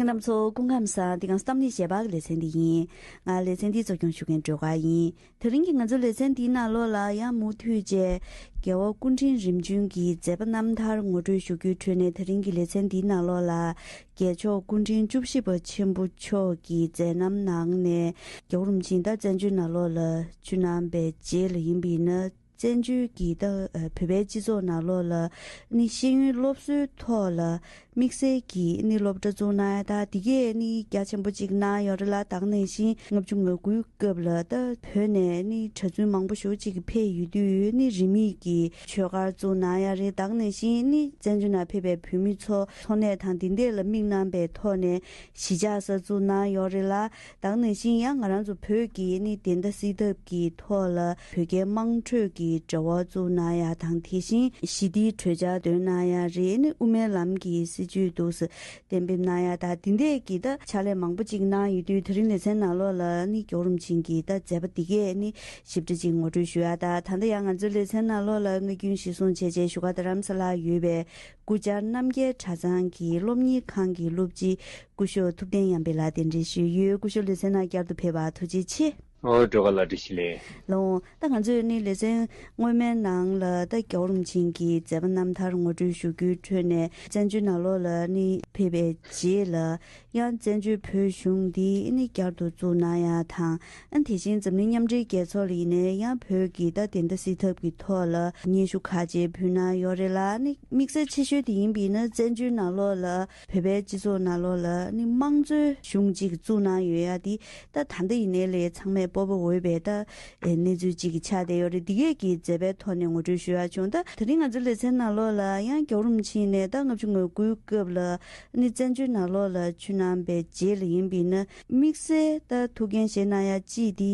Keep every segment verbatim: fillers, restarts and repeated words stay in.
རྣམ་ཚོ་སྐུ་ཁམས་བཟང་། འདི་ག་གསར་གཏམ་གླེང་གཞས་པ་གི་ལེ་ཚན་འདི་ཡིན། ང་ལེ་ཚན་འདི་གཙོ་སྐྱོང་ཞུ་མཁན་སྒྲོལ་དཀར་ཡིན། དེ་རིང་གི་ང་ཚོའི་ལེ་ཚན་འདིའི་ནང་ལོགས་ལ་ཡང་མུ་མཐུད་བྱས་རྒྱལ་བ་སྐུ་ཕྲེང་རིམ་བྱོན་གྱི་མཛད་པ་རྣམ་ཐར་ངོ་སྤྲོད་ཞུ་རྒྱུའི་ཁྲོད་ནས། དེ་རིང་གི་ལེ་ཚན་འདིའི་ནང་ལོགས་ལ་རྒྱལ་མཆོག་སྐུ་ཕྲེང་བཅུ་བཞི་པ་ཆེན་པོ་མཆོག་གི་མཛད་རྣམ་ནང་ནས་རྒྱལ་བ་རིན་པོ་ཆེ་ད་བཙན་བྱོལ་ནང་ལོགས་ལ་བཅུག་གནང་པའི་རྗེས་ལ་ཡིན་པ་ཡིན་ན། བཙན་བྱོལ་གྱི་ད་བོད་པའི་སྤྱི་ཚོགས་ནང་ལོགས་ལ་ནི་ཤེས་ཡོན་སློབ་གསོའི་ཐོག་ལ་དམིགས་བསལ་གྱི་ནི་སློབ་གྲྭ་བཙུགས་གནང་ཡ་ད་འདི་གས་ནི་རྒྱ་ཆེན་པོ་ཅིག་གནང་ཡོད་རེད་ལ། ད་ག་ནང་བཞིན་ལྔ་བཅུ་ང་དགུའི་སྐབས་ལ་ད་བོད་ནས་ནི་གྲྭ་བཙུན་མང་པོ་ཞེ་པོ་ཅིག་ཕེབས་ཡོད་དུས་ནི་རིས་མེད་ཀྱི་ཆོས་སྒར་བཙུགས་གནང་ཡ་རེད། ད་ག་ནང་བཞིན་ནི་བཙན་བྱོལ་ནང་ཕེབས་པའི་བོད་མི་ཚོ་འཚོ་གནས་དང་འདི་འདྲས་ལ་དམིགས་གནང་པའི་ཐོག་ནས་གཞིས་ཆགས་གསར་འཛུགས་གནང་ཡོད་རེད་ལ། ད་ག་ནང་བཞིན་ཡང་ང་རང་ཚོ་བོད་ཀྱི་ནི་བདེན་མཐའ་གསལ་ཐབས་ཀྱི་ཐོག་ལ་བོད་རྒྱའི་དམངས་ཁྲོད་ཀྱི་འབྲེལ་བ་བཙུགས་གནང་ཡ་དང་། དེ་བཞིན་ཞི་བདེའི་གྲོས་འཆར་འདོན་གནང་ཡ་རེད། ནི་དབུ་མའི་ལམ་གྱི་སྲིད་བྱུས་འདུག་སེ་གཏན་འབེབས་གནང་ཡ་ད་འདི་འདྲས་ཀྱི་ད་ཕྱག་ལས་མང་པོ་ཅིག་གནང་ཡོད་དུས། དེ་རིང་ལེ་ཚན་ནང་ལོགས་ལ་ནི་རྒྱལ་བ་རིན་པོ་ཆེ་གི་ད་མཛད་པ་འདི་གས་ནི་ཞིབ་ཕྲ་ཅིག་ངོ་སྤྲོད་ཞུ་ཡ་ད། ད་ལྟ་ཡང་ང་ཚོའི་ལེ་ཚན་ནང་ལོགས་ལ་སྔ་རྒྱུན་གཞིར་བཟུང་བྱས་བྱས་བཞུགས་སྒར་རྡ་རམ་ས་ལར་ཡོད་པའི་སྐུ་བཅར་རྣམ་རྒྱལ་གྲྭ་ཚང་གི་སློབ་གཉེར་ཁང་གི་སློབ་སྤྱི་སྐུ་ཞབས་ཐུབ་བསྟན་ཡར་འཕེལ་ལགས་གདན་འདྲེན་ཞུས་ཡོད། སྐུ་ཞབས་ལེ་ཚན་ནང་བསྐྱར་དུ་ཕེབས་པར་ཐུགས་རྗེ་ཆེ། ཨོ། སྒྲོལ་དཀར་ལགས་བཀྲ་ཤིས་བདེ་ལེགས། ལགས་འོང་། ད་ང་ཚོས་ནི་ལེ་ཚན་སྔོན་མའི་ནང་ལ་ད་རྒྱལ་བ་རིན་པོ་ཆེ་གི་མཛད་པ་རྣམ་ཐར་ངོ་སྤྲོད་ཞུ་རྒྱུའི་ཁྲོད་ནས་བཙན་བྱོལ་ནང་ལོགས་ལ་ནི་ཕེབས་པའི་རྗེས་ལ་ཡང་བཙན་བྱོལ་བོད་གཞུང་འདི་ནི་བསྐྱར་དུ་བཙུགས་གནང་ཡ་དང་། ཨ་ནི་དེ་བཞིན་འཛམ་གླིང་མཉམ་འབྲེལ་རྒྱལ་ཚོགས་ལ་ཡིན་ནའི་ཡང་བོད་ཀྱི་ད་བདེན་མཐའ་གསལ་ཐབས་ཀྱི་ཐོག་ལ་སྙན་ཞུ་ཁག་ཅིག་ཕུལ་གནང་ཡོད་རེད་ལ། ནི་དམིགས་བསལ་ཆེ་ཤོས་དེ་ཡིན་པ་ཡིན་ན་བཙན་བྱོལ་ནང་ལོགས་ལ་བོད་པའི་སྤྱི་ཚོགས་ནང་ལོགས་ལ་ནི་དམངས་གཙོའི་གཞུང་ཅིག་བཙུགས་གནང་ཡོད་ཡ་དེ་ད་ད་ལྟ་ཡིན་ནའི་ལས་ཚང་མས་སྤོབས་པ་འོས་པའི་ད་གནས་ཚུལ་ཅིག་གི་ཆགས་བསྡད་ཡོད་རེད། འདི་གས་ཀྱི་མཛད་པའི་ཐོག་ནས་ངོ་སྤྲོད་ཞུ་ཡ་བྱུང་། ད་དེ་རིང་ང་ཚོའི་ལེ་ཚན་ནང་ལོགས་ལ་ཡང་རྒྱལ་བ་རིན་པོ་ཆེ་ནས་ད་ལྔ་བཅུ་ང་དགུའི་སྐབས་ལ་ནི་བཙན་བྱོལ་ནང་ལོགས་ལ་བཅུག་གནང་པའི་རྗེས་ལ་ཡིན་པ་ཡིན་ན། དམིགས་བསལ་ད་ཐུགས་འགན་བཞེས་གནང་ཡ་གཅིག་དེ་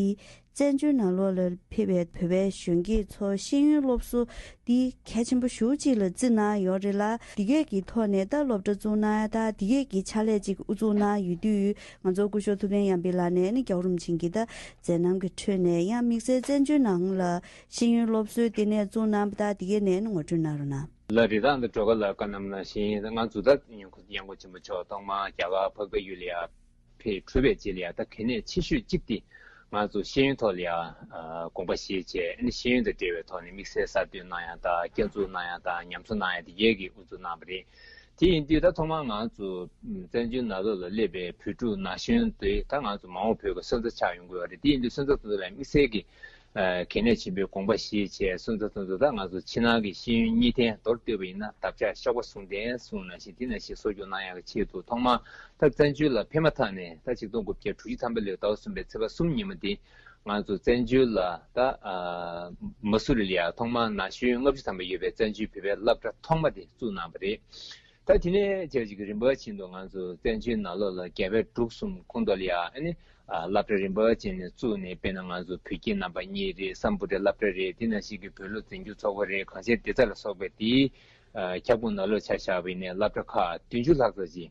བཙན་བྱོལ་ནང་ལོགས་ལ་ཕེབས་པའི་བོད་པའི་གཞོན་སྐྱེས་ཚོ་ཤེས་ཡོན་སློབ་གསོ་འདི་གལ་ཆེན་པོ་ཞེ་པོ་ཅིག་ལ་བརྩི་གནང་ཡོད་རེད་ལ། འདི་གས་ཀྱི་ཐོག་ནས་ད་སློབ་གྲྭ་བཙུགས་གནང་ཡ་ད་འདི་གས་ཀྱི་ཕྱག་ལས་ཅིག་དབུ་འཛུགས་གནང་ཡོད་དུས། ང་ཚོ་སྐུ་ཞབས་ཐུབ་བསྟན་ཡར་འཕེལ་ལགས་ནས་ནི་རྒྱལ་བ་རིན་པོ་ཆེ་གི་ད་མཛད་རྣམ་གྱི་ཁྲོད་ནས་ཡང་དམིགས་བསལ་བཙན་བྱོལ་ནང་ལ་ཤེས་ཡོན་སློབ་གསོའི་ལྟེ་གནས་བཙུགས་གནང་བ་ད་འདི་གས་ནས་ནི་ངོ་སྤྲོད་གནང་རོགས་གནང་། ལགས་རེད། ད་འདི་སྒྲོལ་དཀར་ལགས་བཀའ་གནང་ནང་བཞིན་ང་ཚོ་ད་ཡང་སྐུ་ཡང་སྐུ་ཆེན་པོ་མཆོག་ཐོག་མར་རྒྱ་གར་འཕགས་པའི་ཡུལ་ལ་ཡ་ཕེབས་གྲུབ་པའི་རྗེས་ལ་ཡ་ད་གལ་གནད་ཆེ་ཤོས་གཅིག་དེ་ང་ཚོ་ཤེས་ཡོན་ཐོག་ལ་ཡ་དགོངས་པ་བཞེས་བྱས། ཨ་ནི་ཤེས་ཡོན་དང་འབྲེལ་བའི་ཐོག་ནས་དམིགས་བསལ་གསར་གཏོད་གནང་ཡ་དང་། བསྐྱར་འཛུགས་གནང་ཡ་དང་ཉམས་གསོ་གནང་ཡ་དེ་གས་ཀྱི་དབུ་འཛུགས་གནང་བ་རེད། དེ་ཡིན་དུས་ད་ཐོག་མར་ང་ཚོ་བཙན་བྱོལ་ནང་ལོགས་ལ་སླེབས་པའི་བོད་ཕྲུག་ན་གཞོན་དེ་ད་ང་ཚོ་མ་འོངས་བོད་ཀྱི་སོན་རྩ་ཆགས་ཡོང་གི་ཡོད་རེད། དེ་ཡིན་དུས་སོན་རྩ་དེ་ཚོ་ལ་དམིགས་བསལ་གྱི་ཨ་གལ་གནད་ཆེན་པོའི་དགོངས་པ་བཞེས་བྱས། སོན་རྩ་དེ་ཚོ་ད་ང་ཚོ་ཕྱི་ནང་གི་ཤེས་ཡོན་གཉིས་ལྡན་མདོར་བསྡུས་པ་ཡིན་ན་བདག་ཅག་གཤོག་པ་ཟུང་ལྡན་གསུངས་ནང་བཞིན་དེ་ནང་བཞིན་གསོ་སྐྱོང་གནང་ཡག་གི་ཆེད་དུ་ཐོག་མར་ད་བཙན་བྱོལ་ལ་ཕེབས་མ་ཐག་ནས་ད་ཆིག་སྟོང་དགུ་བརྒྱ་དྲུག་ཅུ་ཐམ་པའི་ལོའི་ཟླ་བ་གསུམ་པའི་ཚེས་པ་གསུམ་ཉིན་མོ་དེ་ང་ཚོ་བཙན་བྱོལ་ལ་ད་ཨ་མ་སུ་རི་ལ་ཡ་ཐོག་མར་ན་གཞོན་ལྔ་བཅུ་ཐམ་པ་ཡོད་པའི་བཙན་བྱོལ་བོད་པའི་སློབ་གྲྭ་ཐོག་མ་དེ་བཙུགས་གནང་བ་རེད། ད་དེ་ནས་བྱས་ཅིག་རིམ་པ་བཞིན་དུ་ང་ཚོ་བཙན་བྱོལ་ནང་ལོགས་ལ་རྒྱལ་བའི་སྒྲུབ་གསུམ་ཁོངས་གཏོགས་ལ་ཡ་ཨ་ནི་ཨ་སློབ་གྲྭ་རིམ་པ་བྱས་ནས་བཙུགས་ནས། དཔེར་ན་ང་ཚོ་བོད་ཁྱིམ་རྣམ་པ་གཉིས་རེད། སམ་བྷོ་ཊའི་སློབ་གྲྭ་རེད། དེ་ནང་བཞིན་གྱི་བོད་ལུགས་འཛིན་སྐྱོང་ཚོགས་པ་རེད། གངས་ཅན་བདེ་རྩ་ལ་སོགས་པའི་དེའི་ཨ་ཁྱབ་ཁོངས་ནང་ལོགས་ཆ་བཞག་པ་ཡིན་ན་སློབ་གྲྭ་ཁག་བདུན་ཅུ་ལྷག་ཙམ་ཅིག་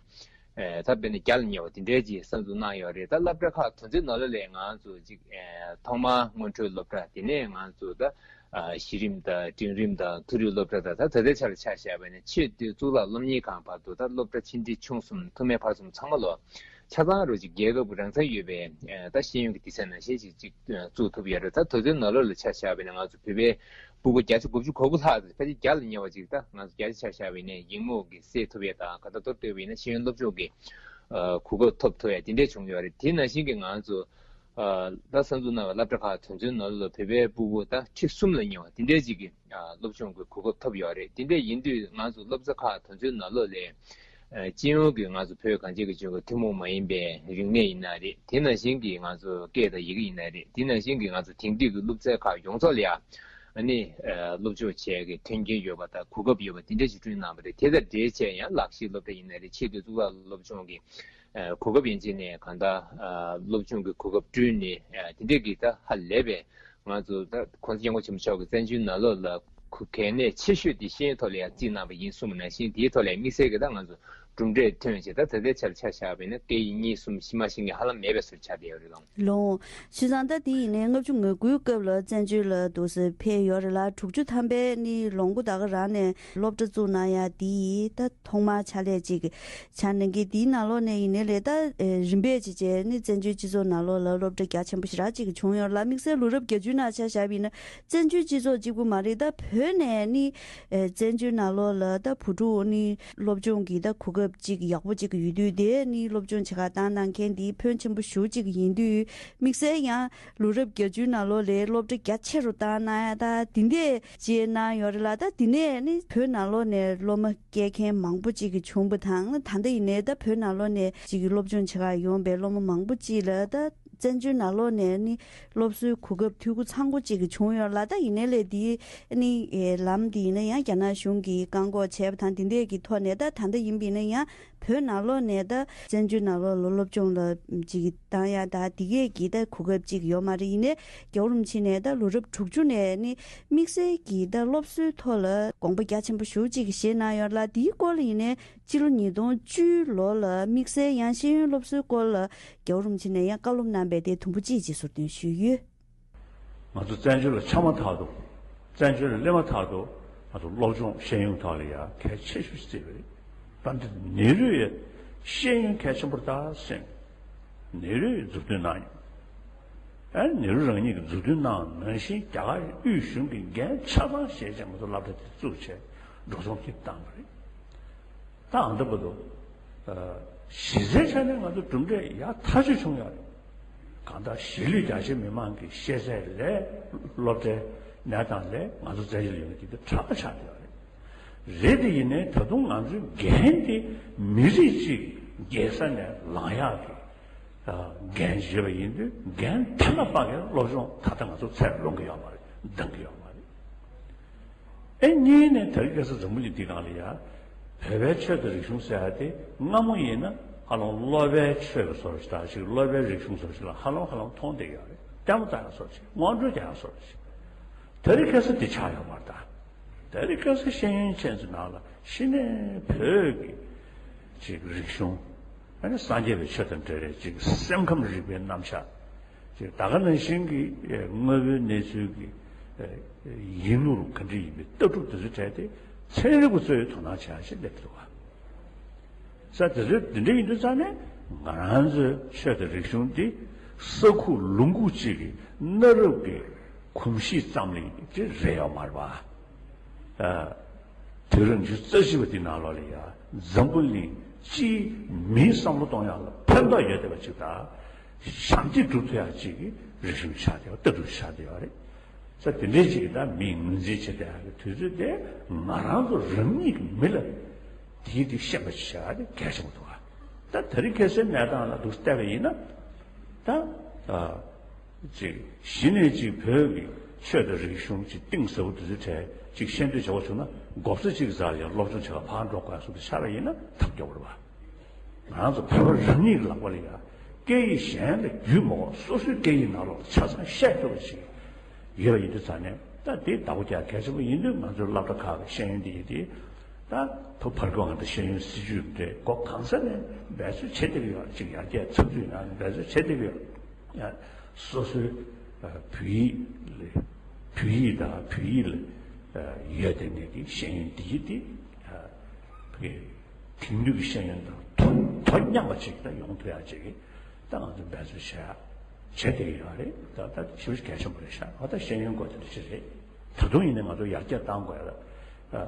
ཨེ་ད་དཔེར་ན་བརྒྱ་ལ་ཉེ་བ་དེ་འདྲའི་ཅིག་གསར་འཛུགས་གནང་ཡོད་རེད། ད་སློབ་གྲྭ་ཁག་དེ་ཚོའི་ནང་ལོགས་ལ་ང་ཚོ་ཅིག་ཨེ་ཐོག་མར་སྔོན་འགྲོའི་སློབ་གྲྭ། དེ་ནས་ང་ཚོ་ད་ཨ་གཞི་རིམ་དང་འབྲིང་རིམ་དང་མཐོ་རིམ་སློབ་གྲྭ་དང་། ད་ད་ལྟའི་ཆར་ཆ་བཞག་པ་ཡིན་ན་ཆེས་མཐོའི་གཙུག་ལག་སློབ་གཉེར་ཁང་བར་དུ་ད་སློབ་གྲྭ་ཆེ་འབྲིང་ཆུང་གསུམ་མཐོ་དམན་བར་གསུམ་ཚང་མ་ལོ་ཆ་ཚང་རུ་ཅིག་རྒྱལ་ཁབ་རང་མཚན་ཡོད་པའི་ཨེ་ད་ཤེས་ཡོན་གྱི་སྡེ་ཚན་ནང་བཞིན་ཅིག་ཅིག་བཙུགས་ཐུབ་ཡོད་རེད། ད་དེ་ཚོའི་ནང་ལོགས་ལ་ཆ་བཞག་པ་ཡིན་ན་ང་ཚོ་བོད་པའི་ཕྲུ་གུ་བརྒྱ་ཆ་དགུ་བཅུ་གོ་དགུ་ལྷག་ཙམ། ཕལ་ཆེར་བརྒྱ་ལ་ཉེ་བ་ཅིག་ད་ང་ཚོ་བརྒྱ་ཆ་ཆ་བཞག་པ་ཡིན་ན་ཡིག་རྨོངས་ཀྱི་སེལ་ཐུབ་ཡས་དང་། གང་ལྟར་མདོར་བསྡུས་པ་ཡིན་ན་ཤེས་ཡོན་སློབ་སྦྱོང་གི་ཨ་གོ་སྐབས་ཐོབ་ཐུབ་ཡས་དེ་འདྲས་བྱུང་ཡོད་རེད། དེ་ནང་བཞིན་གྱི་ང་ཚོ་ཨ་ད་གསར་འཛུགས་གནང་བའི་སློབ་གྲྭ་ཁག་དེ་ཚོའི་ནང་ལ་བོད་པའི་ཕྲུ་གུ་ད་ཁྲི་གསུམ་ལ་ཉེ་བ་དེ་འདྲས་ཅིག་གི་ཨ་སློབ་སྦྱོང་གི་གོ་སྐབས་ཐོབ་ཡོད་རེད། དེ་འདྲས་ཡིན་དུས་ང་ཚོ་སློབ་གསོ་ཁག་དེ་ཚོའི་ནང་ལོགས་ལ་ཨ་སྤྱི་ཡོངས་ཀྱི་ང་ཚོ་བོད་གངས་ཅན་གྱི་ལྗོངས་ཀྱི་ཐུན་མོང་མ་ཡིན་པའི་རིག་གནས་ཡིན་ན་རེད། དེ་ནང་བཞིན་གྱི་ང་ཚོ་སྐད་དང་ཡི་གེ་ཡིན་ན་རེད། དེ་ནང་བཞིན་གྱི་ང་ཚོ་དེང་དུས་ཀྱི་སློབ་ཚན་ཁག་ཡོངས་རྫོགས་ལ་ཡ་ཨ་ནི་ཨ་སློབ་སྦྱོང་བྱེད་ཡག་གི་མཐུན་རྐྱེན་ཡོད་པ་དང་གོ་སྐབས་ཡོད་པ་དེ་འདྲ་ཞིག་བསྐྲུན་གནང་བ་རེད། དེ་དང་འབྲེལ་བྱས་ཡང་ལག་ཤེས་སློབ་གྲྭ་ཡིན་ན་རེད། ཆེས་མཐོའི་གཙུག་ལག་སློབ་སྦྱོང་གི་ཨ་གོ་སྐབས་ཡན་ཆད་ནས་གང་ལྟར་ཨ་སློབ་སྦྱོང་གི་གོ་སྐབས་བསྐྲུན་ནས་ཨ་དེ་འདྲས་ཀྱི་ད་ཧ་ལས་པའི་ང་ཚོ་ད་༸གོང་ས་༸སྐྱབས་མགོན་ཆེན་པོ་མཆོག་གིས་བཙན་བྱོལ་ནང་ལོགས་ལ་གལ་གནད་ཆེ་ཤོས་དེ་ཤེས་ཡོན་ཐོག་ལ་ཡང་བརྩིས་གནང་བ་ཡིན་གསུངས་པ་ནང་བཞིན། དེའི་ཐོག་ལ་ཡང་དམིགས་བསལ་གྱི་ད་ང་ཚོ་ གྲུབ་འབྲས་ཐོན་བྱས། ད་ད་ལྟའི་ཆར་ཆ་བཞག་པ་ཡིན་ན་སྐད་ཡིག་གཉིས་གསུམ་ཤི་མ་ཤི་མཁན་ཧ་ལམ་མེད་པའི་བཟོ་ཆགས་བསྡད་ཡོད་རེད་ལགས། ལོ། བྱས་ཙང་ད་དེ་ཡིན་ནའི་ལྔ་བཅུ་ང་དགུའི་སྐབས་ལ་བཙན་བྱོལ་ལ་འདུག་སེ་ཕེབས་ཡོད་རེད་ལ། དྲུག་ཅུ་ཐམ་པའི་ནི་ལོ་མགོ་ད་ག་རང་ནས་སློབ་གྲྭ་བཙུགས་གནང་ཡ་དེ་ད་ཐོག་མར་ཕྱག་ལས་ཅིག་བྱ་གནང་གི། དེའི་ནང་ལོགས་ནས་ཡིན་ནའི་ལས་ད་རིམ་པས་ཅིག་བྱས་ནི་བཙན་བྱོལ་སྤྱི་ཚོགས་ནང་ལོགས་ལ་སློབ་གྲྭ་རྒྱ་ཆེན་པོ་ཞེ་དྲག་ཅིག་བྱུང་ཡོད་ལ། དམིགས་བསལ་ལོ་རབས་བརྒྱད་ཅུའི་ནང་ཆ་བཞག་པ་ཡིན་ན་བཙན་བྱོལ་སྤྱི་ཚོགས་གཅིག་པུ་མ་རེད། ད་བོད་ནས་ནི་བཙན་བྱོལ་ནང་ལོགས་ལ་ད་བུ་ཕྲུག་ནི་སློབ་སྦྱོང་གི་ད་གོ་སྐབས་ཅིག་ཡག་པོ་ཅིག་ཡོད་དུས། དེ་ནི་སློབ་སྦྱོང་བྱེད་གར་བཏང་གནང་མཁན་དེ་ཕོན་ཆེན་པོ་ཞེ་པོ་ཅིག་ཡིན་དུས། དམིགས་བསལ་ཡང་ལོ་རབས་བརྒྱད་ཅུའི་ནང་ལོགས་ལ་སློབ་གྲྭ་རྒྱ་ཆེ་རུ་བཏང་གནང་ཡ་ད་དེ་འདྲས་བྱས་གནང་ཡོད་རེད་ལ། ད་དེ་ནས་ནི་བོད་ནང་ལོགས་ནས་སློབ་མ་སྐྱེལ་མཁན་མང་པོ་ཅིག་གི་བྱུང་བ་དང་། ད་ལྟ་ཡིན་ནའི་ད་བོད་ནང་ལོགས་ནས་ཅིག་གི་སློབ་སྦྱོང་བྱེད་གར་ཡོང་པའི་སློབ་མ་མང་པོ་ཅིག་ལ་ད་བཙན་བྱོལ་ནང་ལོགས་ནས་ནི་སློབ་གསོའི་གོ་སྐབས་འཐུས་སྒོ་ཚང་པོ་ཅིག་གི་བྱུང་ཡོད་ལ། ད་ཡིན་ནའི་ལས་དེའི་ནི་ལམ་དེ་ཡིན་ན་ཡང་རྒྱ་ནག་གཞུང་གིས་བཀག་འགོག་བྱས་པ་དང་། དེ་འདྲས་ཀྱི་ཐོག་ནས་ད་ད་ལྟ་ཡིན་པ་ཡིན་ན་ཡང་བོད་ནང་ལོགས་ནས་ད་བཙན་བྱོལ་ནང་ལོགས་ལ་སློབ་སྦྱོང་ལ་ཅིག་བཏང་ཡ་ད་དེ་གས་ཀྱི་ད་གོ་སྐབས་ཅིག་ཡོད་མ་རེད། ཡིན་ནའི་རྒྱལ་བ་རིན་པོ་ཆེ་ནས་ད་ལོ་རབས་དྲུག་ཅུ་ནས་ནི་དམིགས་བསལ་གྱི་ད་སློབ་གསོའི་ཐོག་ལ་དགོངས་པ་རྒྱ་ཆེན་པོ་ཞེ་པོ་ཅིག་བཞེས་གནང་ཡོད་ལ། དེའི་སྐོར་ལ་ཡིན་ནའི་སྤྱི་ལོ་ཉིས་སྟོང་བཅུའི་ལོ་ལ་དམིགས་བསལ་ཡང་ཤེས་ཡོན་སློབ་གསོའི་སྐོར་ལ་རྒྱལ་བ་རིན་པོ་ཆེ་ནས་ཡང་བཀའ་སློབ་གནང་པའི་དེ་དུམ་བུ་གཅིག་ཅིག་ཟུར་འདོན་ཞུས་ཡོད། ང་ཚོ་བཙན་བྱོལ་ལ་ཆགས་མ་ཐག་ཏུ། བཙན་བྱོལ་ལ་སླེབས་མ་ཐག་ཏུ། ང་ཚོ་སློབ་སྦྱོང་ཤེས་ཡོན་ཐོག་ལ་ཡང་གལ་ཆེ་ཤོས་ཤིག་བརྩིས་པ་རེད། ད་འདི་ནེ་རུ་ཡིས་ཤེས་ཡོན་གལ་ཆེན་པོ་རེད་ད་ཟེར་ནེ་རུ་ཡིས་མཛུབ་སྟོན་གནང་ཡོད། ཨ་ནེ་རུ་རང་ཉིད་ཀྱིས་མཛུབ་སྟོན་གནང་། ནང་བཞིན་རྒྱ་གར་དབུས་གཞུང་གིས་འགན་ཆ་ཚང་བཞེས་བྱས་ང་ཚོ་སློབ་གྲྭ་དེ་བཙུགས་བྱས་འགྲོ་སོང་སྐྱིད་བཏང་བ་རེད། ད་ཨ་འདི་བར་དུ་ཨ་གཞི་རྩའི་ཆ་ནས་ང་ཚོ་གྲུབ་འབྲས་ཡག་ཐག་ཆོད་བྱུང་ཡོད་རེད། གང་ལྟར་གཞིས་ལུས་རྒྱ་ཆེ་མི་མང་གི་ཤེས་ཚད་ལས་སློབ་གྲྭའི་གནས་སྟངས་ལས་ང་ཚོ་བཙན་བྱོལ་ཡོང་གི་དེ་དྲག་པོ་ཆགས་བསྡད་ཡོད་རེད། རེད་དེ་ཡིན་ནའི་ད་དུང་ང་ཚོའི་འགན་དེ་མི་རིགས་གཅིག་རྒྱལ་ས་ནས་ལངས་ཡག་གི་འགན་བཞེས་པ་ཡིན་དུས། འགན་དེ་ལ་དཔག་གི་སློབ་སྦྱོང་ད་ལྟ་ང་ཚོ་ཚད་ལོངས་ཀྱི་ཡོད་མ་རེད། འདང་གི་ཡོད་མ་རེད། ཨེ་གཉིས་ནས་དེ་རིང་ཁ་སང་འཛམ་བུ་གླིང་འདི་སྒང་ལ་ཡ་བོད་པའི་ཆོས་དང་རིག་གཞུང་ཟེར་ཡ་དེ་སྔ་མོ་ཡིན་ན་ཧ་ལམ་སློབ་པའི་ཆོས་ཀྱི་བཟོ་འདྲ་ཞིག་དང་། ཅིག་སློབ་པའི་རིག་གཞུང་བཟོ་འདྲ་ཞིག་ལ་ཧ་ལམ་ཧ་ལམ་མཐོང་བསྡད་ཡོད་རེད། ལྟད་མོ་ལྟ་ཡ་བཟོ་འདྲ་ཞིག་སྔོན་འགྲོ་རྒྱག་ཡ་བཟོ་འདྲ་ཞིག་དེ་རིང་ཁ་སང་དེ་ཆགས་ཡོད་མ་རེད་ད། དེ་རིང་ཁ་སང་ཤེས་ཡོན་ཅན་ཚོའི་ནང་ལ་གཞི་ནས་བོད་ཀྱི་ཅིག་རིག་གཞུང་། ཨ་ནི་སངས་རྒྱས་པའི་ཆོས་དང་འབྲེལ་བའི་ཅིག་སེམས་ཁམས་རིག་པའི་རྣམ་གཞག་ཅིག་ད་ག་ནང་བཞིན་གྱི་དངོས་པོའི་གནས་ཚུལ་གྱི་ཡིན་ནོར་ག་འདྲ་ཡིན་པའི་ལྟ་གྲུབ་དེ་ཚོའི་གྲས་དེ་ཚན་རིག་པ་ཚོས་དོ་སྣང་བྱེད་ཡ་ཞིག་སླེབས་འདུག་ག་ས་དེ་ཚོའི་དེ་འདྲ་ཡིན་དུས་ཙང་ནས་ང་རང་ཚོའི་ཆོས་དང་རིག་གཞུང་འདི་ས་ཁུག་ལུང་ཁུག་ཅིག་གི་གནའ་རབས་ཀྱི་གོམས་གཤིས་ཙམ་ལ་ཅིག་རེད་ཡོད་མ་རེད་པ། ཨ། དུས་རབས་ཉི་ཤུ་རྩ་བཞི་པ་འདི་ནང་ལོགས་ལ་ཡ་འཛམ་བུ་གླིང་སྤྱིའི་མིའི་བསམ་བློ་གཏོང་ཡག་ལ་ཕན་ཐོགས་ཡོད་བསྡད་པ་ཅིག་དང་། བྱམས་བརྩེ་སྒྲུབ་ཐུབ་ཡག་ཅིག་གི་རིག་གཞུང་ཆགས་བསྡད་པ། ལྟ་གྲུབ་ཆགས་བསྡད་ཡོད་རེད། ས་དེ་འདྲའི་ཅིག་གི་ད་མིས་ངོས་འཛིན་བྱེད་བསྡད་ཡག་གི་དུས་ཚོད་དེ་ང་རང་ཚོ་རང་ཉིད་ཀྱི་མི་ལ་དེའི་དེ་ཤེས་པ་ཞིག་བྱ་ཡག་དེ་གལ་ཆེན་པོ་འདུག་ག་ད་དེ་རིང་ཁ་སང་གནས་སྟངས་ལ་འདུག་བལྟས་པ་ཡིན་ན། ད་ཨ། ཅིག་གཞི་ནས་ཅིག་བོད་ཀྱི་ཆོས་དང་རིག་གཞུང་ཅིག་གཏིང་ཟབ་པོ་དེ་ཚོའི་གྲས་ཅིག་ཤེས་འདོད་བྱ་བ་བྱུང་ན། སྒོ་རྩ་གཅིག་གི་རྩ་ལ་ཡང་སློབ་སྦྱོང་བྱེད་གར་ཕར་འགྲོ་དགོས་ཡ་སོགས་དེ་ཆགས་པ་ཡིན་ན་ཐབས་སྐྱོ་བོ་རེད་པ། ང་རང་ཚོ་བོད་པ་རང་ཉིད་ཀྱི་ལག་པ་ལ་ཡ་སྐད་ཡིག་གཞན་ལ་རྒྱུས་མ་དགོས། སོ་སོའི་སྐད་ཡིག་ནང་ལོགས་ལ་ཆ་ཚང་བཤད་ཐུབ་པ་ཞིག་ཡོད་པ་ཡིན་དུས་ཙང་ནས། ད་དེ་བདག་པོ་རྒྱག་གལ་ཆེན་པོ་ཡིན་དུས། ང་ཚོའི་སློབ་གྲྭ་ཁག་གི་ཤེས་ཡོན་འདི་ཡིན་ཏེ། ད་བོད་ཕར་སྐྱོད་ང་ཚོ་ཤེས་ཡོན་སྲིད་ཇུས་རེད། སྒོ་གང་ས་ནས་འབད་རྩོལ་བྱེད་བསྡད་ཀྱི་ཡོད། ཅིག་ཡར་རྒྱས་ཚགས་ཚུད་ཡོང་ནས་འབད་རྩོལ་བྱེད་བསྡད་ཀྱི་ཡོད། ཡ། སོ་སོའི་ཨ་བོད་ཡིག་ལ། བོད་ཡིག་དང་བོད་ཡིག་ལ་ཨ་ཡོད་བསྡད་མཁན་གྱི་ཤེས་ཡོན་འདི་ཡིན་ཏེ། ཨ་བོད་དེང་དུས་ཀྱི་ཤེས་ཡོན་དང་དོ་དོ་མཉམ་པ་ཅིག་ད་ཡོང་ཐུབ་ཡག་ཅིག་གི་ད་ང་ཚོ་འབད་རྩོལ་བྱེད་ཡག་བྱེད་བསྡད་ཀྱི་ཡོད་རེད། ད་ད་ཞེ་པོ་གལ་ཆེན་པོ་རེད་ཤག་འོ་ད་ཤེས་ཡོན་སྐོར་དེ་འདྲ་ཅིག་རེད། ད་དུང་ཡིན་ནའི་ང་ཚོ་ཡར་རྒྱས་གཏང་དགོས་ཡ་ལ། ཨ་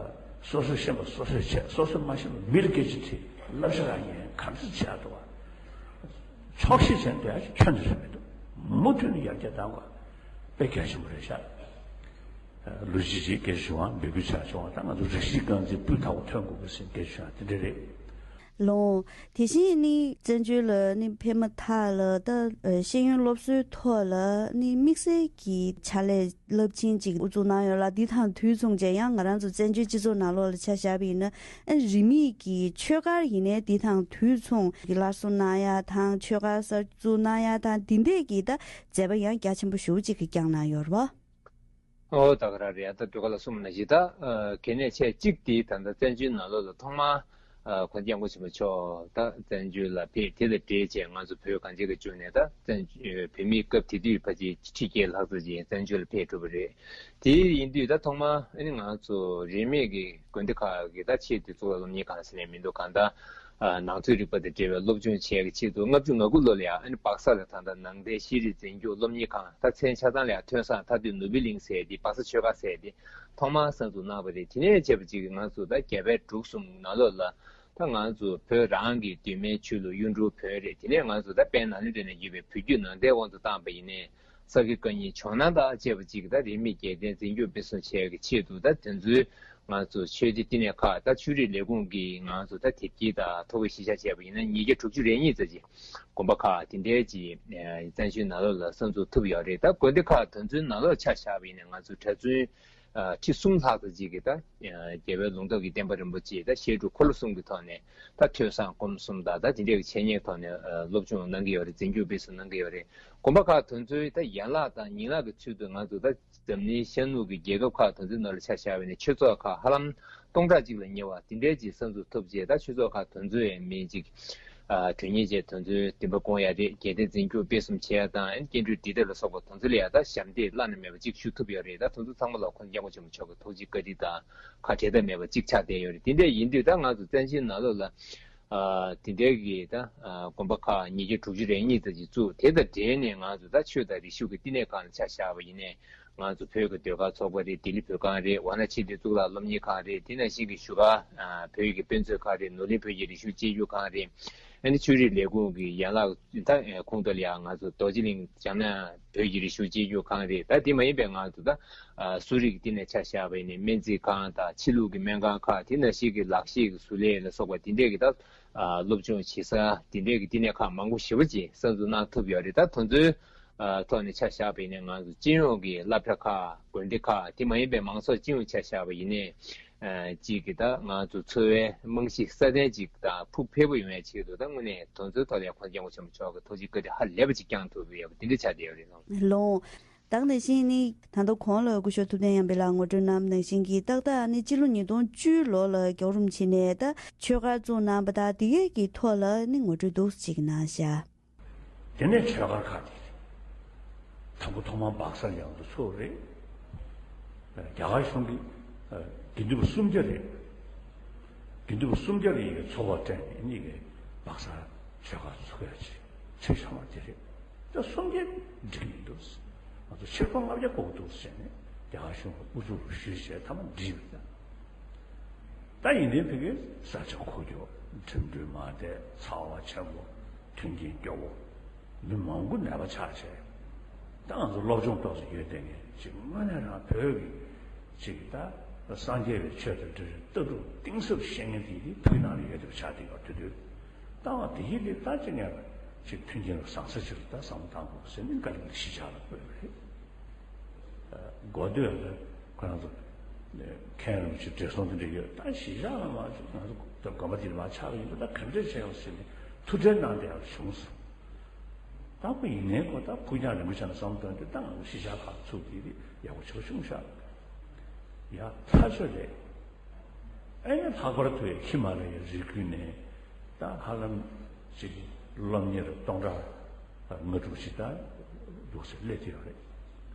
སོ་སོས་ཤེས་པ་སོ་སོས་བྱས། སོ་སོས་མ་ཤེས་པ་མི་ལ་སྐད་ཆ་དྲིས། བསླབ་བྱ་རག་ཡིན་གང་འཚམ་བྱེད་ཡ་འདུག་བ། ཆོག་ཤེས་བྱས་འདོད་ཡ་ཁྱོན་ནས་རེད་མི་འདུག་མུ་མཐུད་ནས་ཡར་རྒྱས་གཏང་དགོས་དཔེ་གལ་ཆེན་པོ་རེད་ཤག་ལོ་གཅིག་ཅིག་སྐད་ཆ་བྱུང་བ་འབོད་སྐུལ་བྱ་བྱུང་བ། ད་ང་ཚོ་རིགས་གཅིག་རྐང་འཛིན་སྤུས་དག་པོ་ཐོན་དགོས་པའི་སེམས་སྐད་ཆ་བྱུང་བ་དེ་འདྲ་རེད། ལོ། དེ་བཞིན་ནི་བཙན་བྱོལ་ལ་ནི་ཕེབས་མ་ཐག་ལ་ད་ཨ་ཤེས་ཡོན་སློབ་གསོའི་ཐོག་ལ་ནི་དམིགས་བསལ་གྱི་ཕྱག་ལས་རླབས་ཆེན་ཅིག་དབུ་འཛུགས་གནང་ཡོད་ལ། འདི་དང་དུས་མཚུངས་བྱས་ཡང་ང་རང་ཚོ་བཙན་བྱོལ་སྤྱི་ཚོགས་ནང་ལོགས་ལ་ཆ་བཞག་པ་ཡིན་ན། ཨ་རིས་མེད་ཀྱི་ཆོས་སྒར་ཡིན་ནའི་འདི་དང་དུས་མཚུངས་ཀྱི་སླར་གསོ་གནང་ཡ་དང་། ཆོས་སྒར་གསར་འཛུགས་གནང་ཡ་དང་། འདི་འདྲས་ཀྱི་ད་མཛད་པ་ཡང་རྒྱ་ཆེན་པོ་ཞེ་པོ་ཅིག་གི་བསྐྱངས་གནང་ཡོད་རེད་བ། ཨོ་ད་ག་རང་རེད། ཨ་ད་ཟློས་གར་ལགས་གསུངས་པ་ནང་བཞིན་ད་ཨ་གལ་གནད་ཆེ་གཅིག་དེ་ད་ལྟ་བཙན་བྱོལ་ནང་ལོགས་ལ་ཐོག་མར་ ཨ་གོང་ས་སྐྱབས་མགོན་ཆེན་པོ་མཆོག་ད་བཙན་བྱོལ་ལ་ཕེབས། དེ་དང་འབྲེལ་བྱས་ང་ཚོ་བོད་གངས་ཅན་གྱི་ལྗོངས་ནས་ད་བཙན་བོད་མིའི་སྐབས་དེ་དུས་ཕལ་ཆེར་ཁྲི་བརྒྱད་ལྷག་ཙམ་ཅིག་བཙན་བྱོལ་ལ་ཕེབས་གྲུབ་པ་རེད། དེ་ཡིན་དུས་ད་ཐོག་མར་ཨ་ནི་ང་ཚོ་རིས་མེད་ཀྱི་དགོན་སྡེ་ཁག་གི་ད་ཆེས་མཐོའི་གཙུག་ལག་སློབ་གཉེར་ཁང་ཟེར་ནས་མི་འདུག་གང་ལྟར། ཨ་ནང་ཆོས་རིག་པ་དང་འབྲེལ་བའི་སློབ་སྦྱོང་བྱེད་ཡག་གི་ཆེད་དུ་ལྔ་བཅུ་ང་དགུ་ལོ་ལ་ཡང་ཨ་ནི་སྦག་ས་ལ་ད་ལྟ་ནང་བསྟན་ཤེས་རིག་འཛིན་སྐྱོང་སློབ་གཉེར་ཁང་ད་མཚན་ཆ་ཚང་ལ་ཡང་ཐོན་སར་མཐའ་སྡོད་ནུ་སྦི་གླིང་ཟེར་ཏེ་སྦག་ས་ཆོས་སྒར་ཟེར་ཏེ་ཐོག་མར་གསར་འཛུགས་གནང་བ་རེད། དེ་ནས་བྱས་པ་ཅིག་ང་ཚོ་ད་རྒྱལ་བའི་འབྲུག་གསུམ་ནང་ལོགས་ལ་ད་ང་ཚོ་བོད་རང་གི་གདོད་མའི་ཆོས་ལུགས་གཡུང་དྲུང་བོན་རེད། དེ་ནས་ང་ཚོ་ད་དཔལ་ནཱ་ལེནྡྲ་ནས་ཡོད་པའི་བོད་བརྒྱུད་ནང་བསྟན་དབང་དུ་བཏང་བ་ཡིན་ནའི། ས་དགེ་བཀའ་རྙིང་ཇོ་ནང་དང་བཅས་པ་ཅིག་ད་རིས་མེད་རྒྱལ་བསྟན་འཛིན་སྐྱོང་སྤེལ་གསུམ་བྱེད་ཡག་གི་ཆེད་དུ་ད་དེ་ཚོའི་ང་ཚོ་ཆོས་སྡེ་བསྟི་གནས་ཁག་ད་ཆོས་རིག་ལས་ཁུངས་ཀྱིས་ང་ཚོ་ད་དེབ་སྐྱེལ་དང་ཐོ་འགོད་གཞི་བཞག་བྱས་པ་ཡིན་ན་ཉིས་བརྒྱ་དྲུག་ཅུ་རེ་གཉིས་ཙམ་ཅིག་དགོན་པ་ཁག་དེ་འདྲའི་ཅིག་བཙན་བྱོལ་ནང་ལོགས་ལ་གསར་འཛུགས་ཐུབ་ཡོད་རེད། ད་དགོན་སྡེ་ཁག་དེ་ཚོའི་ནང་ལོགས་ཆ་བཞག་པ་ཡིན་ན་ང་ཚོ་གྲྭ་བཙུན་ཁྲི་གསུམ་ལྷག་ཙམ་ཅིག་གིས་ད་རྒྱལ་བའི་ལུང་རྟོགས་ཀྱི་བསྟན་པ་རིན་པོ་ཆེ་ད་བཤད་སྒྲུབ་འཁོར་ལོ་གསུམ་གྱི་ཐོག་ནས་ད་ཐོས་བསམ་སྒོམ་གསུམ་དང་ད་དེ་འདྲའི་འཆད་ཉན་ཐོག་ནས་སློབ་སྦྱོང་གནང་གི་ཡོད་རེད། འཛིན་སྐྱོང་སྤེལ་གསུམ་གནང་གི་ཡོད་རེད། དགོན་པ་ཁག་དེ་ཚོའི་ད་ཡན་ལག་དང་ཉིང་ལག་གི་ཚུལ་དུ་ང་ཚོ་ད་འཛམ་གླིང་ཤར་ནུབ་ཀྱི་རྒྱལ་ཁབ་ཁག་དེ་ཚོའི་ནང་ལ་ཆ་བཞག་པ་ཡིན་ན་ཆོས་ཚོགས་ཁག་ཧ་ལམ་སྟོང་ཕྲག་གཅིག་ལ་ཉེ་བ་དེ་འདྲའི་ཅིག་གསར་འཛུགས་ཐུབ་རྗེས་ད་ཆོས་ཚོགས་ཁག་དེ་ཚོའི་མིང་ཅིག་ཨ་དོན་གཉེར་བྱས་དེ་ཚོའི་འདུན་པ་སྐོང་ཡ་རེད། རྒྱལ་བསྟན་འཛིན་སྐྱོང་སྤེལ་གསུམ་བྱས་ཡ་དང་ཨ་ནི་སྐྱེ་འགྲོའི་འབྲི་ཐབས་ལ་སོགས་པ་དེ་ཚོ་ལ་ཡ་ད་ཞབས་འདེགས་བླ་ན་མེད་པ་ཅིག་ཞུ་ཐུབ་ཡོད་རེད། ད་དེ་ཚོ་ཚང་མ་ལ་གོང་ས་སྐྱབས་མགོན་ཆེན་པོ་མཆོག་གི་ཐུགས་རྗེ་བཀའ་དྲིན་དང་ཁ་བྲལ་ཐབས་མེད་པ་ཅིག་ཆགས་བསྡད་ཡོད་རེད། དེ་འདྲ་ཡིན་དུས་ད་ང་ཚོ་བཙན་བྱོལ་ནང་ལོགས་ལ། ཨ་དེ་འདྲའི་གི་ད་ཨ་དགོན་པ་ཁག་ཉིས་བརྒྱ་དྲུག་ཅུ་རེ་གཉིས་ཙམ་ཅིག་བཙུགས། དེ་དང་འབྲེལ་ནས་ང་ཚོ་ད་ཆོས་དང་རིག་གཞུང་གི་བསྟི་གནས་ཁང་ལ་ཆ་བཞག་པ་ཡིན་ནའི་ང་ཚོ་བོད་ཀྱི་ཟློས་གར་ཚོགས་པ་རེད། ལྡི་ལི་བོད་ཁང་རེད། ཝཱ་ཎ་ཤི་ཏི་གཙུག་ལག་སློབ་གཉེར་ཁང་རེད། དེ་ནང་བཞིན་གྱི་བཞུགས་སྒར་ཨ་བོད་ཀྱི་དཔེ་མཛོད་ཁང་རེད། ནོར་གླིང་བོད་ཀྱི་རིག་གཞུང་གཅེས་འཛུགས་ཁང་རེད། ཨ་ནི་ཆོས་རིག་ལས་ཁུངས་ཀྱི་ཡན་ལག་ད་ཁོངས་གཏོགས་ལ་ཡང་ང་ཚོ་རྡོ་རྗེ་གླིང་ལྗང་ནག་བོད་ཀྱི་རིག་གཞུང་གཅེས་འཛུགས་ཁང་རེད། ད་དེ་མ་ཡིན་པའི་ང་ཚོ་ད་ཨ་གསོ་རིག་གི་བསྟི་གནས་ཆ་བཞག་པ་ཡིན་ནའི་སྨན་རྩིས་ཁང་དང་ཕྱི་ལུགས་ཀྱི་སྨན་ཁང་ཁག་དེ་ནང་བཞིན་གྱི་ལག་ཤེས་ཀྱི་བཟོ་ལས་ལ་སོགས་པ་དེ་འདྲས་ཀྱི་ད་ཨ་སློབ་སྦྱོང་བྱེད་ས་དེ་འདྲས་ཀྱི་བསྟི་གནས་ཁག་མང་པོ་ཞེ་པོ་ཅིག་གསར་འཛུགས་གནང་ཐུབ་ཡོད་རེད། ད་དེ་ཚོའི་ཨ་ཐོག་ནས་ཆ་བཞག་པ་ཡིན་ན་ང་ཚོ་སྤྱི་ཡོངས་ཀྱི་སློབ་གྲྭ་ཁག་དགོན་སྡེ་ཁག་དེ་མ་ཡིན་པའི་མང་ཚོགས་སྤྱི་ཡོངས་ཆ་བཞག་པ་ཡིན་ནའི་ཨ་གཅིག་གི་ད་ང་ཚོ་འཚོ་བའི་རྨང་གཞི་སྲ་བརྟན་ཅིག་དང་ཕུགས་འཕེར་པོ་ཡོང་ཡའི་ཆེད་དུ་ད་དངོས་གནས་དེ་ཚོའི་ཐོག་ལ་ཡང་གོང་ས་སྐྱབས་མགོན་ཆེན་པོ་མཆོག་གི་ཐུགས་རྗེ་བཀའ་དྲིན་ཧ་ལས་པ་ཅིག་བསྐྱངས་ཐུབ་ཡོད་པ་དེ་འདྲ་ཆགས་བསྡད་ཡོད་རེད་ལགས། ལགས། ད་ག་ནང་བཞིན་ནི་ད་ལྟ་གོང་ལ་སྐུ་ཞབས་ཐུབ་བསྟན་དབྱངས་པའི་ལགས་ངོ་སྤྲོད་གནང་བ་ནང་བཞིན་གྱི་ཏག་ཏག་ནི་སྤྱི་ལོ་ཉིས་སྟོང་བཅུ་ལོ་ལ་རྒྱལ་བ་རིན་པོ་ཆེ་ནས་ད་ཆོས་སྒར་བཙུགས་གནང་བ་དང་དེ་གའི་གི་ཐོག་ལ་ནི་ངོ་སྤྲོད་འདུག་ཅིག་གནང་ཤག། དེ་ནས་ཆོས་སྒར་ཁག་དེ་རེད། དང་པོ་ཐོག་མར་སྦག་སར་ཡང་དུ་ཚུགས་རེད། རྒྱ་གར་གཞུང་གི་དགེ་འདུན་པ་སུམ་བརྒྱ་རེད། དགེ་འདུན་པ་སུམ་བརྒྱ་རེ་ཡི་ཚོགས་པ་སྤྲད་ནས་གཉིས་ཀའི་སྦག་སར་ཆོས་སྒར་ཚུགས་ཡ་ཆེད་ཆེད་བྱུང་བ་དེ་རེད། ད་སུམ་བརྒྱ་འགྲིག་མི་འདུག། ང་ཚོ་ཆིག་སྟོང་ལྔ་བརྒྱ་དགོས་འདུག་ཟེར་ནས་རྒྱ་གར་གཞུང་གི་དབུ་ཚུགས་རུ་ཞུས་བྱས་མཐའ་མ་འགྲིག་ཡོད་ཀྱང་། ད་ཡིན་ནའི་ཕ་གིའི་ས་ཆ་འཁོར་རྒྱུག་འགྲིམ་འགྲུལ་མ་བདེ། ཚ་བ་ཆེན་པོ། མཐུན་རྐྱེན་སྐྱོ་བོ། མི་མང་པོ་ནད་པ་ཆགས་བྱས། ད་ང་ཚོ་སློབ་སྦྱོང་ཏོག་ཙམ་ཡོད་བསྡད་མཁན་ཅིག་དངོས་གནས་རང་བོད་ཀྱི་ཅིག་ད་སངས་རྒྱས་པའི་ཆོས་དང་འབྲེལ་བའི་ལྟ་གྲུབ་གཏིང་ཟབ་ཤེས་མཁན་དེ་ཕ་གི་ནང་ལ་ཡོད་བསྡད་པ་ཆགས་བསྡད་ཡོད་དུས་དུས། ལྟ་བ་དེ་ཡིན་དེ་ལྟ་ཅི་ངེས་པ་ཅིག་མཐུན་རྐྱེན་ལ་བཟང་ས་ཅིག་ལ་ད་བསམ་བློ་བཏང་དགོས་ཟེར་ནས་བཀའ་བློན་གྱིས་གཞིས་ཆགས་ལ་བསྐོས་པ་རེད། འགོ་སྟོད་ལ་ཁོ་རང་ཚོ་མཁན་རིན་པོ་ཆེ་བགྲེས་སོང་དེ་འདྲ་ཡོད། ད་གཞིས་ཆགས་ལ་མ་ང་ཚོ་དགོན་པ་དེ་ལ་མ་ཆགས་པ་ཡིན་ད་ད་ག་འདྲ་བྱས་ཡོང་ཟེར་ནས་ཐུགས་ཁྲལ་གནང་བསྡད་ཡག་བྱུང་སོང་། ད་ཁོ་ཡིན་ནའི་ཁོ་ད་ཕུགས་རྒྱང་རིང་པོ་བྱས་ན་བསམ་བློ་བཏང་དུས་ད་ང་ཚོ་གཞིས་ཆགས་ཁག་ཚུགས་དེ་དེ་ཡག་པོ་ཆེ་བ་བྱུང་ཤག། ཡ་ཐག་ཆོད་རེད། ཨེ་ནི་ལྷག་པར་དུ་ཧི་མ་ལ་ཡའི་རི་ཁུལ་ནས་ད་ཧ་ལམ་ཅིག་སློབ་གཉེར་སྟོང་ཕྲག་ལྔ་དྲུག་ཅིག་ད་འདུག་སེ་སླེབས་ཀྱི་ཡོད་རེད།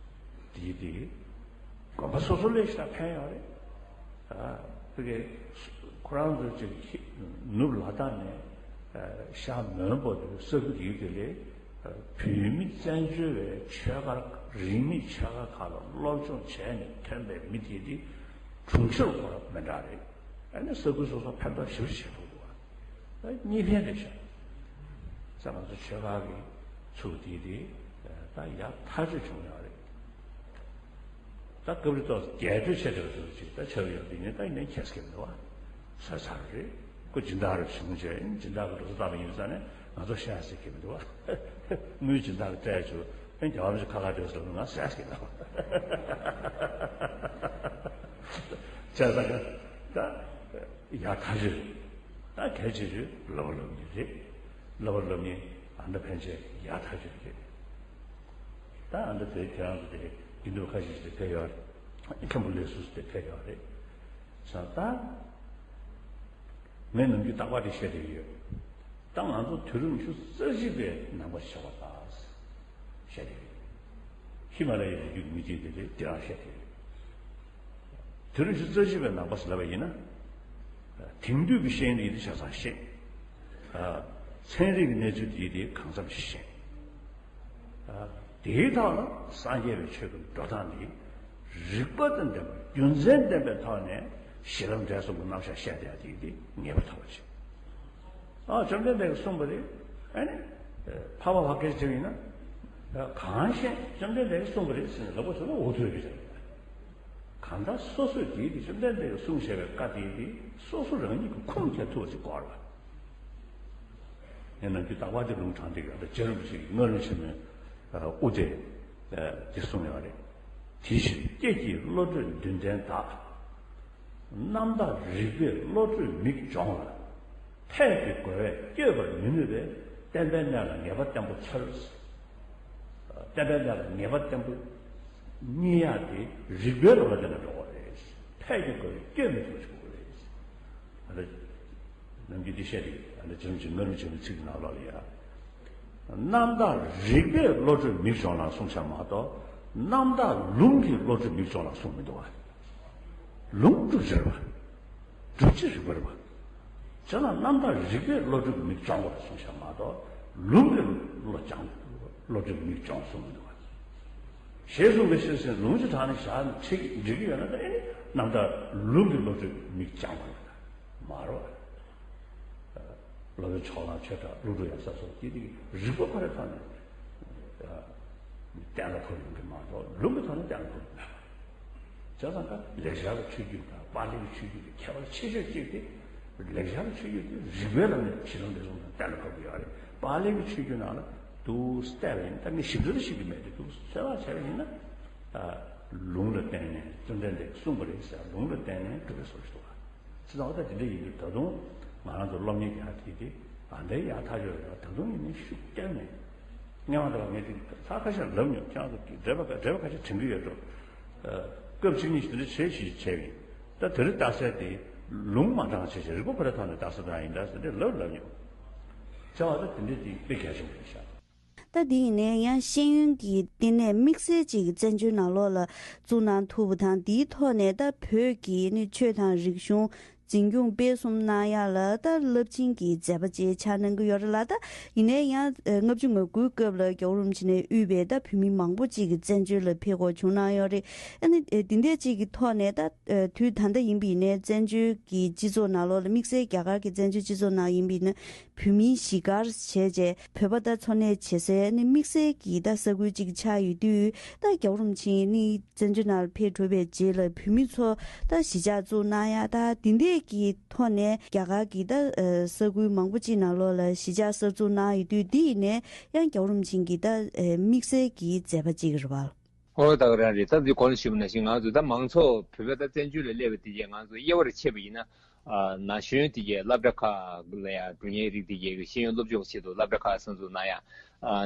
དེ་དེ་དགོན་པ་སོ་སོ་སླེབས་ཤག་ཕན་ཡོད་རེད། ཨ་ཕ་གི་ཁོ་རང་ཚོ་ཅིག་ནུབ་ལ་དྭགས་ནས་ཤར་མོན་བར་དུ་ས་ཁུལ་དེ་དེ་ལས་བོད་མི་བཙན་བྱོལ་བའི་ཆོས་སྒར་རིས་མེད་ཆོས་སྒར་ཁག་ལ་སློབ་སྦྱོང་བྱས་ནས་ཐོན་པའི་མི་དེ་དེ་གྲོང་ཁྱེར་ཁོ་རང་མི་འདྲ་རེད། ཨ་ནི་ས་ཁུལ་སོ་སོ་ཕན་ཐོགས་ཞེ་པོ་བྱེད་ཐུབ་འདུག་བ། ད་གཉིས་ཕན་རེད་ཤག། ས་ང་ཚོ་ཆོས་ཁང་གི་ཚུགས་དེ་དེ་ད་ཡག་ཐག་ཆོད་བྱུང་ཡོད་རེད། ད་སྐབས་རེ་ཏོག་ཙམ་རྒྱས་སྤྲོས་བྱས་ཏེ་ཚུལ་ཅིག་ད་ཆོས་ཡོད་དེ་ནས་ད་ཡིན་ནའི་ཁྱད་མཁས་མི་འདུག་བ། ས་ཚར་རེད། ཁོ་སྦྱིན་བདག་རེ་བྱུང་བྱས་སྦྱིན་བདག་གི་འགྲོ་སོང་བཏང་བ་ཡིན་ཙང་ནས་ང་ཚོ་ཤ་ཟེར་གི་མི་འདུག་བ། དངུལ་སྦྱིན་བདག་གི་སྤྲད་བྱུང་ཨེ་རྒྱལ་བ་རིན་པོ་ཆེ་ཁ་ཁ་སྤྲད་སོང་ང་ཟེར་གི་འདུག་བ། བྱས་ཙང་ད་ཡག་ཐག་ཆོད་རེད། ད་གལ་ཆེ་ཤོས་བསླབ་པ་སློབ་གཉེར་རེད། བསླབ་པ་སློབ་གཉེར་ཨ་མདའ་ཕན་ཆད་ཡག་ཐག་ཆོད་རེད། ད་ཨ་མདའ་བོད་ཁྱེད་རང་ཚོ་དེ་དགེ་འདུན་ཁ་ཤས་ཤིག་དེ་ཕེབས་ཡོད་རེད། མཁན་པོ་ལས་སུ་དེ་ཕེབས་ཡོད་རེད། ས་ད་ ངས་ནམ་རྒྱུན་རྟག་པར་དེ་བཤད་བསྡད་ཀྱི་ཡོད། ད་ང་ཚོ་དུས་རབས་ཉི་ཤུ་རྩ་གཅིག་པའི་ནང་པ་ཞིག་ཆགས་པ་ད་བཤད་བསྡད་ཀྱི་ཡོད། ཧི་མ་ལ་ཡའི་རི་རྒྱུད་ཀྱི་མི་གཅིག་དེ་དེ་དེ་རང་བཤད་བསྡད་ཀྱི་ཡོད། དུས་རབས་ཉི་ཤུ་རྩ་གཅིག་པའི་ནང་པ་ཞིག་ལབ་པ་ཡིན་ན། དེང་དུས་ཀྱི་ཤེས་ཡོན་དེ་ཆ་ཚང་ཤེས། ཚན་རིག་གི་གནས་ཚུལ་དེ་དེ་གང་འཚམ་ཞིག་ཤེས། དེའི་ཐོག་ལ་སངས་རྒྱས་པའི་ཆོས་ཀྱི་འགྲོ་སྟངས་འདི་རིགས་པ་དང་ལྡན་པ་རྒྱུ་མཚན་ལྡན་པའི་ཐོག་ནས་གཞི་ལམ་འབྲས་གསུམ་གྱི་རྣམ་གཞག་བཤད་བསྡད་ཡ་དེ་དེ་ངེས་པར་དགོས་པ་ཅིག་ཨ་བཅོམ་ལྡན་འདས་ཀྱིས་གསུངས་པ་རེད། ཨ་ནི་འཕགས་པ་བྷ་ག་ཅིག་ཡིན་ན་གང་ཤེས་བཅོམ་ལྡན་འདས་ཀྱིས་གསུངས་པ་རེད་ཟེར་ནས་ལབ་པ་ཚོ་ལ་འོ་ཐུག་གི་རེད། གང་ལྟར་སོ་སོས་དེའི་དེ་བཅོམ་ལྡན་འདས་ཀྱིས་གསུངས་བཞག་པའི་བཀའ་དེའི་དེ་སོ་སོ་རང་ཉིད་ཀྱི་ཁུངས་ཁྱེར་ཐུབ་པ་ཅིག་དགོས་རེད་པ། ངས་ནམ་རྒྱུན་རྟག་པར་དེ་ལུང་དྲངས་བསྡད་ཀྱི་ཡོད། ད་རྗེ་རིན་པོ་ཆེ་གིས་མངོན་རིན་ཆེན་མོའི་དབུ་དེ་དེ་གསུངས་ཡོད་རེད། དེ་བཞིན་སྐྱེས་ཀྱི་བློ་གྲོས་འདུན་ལྡན་དག་རྣམ་དག་རིག་པས་བློ་གྲོས་མིག་སྦྱོང་ལ། ཕས་ཀྱི་རྒོལ་བས་བསྐྱོད་པར་མི་ནུས་པས་བསྟན་པའི་གནས་ལ་ངེས་པ་བརྟན་པོ་འཚོལ། བསྟན་པའི་གནས་ལ་ངེས་པ་བརྟན་པོ་རྙེད་ཡག་དེ་རིག་པའི་ལམ་ལ་བརྟེན་ནས་འགྲོ་དགོས་རེད། ཕས་ཀྱི་རྒོལ་བས་བསྐྱོད་མི་ཐུབ་ཅིག་དགོས་རེད། ཨ་ནི་ནམ་རྒྱུན་འདི་བཤད་དེ་ཨ་ནི་རྗེ་རིན་པོ་ཆེ་མངོན་རིན་ཆེན་མོའི་ཚིག་གི་ནང་ལོགས་ལ་ཡ། རྣམ་དག་རིག་པས་བློ་གྲོས་མིག་སྦྱོང་ལ་གསུངས་ཤག་མ་གཏོགས། རྣམ་དག་ལུང་གིས་བློ་གྲོས་མིག་སྦྱོང་ལ་གསུངས་མི་འདུག་བ། ལུང་སྒྲུབ་བྱེད་རེད་བ། སྒྲུབ་བྱེད་རིག་པ་རེད་བ། བྱས་ན་རྣམ་དག་རིག་པས་བློ་གྲོས་མིག་སྦྱོང་དགོས་ལ་གསུངས་ཤག་མ་གཏོགས། ལུང་གིས་བློ་སྦྱང་བློ་གྲོས་མིག་སྦྱོང་གསུངས་མི་འདུག་བ། ཞེས་གསུངས་པའི་ཕྱིར་ཟེར་ལུང་གཅིག་དྲངས་ནས་བཞག་ནས་འགྲིག་གི་ཡོད་ན་ད་ཨེ་ནི་རྣམ་དག་ལུང་གིས་བློ་གྲོས་མིག་སྦྱང་དགོས་རེད་བ། མ་རེད་བ། སློབ་དཔོན་ཕྱོགས་གླང་ཆོས་གྲགས་ཀླུ་སྒྲུབ་ཡབ་སྲས་སོགས་ཀྱིས་དེ་རིག་པ་ཁོ་རའི་ཐོག་ནས་གཏན་ལ་ཕབ་ཡོང་གི་མ་གཏོགས་ལུང་གི་ཐོག་ནས་གཏན་ལ་ཕབ་ཡོང་གི་མེད་པ། བྱས་ཙང་ད་ལེགས་སྦྱར་གྱི་ཆོས་བརྒྱུད་དང་པཱ་ལི་གི་ཆོས་བརྒྱུད་ཀྱི་ཁྱད་པར་ཆེ་ཤོས་གཅིག་དེ། ལེགས་སྦྱར་གྱི་ཆོས་བརྒྱུད་དེ་རིགས་པའི་ལམ་ནས་གཞི་ལམ་འབྲས་གསུམ་དང་གཏན་ལ་ཕབ་ཀྱི་ཡོད་རེད། པཱ་ལི་གི་ཆོས་བརྒྱུད་ནང་ལ་འདུག་བལྟས་པ་ཡིན་ན་ད་ངས་ཞིབ་ཕྲ་ཞིབ་ཀྱི་མེད་དེ་འདུག་གསལ་བ་བྱས་པ་ཡིན་ན། ལུང་ལ་བརྟེན་ནས་བཅོམ་ལྡན་འདས་ཀྱིས་གསུངས་པ་རེད་ཟེར་ལུང་ལ་བརྟེན་ནས་གྲུབ་པའི་བཟོ་ཞིག་འདུག་བ། ཅི་ཙམ་པ་ད་དེ་འདྲ་ཡིན་དུས་ད་དུང་ང་རང་ཚོ་སློབ་གཉེར་རྒྱག་དེ་དེ་ཨ་འདའི་ཡག་ཐག་ཆོད་རེད། ད་དུང་ཡིན་ནའི་ཤུགས་བསྐྱར་ནས་སྔོན་མ་ད་ལ་ངས་དེ་ཚར་ཁ་ཤས་ལབ་མྱོང་། ཁྱེད་རང་ཚོ་འགྲེལ་པ་འགྲེལ་པ་ཁ་ཤས་དྲན་གྱི་ཡོད་འགྲོ། སྐབས་གཅིག་གཉིས་ཤིག་དེ་འདྲ་བྱས་ཤིག་བྱས་པ་ཡིན། ད་དེ་རིང་ལྟ་གསལ་དེ་ལུང་མ་དྲངས་བྱས་བྱས་རིགས་པ་ཁོ་རའི་ཐོག་ནས་ལྟ་གསལ་དང་ཡིན་འདྲ་ཟེར་འདྲ་ལབ་ལབ་མྱོང་། བྱས་པ་ད་དེ་འདྲ་དེ་དཔེ་གལ་ཆེན་པོ་རེད་ཤག་ད་དེ་ཡིན་ནའི་ཡང་ཤེས་ཡོན་གྱི་བསྟི་གནས་དམིགས་བསལ་ཅིག་བཙན་བྱོལ་ནང་ལོགས་ལ་བཙུགས་གནང་ཐུབ་པ་དང་། དེའི་ཐོག་ནས་ད་བོད་ཀྱི་ནི་ཆོས་དང་རིག་གཞུང་འཛིན་སྐྱོང་སྤེལ་གསུམ་གནང་ཡག་ལ་ད་རླབས་ཆེན་གྱི་མཛད་པ་ཅིག་ཆགས་གནང་གི་ཡོད་རེད་ལ། ད་ཡིན་ནའི་ཡང་ལྔ་བཅུ་ང་དགུའི་སྐབས་ལ་རྒྱལ་བ་རིན་པོ་ཆེ་ནས་དབུས་པའི་ད་བོད་མི་མང་པོ་ཅིག་གིས་བཙན་བྱོལ་ལ་ཕེབས་དགོས་བྱུང་གནང་ཡོད་རེད། ཨ་ནི་དེ་འདྲ་ཅིག་གི་ཐོག་ནས་ད་དུས་ད་ལྟ་ཡིན་པ་ཡིན་ནའི་བཙན་བྱོལ་གྱི་སྤྱི་ཚོགས་ནང་ལོགས་ལ་དམིགས་བསལ་རྒྱ་གར་གྱི་བཙན་བྱོལ་སྤྱི་ཚོགས་ནང་ཡིན་པ་ཡིན་ན། བོད་མིའི་གཞིས་སྒར་བྱས་རྗེས་བོད་པ་ད་འཚོ་གནས་བྱེད་སའི་ནི་དམིགས་བསལ་གྱི་ད་ས་ཁུལ་གཅིག་ཆགས་ཡོད་དུས། ད་རྒྱལ་བ་རིན་པོ་ཆེ་ནི་བཙན་བྱོལ་ནང་ལ་ཕེབས་གྲུབ་པའི་རྗེས་ལ་བོད་མི་ཚོ་ད་གཞིས་ཆགས་བཙུགས་གནང་ཡ་ད་དེ་འདྲས་ཀྱི་ཐོག་ནས་རྒྱ་གར་གྱི་ད་ས་ཁུལ་མང་པོ་ཅིག་ནང་ལོགས་ལ་གཞིས་ཆགས་གསར་འཛུགས་གནང་ཡོད་དུས། འདི་ཡིན་ནའི་ཡང་རྒྱལ་བ་རིན་པོ་ཆེ་གི་ད་དམིགས་བསལ་གྱི་མཛད་པ་ཅིག་རེད་བ། ཨོ་ད་ག་རང་རེད། ད་འདི་གོང་ལ་ཞུས་པ་ནང་བཞིན་ང་ཚོ་ད་མང་ཚོགས་བོད་པ་ད་བཙན་བྱོལ་ལ་སླེབས་པ་དེ་གས་ང་ཚོ་དབྱེ་བར་ཕྱེ་བ་ཡིན་ན། ན་གཞོན་དེ་གས་སློབ་གྲྭ་ཁག་ལ་ཡང་འགྲོ་མཁན་རིགས་དེ་གས་ཀྱི་ཤེས་ཡོན་སློབ་སྦྱོང་གི་ཆེད་དུ་སློབ་གྲྭ་ཁག་གསར་འཛུགས་གནང་ཡ།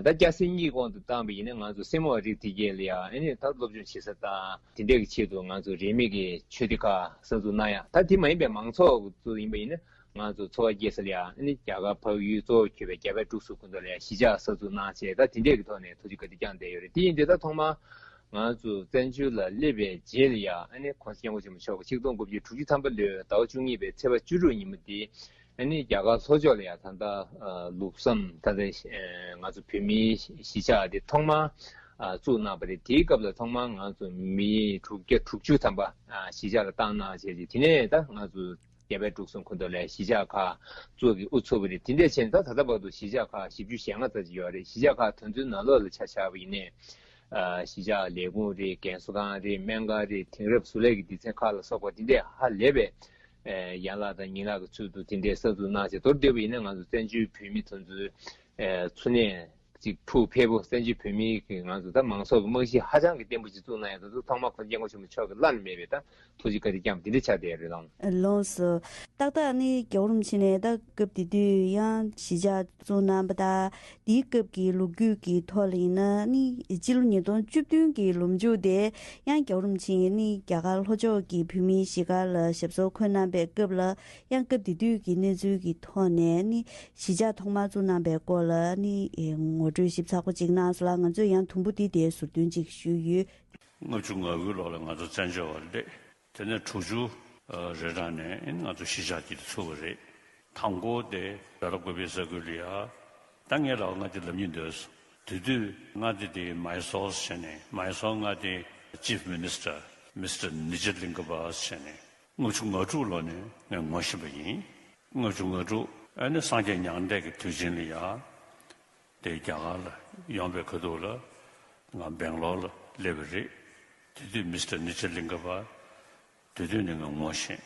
ད་སྐྱ་སེར་གཉིས་གོང་དུ་བཏང་བ་ཡིན་ན་ང་ཚོ་སེར་མོ་བ་རིགས་དེ་གས་ལ་ཡང་ཨ་ནི་ད་སློབ་སྦྱོང་བྱེད་ས་དང་དེ་འདྲས་ཀྱི་ཆེད་དུ་ང་ཚོ་རིས་མེད་ཀྱི་ཆོས་སྡེ་ཁག་གསར་འཛུགས་གནང་ཡ། ད་དེ་མ་ཡིན་པའི་མང་ཚོགས་ཚོ་ཡིན་པ་ཡིན་ན་ང་ཚོ་འཚོ་བ་སྐྱེལ་ས་ལ་ཡང་ཨ་ནི་རྒྱ་གར་འཕགས་ཡུལ་གཙོ་བོ་གྱུར་པའི་རྒྱ་བལ་འབྲུག་གསུམ་ཁུལ་དུ་ལ་ཡང་གཞིས་ཆགས་གསར་འཛུགས་གནང་བྱས། ད་དེ་འདྲས་ཀྱི་ཐོག་ནས་ཐུགས་རྗེ་བཀའ་དྲིན་བསྐྱངས་བསྡད་ཡོད་རེད། དེ་ཡིན་དུས་ད་ཐོག་མར། ང་ཚོ་བཙན་བྱོལ་ལ་སླེབས་པའི་རྗེས་ལ་ཡང་ཨ་ནི་༸གོང་ས་༸སྐྱབས་མགོན་ཆེན་པོ་མཆོག་གིས་ཆིག་སྟོང་དགུ་བརྒྱ་དྲུག་ཅུ་ཐམ་པ་ལོའི་ཟླ་བ་བཅུ་གཉིས་པའི་ཚེས་པ་བཅུ་དྲུག་ཉིན་མོ་དེ་ཨ་ནི་རྒྱ་གར་ལྷོ་ཕྱོགས་ལ་ཡང་ད་ལྟ་ལུགས་བསམ་ད་ལྟ་ང་ཚོ་བོད་མིའི་གཞིས་ཆགས་དེ་ཐོག་མར་བཙུགས་གནང་བ་རེད། དེའི་སྐབས་ལ་ཐོག་མར་ང་ཚོ་མི་དྲུག་བརྒྱ་དྲུག་ཅུ་ཐམ་པ་གཞིས་ཆགས་ལ་བཏང་གནང་བྱས་རྗེས་དེ་ནས་ད་ང་ཚོ་རྒྱ་བལ་འབྲུག་གསུམ་ཁུལ་དུ་ལ་གཞིས་ཆགས་ཁག་བཙུགས་ཀྱི་དབུ་ཚུགས་པ་རེད། དེ་འདྲས་བྱས་ནས་ད་ད་ལྟ་བར་དུ་གཞིས་ཆགས་ཁག་བཞི་བཅུ་ཞེ་ལྔ་ཙམ་ཅིག་ཡོད་རེད། གཞིས་ཆགས་ཁག་དེ་ཚོའི་ནང་ལོགས་ལ་ཆ་བཞག་པ་ཡིན་ནའི། གཞིས་ཆགས་ལས་ཁུངས་རེད། རྒན་གསོ་ཁང་རེད། སྨན་ཁང་རེད། དེང་རབས་གཟུགས་ལས་ཀྱི་སྡེ་ཚན་ཁག་ལ་སོགས་པ་དེ་འདྲས་ཧ་ལས་པའི་ཡན་ལག་དང་ཉིང་ལག་གི་ཚུལ་དུ་དེ་འདྲས་གསར་འཛུགས་གནང་བྱས། མདོར་བསྡུས་པ་ཡིན་ན་ང་ཚོ་བཙན་བྱོལ་བོད་མི་དེ་ཚོའི་འཚོ་གནས་ ཅིག་ཕུགས་ཕེབས་པོ་བཙན་བྱོལ་བོད་མིའི་གི་ང་ཚོ་ད་མང་ཚོགས་ཀྱི་རྨང་གཞི་ཧ་ཅང་གི་བརྟན་པོ་ཅིག་བཙུགས་གནང་ཡ་དེ་ཚོ་ཐོག་མར་༸གོང་ས་༸སྐྱབས་མགོན་ཆེན་པོ་མཆོག་གི་བླ་ན་མེད་པའི་ད་ཐུགས་རྗེ་བཀའ་དྲིན་བསྐྱངས་པ་དེ་འདྲ་ཆགས་བསྡད་ཡོད་རེད་དང་། ལགས་སོ། ཏག་ཏག་ནི་རྒྱལ་བ་རིན་པོ་ཆེ་ནས་ད་སྐབས་དེ་དུས་ཡང་གཞིས་ཆགས་བཙུགས་གནང་པ་དང་དེའི་སྐབས་ཀྱི་ལོ་རྒྱུས་ཀྱི་ཐོག་ལ་ཡིན་ན་ནི་སྤྱི་ལོ་ཉིས་སྟོང་བཅུ་བདུན་གྱི་ལོ་མཇུག་དེ་ཡང་རྒྱལ་བ་རིན་པོ་ཆེ་ནི་རྒྱ་གར་ལྷོ་ཕྱོགས་ཀྱི་བོད་མིའི་གཞིས་སྒར་ལ་ཞབས་སོར་འཁོད་གནང་པའི་སྐབས་ལ་ཡང་སྐབས་དེ་དུས་ཀྱི་གནས་ཚུལ་གྱི་ཐོག་ནས་ནི་གཞིས་ཆགས་ཐོག་མར་བཙུགས་གནང་པའི་སྐོར་ལ་ནི་ངོ་སྤྲོད་ཞིབ་ཚགས་པོ་ཅིག་གནང་སོང་ལ། ང་ཚོས་ཡང་དུམ་བུ་འདི་དེ་ཟུར་འདོན་ཅིག་ཞུས་ཡོད། ལྔ་བཅུ་ང་དགུའི་ལོ་ལ་ང་ཚོ་བཙན་བྱོལ་བ་སླེབས། དེ་ནས་དྲུག་ཅུ་རེ་གྲངས་ནས་ང་ཚོ་གཞིས་ཆགས་དེ་ཚུགས་པ་རེད། དང་པོ་དེ་སྦེ་ལ་ཀུ་པེ་ས་ཁུལ་ལ་ཡ། ད་ངས་ལ་མངའ་སྡེ་ལབ་སྙིང་འདོད་སོང་། དེ་དུས་མངའ་སྡེ་དེ་མཱི་སོར་ཟེར་ནས་མཱི་སོར་མངའ་སྡེའི་Chief Minister Mister Nijalingam ཟེར་ནས་ལྔ་བཅུ་ང་དྲུག་ལོ་ནས་ངས་ངོ་ཤེས་པ་ཡིན། ལྔ་བཅུ་ང་དྲུག་ཨ་ནི་སངས་རྒྱས་མྱང་འདས་ཀྱི་དུས་ཆེན་ལ་ཡ། དེ་རྒྱ་གར་ལ་ཡོང་པའི་ཁ་ཐུག་ལ་ང་སྦེང་ལོར་ལ་སླེབས་པ་རེད། དེ་དུས་Mister Nijalingam དེ་དུས་ནས་ང་ངོ་ཤེས།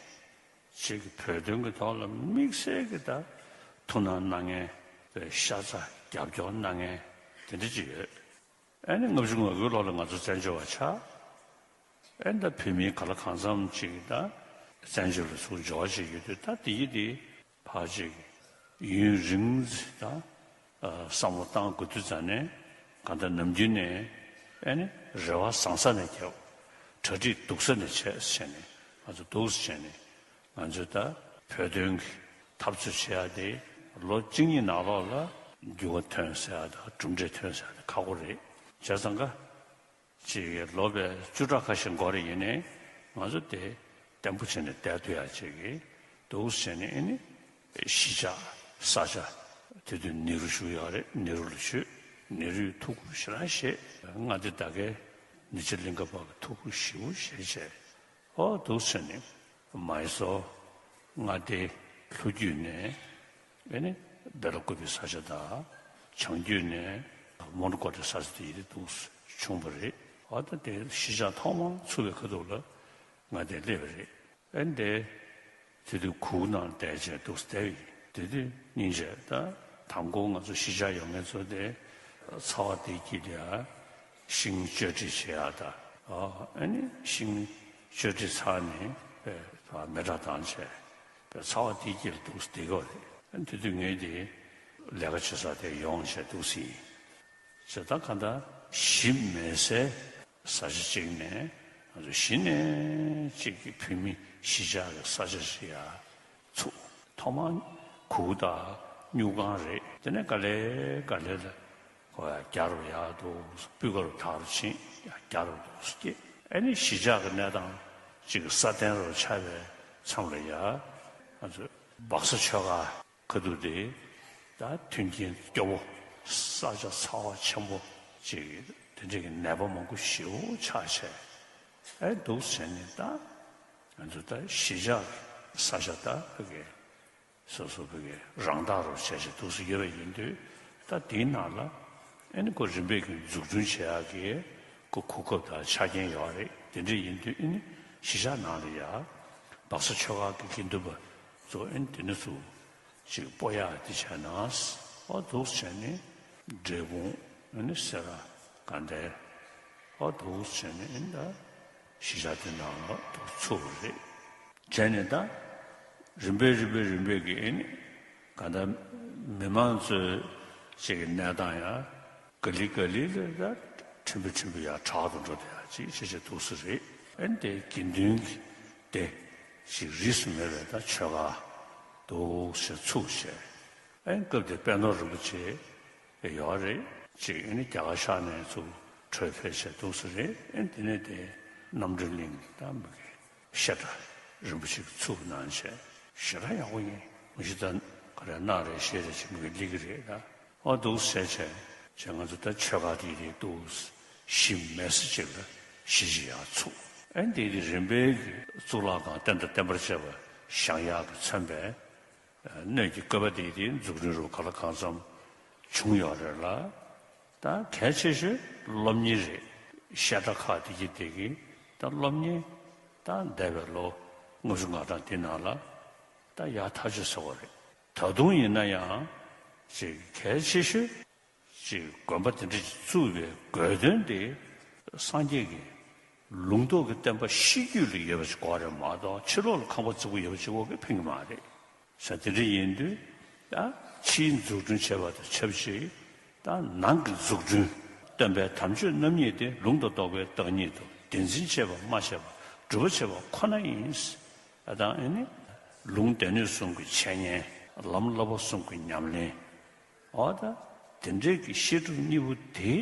ཅིག་བོད་དོན་གྱི་ཐོག་ལ་དམིགས་བསལ་གྱི་ད་ཐུགས་སྣང་གནང་མཁན་དཔེ་ཤ་ཚ་རྒྱབ་སྐྱོར་གནང་མཁན་དེ་འདྲ་ཅིག་ཡོད། ཨ་ནི་ལྔ་བཅུ་ང་དགུའི་ལོ་ལ་ང་ཚོ་བཙན་བྱོལ་བ་ཆགས། ཨེ་ད་བོད་མི་ག་ལ་གང་འཚམ་ཅིག་ད་བཙན་བྱོལ་ལ་ཚུར་འབྱོར་བ་ཅིག་ཡོད་དུས་ད་དེ་ཡི་དེ་ཕར་ཅིག་ཡུན་རིང་ཙམ་ད་བསམ་བློ་བཏང་དགོས་དུས་ཙ་ནས་གང་ལྟར་ནམ་རྒྱུན་ནས་ཨེ་ནི་རེ་བ་བཟང་ས་ནས་བརྒྱབ། གྲ་སྒྲིག་སྡུག་ས་ནས་བྱས་བྱས་ནས་ང་ཚོ་འདུག་སེ་བྱས་ནས་ང་ཚོས་ད་བོད་དོན་གྱི་འཐབ་རྩོད་བྱེད་ཡ་དེ་ལོ་གཅིག་གཉིས་ནང་ལོགས་ལ་འགྱུར་བ་ཐོན་ཟེར་ཡ་དང་གྲུབ་འབྲས་ཐོན་ཟེར་ཡ་དེ་ཁག་པོ་རེད། བྱས་ཙང་ཀ་ཅིག་ལོ་བཅུ་ཕྲག་ཁ་ཤས་འགོར་རེ་ཡིན་ནའི་ང་ཚོ་དེ་བརྟན་པོ་བྱས་ནས་བསྡད་ཐུབ་ཡ་ཅིག་གི་འདུག་སེ་བྱས་ནས་ཨེ་ནི་གཞིས་ཆགས་ས་ཆ་དེ་དུས་ནེ་རུ་བཞུགས་ཡོད་རེད། ནེ་རུ་ལ་བཞུགས། ནེ་རུས་ཐུགས་ཁུར་ཞེ་དྲག་བཞེས། མངའ་སྡེ་ད་གའི་ནི་ཅི་ལིང་ག་པ་གི་ཐུགས་ཁུར་ཞེ་པོ་བཞེས་བྱས། ཨོ་འདུག་སེ་བྱས་ནས་མཱི་སོར་མངའ་སྡེའི་ལྷོ་རྒྱུད་ནས་ཨེ་ནི་སྦེ་ལ་ཀུ་པེ་ས་ཆ་དང་བྱང་རྒྱུད་ནས་མོན་གྷོ་གི་ས་ཆ་དེ་ཡི་དེ་འདུག་སེ་བྱུང་བ་རེད། ཨོ་ད་དེ་གཞིས་ཆགས་ཐོག་མར་ཚུགས་པའི་ཁ་ཐུག་ལ་མངའ་སྡེ་སླེབས་པ་རེད། ཨེ་འདི་དེ་དུས་གུར་ནང་བསྡད་བྱས་འདུག་སེ་བསྡད་ཡིན། དེ་དུས་སྙིང་རྗེ་ད་དང་པོ་ང་ཚོ་གཞིས་ཆགས་ཡོང་མཁན་ཚོ་དེ་ཚ་བ་དེ་སྐྱིད་ལ་ཤིང་གཅོད་འབྲེག་བྱེད་ཡ་ད། ཨ་ནི་ཤིང་གཅོད་འབྲེག་ཚར་ནས་པའི་མེ་སྲེག་བཏང་བྱས་པའི་ཚ་བ་དེ་སྐྱིད་ལ་འདུག་སེ་བསྡད་ཡོད་རེད། ཨ་ནི་དེ་དུས་ངས་དེ་ལས་ཀ་བྱེད་ས་དེ་ཡོང་བྱས་འདུག་སེ་ཡིན། ཟེར་ད་ག་ད་གཞིས་མེད་སའི་ས་ཆ་གཅིག་ནས་ང་ཚོ་གཞི་ནས་གཅིག་གི་བོད་མི་གཞིས་ཆགས་ཀྱི་ས་ཆ་ཞིག་ཡར་ཚུགས། ཐོག་མར་གུར་དང་སྨྱུག་ཁང་རེད། དེ་ནས་ག་ལེ་ག་ལེ་ལ་ཁོ་ཡར་རྒྱ་རུ་ཡར་འདུག་སྤུས་ཀ་རུ་དར་རུ་ཕྱིན། ཡར་རྒྱ་རུ་འདུག་སྐྱེས། ཨ་ནི་གཞིས་ཆགས་ཀྱི་གནས་སྟངས་གཅིག་གི་སྲ་བརྟན་རུ་ཆགས་པའི་མཚམས་ལ་ཡར་ང་ཚོ་སྦག་ས་ཆོས་སྒར་ཁ་ཐུག་དེ་ད་མཐུན་རྐྱེན་སྐྱོ་བོ། ས་ཆ་ཚ་བ་ཆེན་པོ་ཅིག་དེ་འདྲ་གི་ནད་པ་མང་པོ་ཞེ་པོ་ཆགས་བྱས། ཨེ་འདུག་སེ་བྱས་ནས་ད་ང་ཚོ་ད་གཞིས་ཆགས་ས་ཆ་ད་ཕ་གི་སོ་སོ་ཕ་གི་རང་བདག་རུ་བྱས་བྱས་འདུག་སེ་ཡོད་པ་ཡིན་དུས། ད་དེའི་ནང་ལ་ཨེ་ནི་ཁོ་རིམ་པས་ཀྱི་འཛུགས་སྐྲུན་བྱེད་ཡག་གི་ཁོ་གོ་སྐབས་དང་ཆ་རྐྱེན་ཡོད་རེད། དེ་འདྲ་ཡིན་དུས་ཨེ་ནི་གཞིས་ཆགས་ནང་ལ་ཡ་སྦག་ས་ཆོས་སྒར་གྱི་དགེ་འདུན་པ་ཚོ་ཨེ་ནི་དེ་ནས་ཚུར་ཅིག་སྤོ་ཡག་དེ་བྱས་ན། ཨོ་འདུག་སེ་བྱས་ནས་འབྲས་སྤུངས་ཨེ་ནི་སེ་ར་དགའ་ལྡན། ཨོ་འདུག་སེ་བྱས་ནས་ཨེ་ནི་ད་གཞིས་ཆགས་དེ་ནང་ལ་འདུག་ཚུགས་པ་རེད། བྱས་ནས་ད་རིམ་པས་རིམ་པས་རིམ་པས་ཀྱི་ཨེ་ནི་ག་ད་མི་མང་ཚོའི་ཅིག་གི་གནས་སྟངས་ཡང་ག་ལེ་ག་ལེ་ལ་ད་ཕྲན་བུ་ཕྲན་བུ་ཡར་དྲག་ཏུ་འགྲོ་བསྡད་ཡག་ཅིག་བྱས་བྱས་འདུག་སེ་རེད། ཨེ་ནི་དེ་དགེ་འདུན་གྱི་སྡེ་ཅིག་རིས་སུ་མེད་པའི་ད་ཆོས་སྒར་འདུག་སེ་ཚུགས་བྱས། ཨེ་ནི་སྐབས་དེར་དཔལ་ནོར་རིན་པོ་ཆེ་ཡོད་རེད། ཅིག་ཨེ་ནི་རྒྱ་གར་ཤར་ནས་ཚུར་བྲོས་ཕེབས་བྱས་འདུག་སེ་རེད། ཨེ་ནི་དེ་ནས་དེ་རྣམ་གྲོལ་གླིང་ད་མི་གི་བཤད་གྲྭ་རིན་པོ་ཆེ་གི་ཚུགས་གནང་བྱས་ཞེ་དྲག་ཡག་པོ་ཡིན། མི་ཤི་ད་ག་རེ་གནང་རེད་ཤེས་རེད་ཅིག་མི་གི་སླེབས་ཀྱི་རེད་ད། ཨོ་འདུག་སེ་བྱས་བྱས་ང་ཚོ་ད་ཆོས་སྒར་དེ་རེད་འདུག་གཞི་མེད་ས་ཅིག་ལ་གཞིས་ཆགས་ཡར་ཚུགས། ཨེ་ནི་དེ་དེ་རིམ་པས་ཀྱི་གཙུག་ལག་ཁང་རྟེན་དང་བརྟེན་པར་བཅས་པ་བཞེངས་ཡག་གི་མཚོན་པའི་སྣོད་ཀྱི་བཀོད་པ་དེ་དེ་འཛུགས་སྐྲུན་རུ་ག་ལ་གང་འཚམ་བྱུང་ཡོད་རེད་ལ། ད་གལ་ཆེ་ཤོས་སློབ་གཉེར་རེད། བཤད་གྲྭ་ཁག་དེ་གི་དེ་གི་ད་སློབ་གཉེར་ད་འདས་པའི་ལོ་ལྔ་བཅུ་ང་གྲངས་དེ་ནང་ལ་ད་ཡག་ཐག་ཆོད་ཟེར་བ་རེད། ད་དུང་ཡིན་ན་ཡང་ཅིག་གལ་ཆེ་ཤོས་ ཅིག་དགོན་པ་དེ་འདྲ་ཅིག་བཙུགས་པའི་དགོས་དོན་དེ་སངས་རྒྱས་ཀྱི་ལུང་རྟོགས་ཀྱི་བསྟན་པ་ཤེས་རྒྱུད་ལ་ཡོད་པ་ཅིག་དགོས་རེད་མ་གཏོགས། ཕྱི་ལོགས་ལ་ཁང་པ་བརྩེགས་པོ་ཡོད་པ་ཅིག་དགོས་ཀྱི་ཕན་གྱི་མ་རེད། ས་དེ་འདྲ་ཡིན་དུས་ད་ཕྱིའི་འཛུགས་སྐྲུན་བྱས་པ་དང་ཆབས་ཅིག་ད་ནང་གི་འཛུགས་སྐྲུན། སྟོན་པའི་དམ་ཆོས་རྣམ་གཉིས་དེ་ལུང་དང་རྟོགས་པའི་བདག་ཉིད་དུ་བདེན་འཛིན་བྱས་པ་མ་བྱས་པ་སྒྲུབ་པ་བྱས་པ་ཁོ་ན་ཡིན། ད་ཨ་ནི་ལུང་སྡེ་སྣོད་གསུམ་གྱི་འཆད་ཉན། ལམ་བསླབ་པ་གསུམ་གྱི་ཉམས་ལེན། འོ་ད་དེ་འདྲའི་གི་བཤད་སྒྲུབ་གཉིས་པོ་དེ་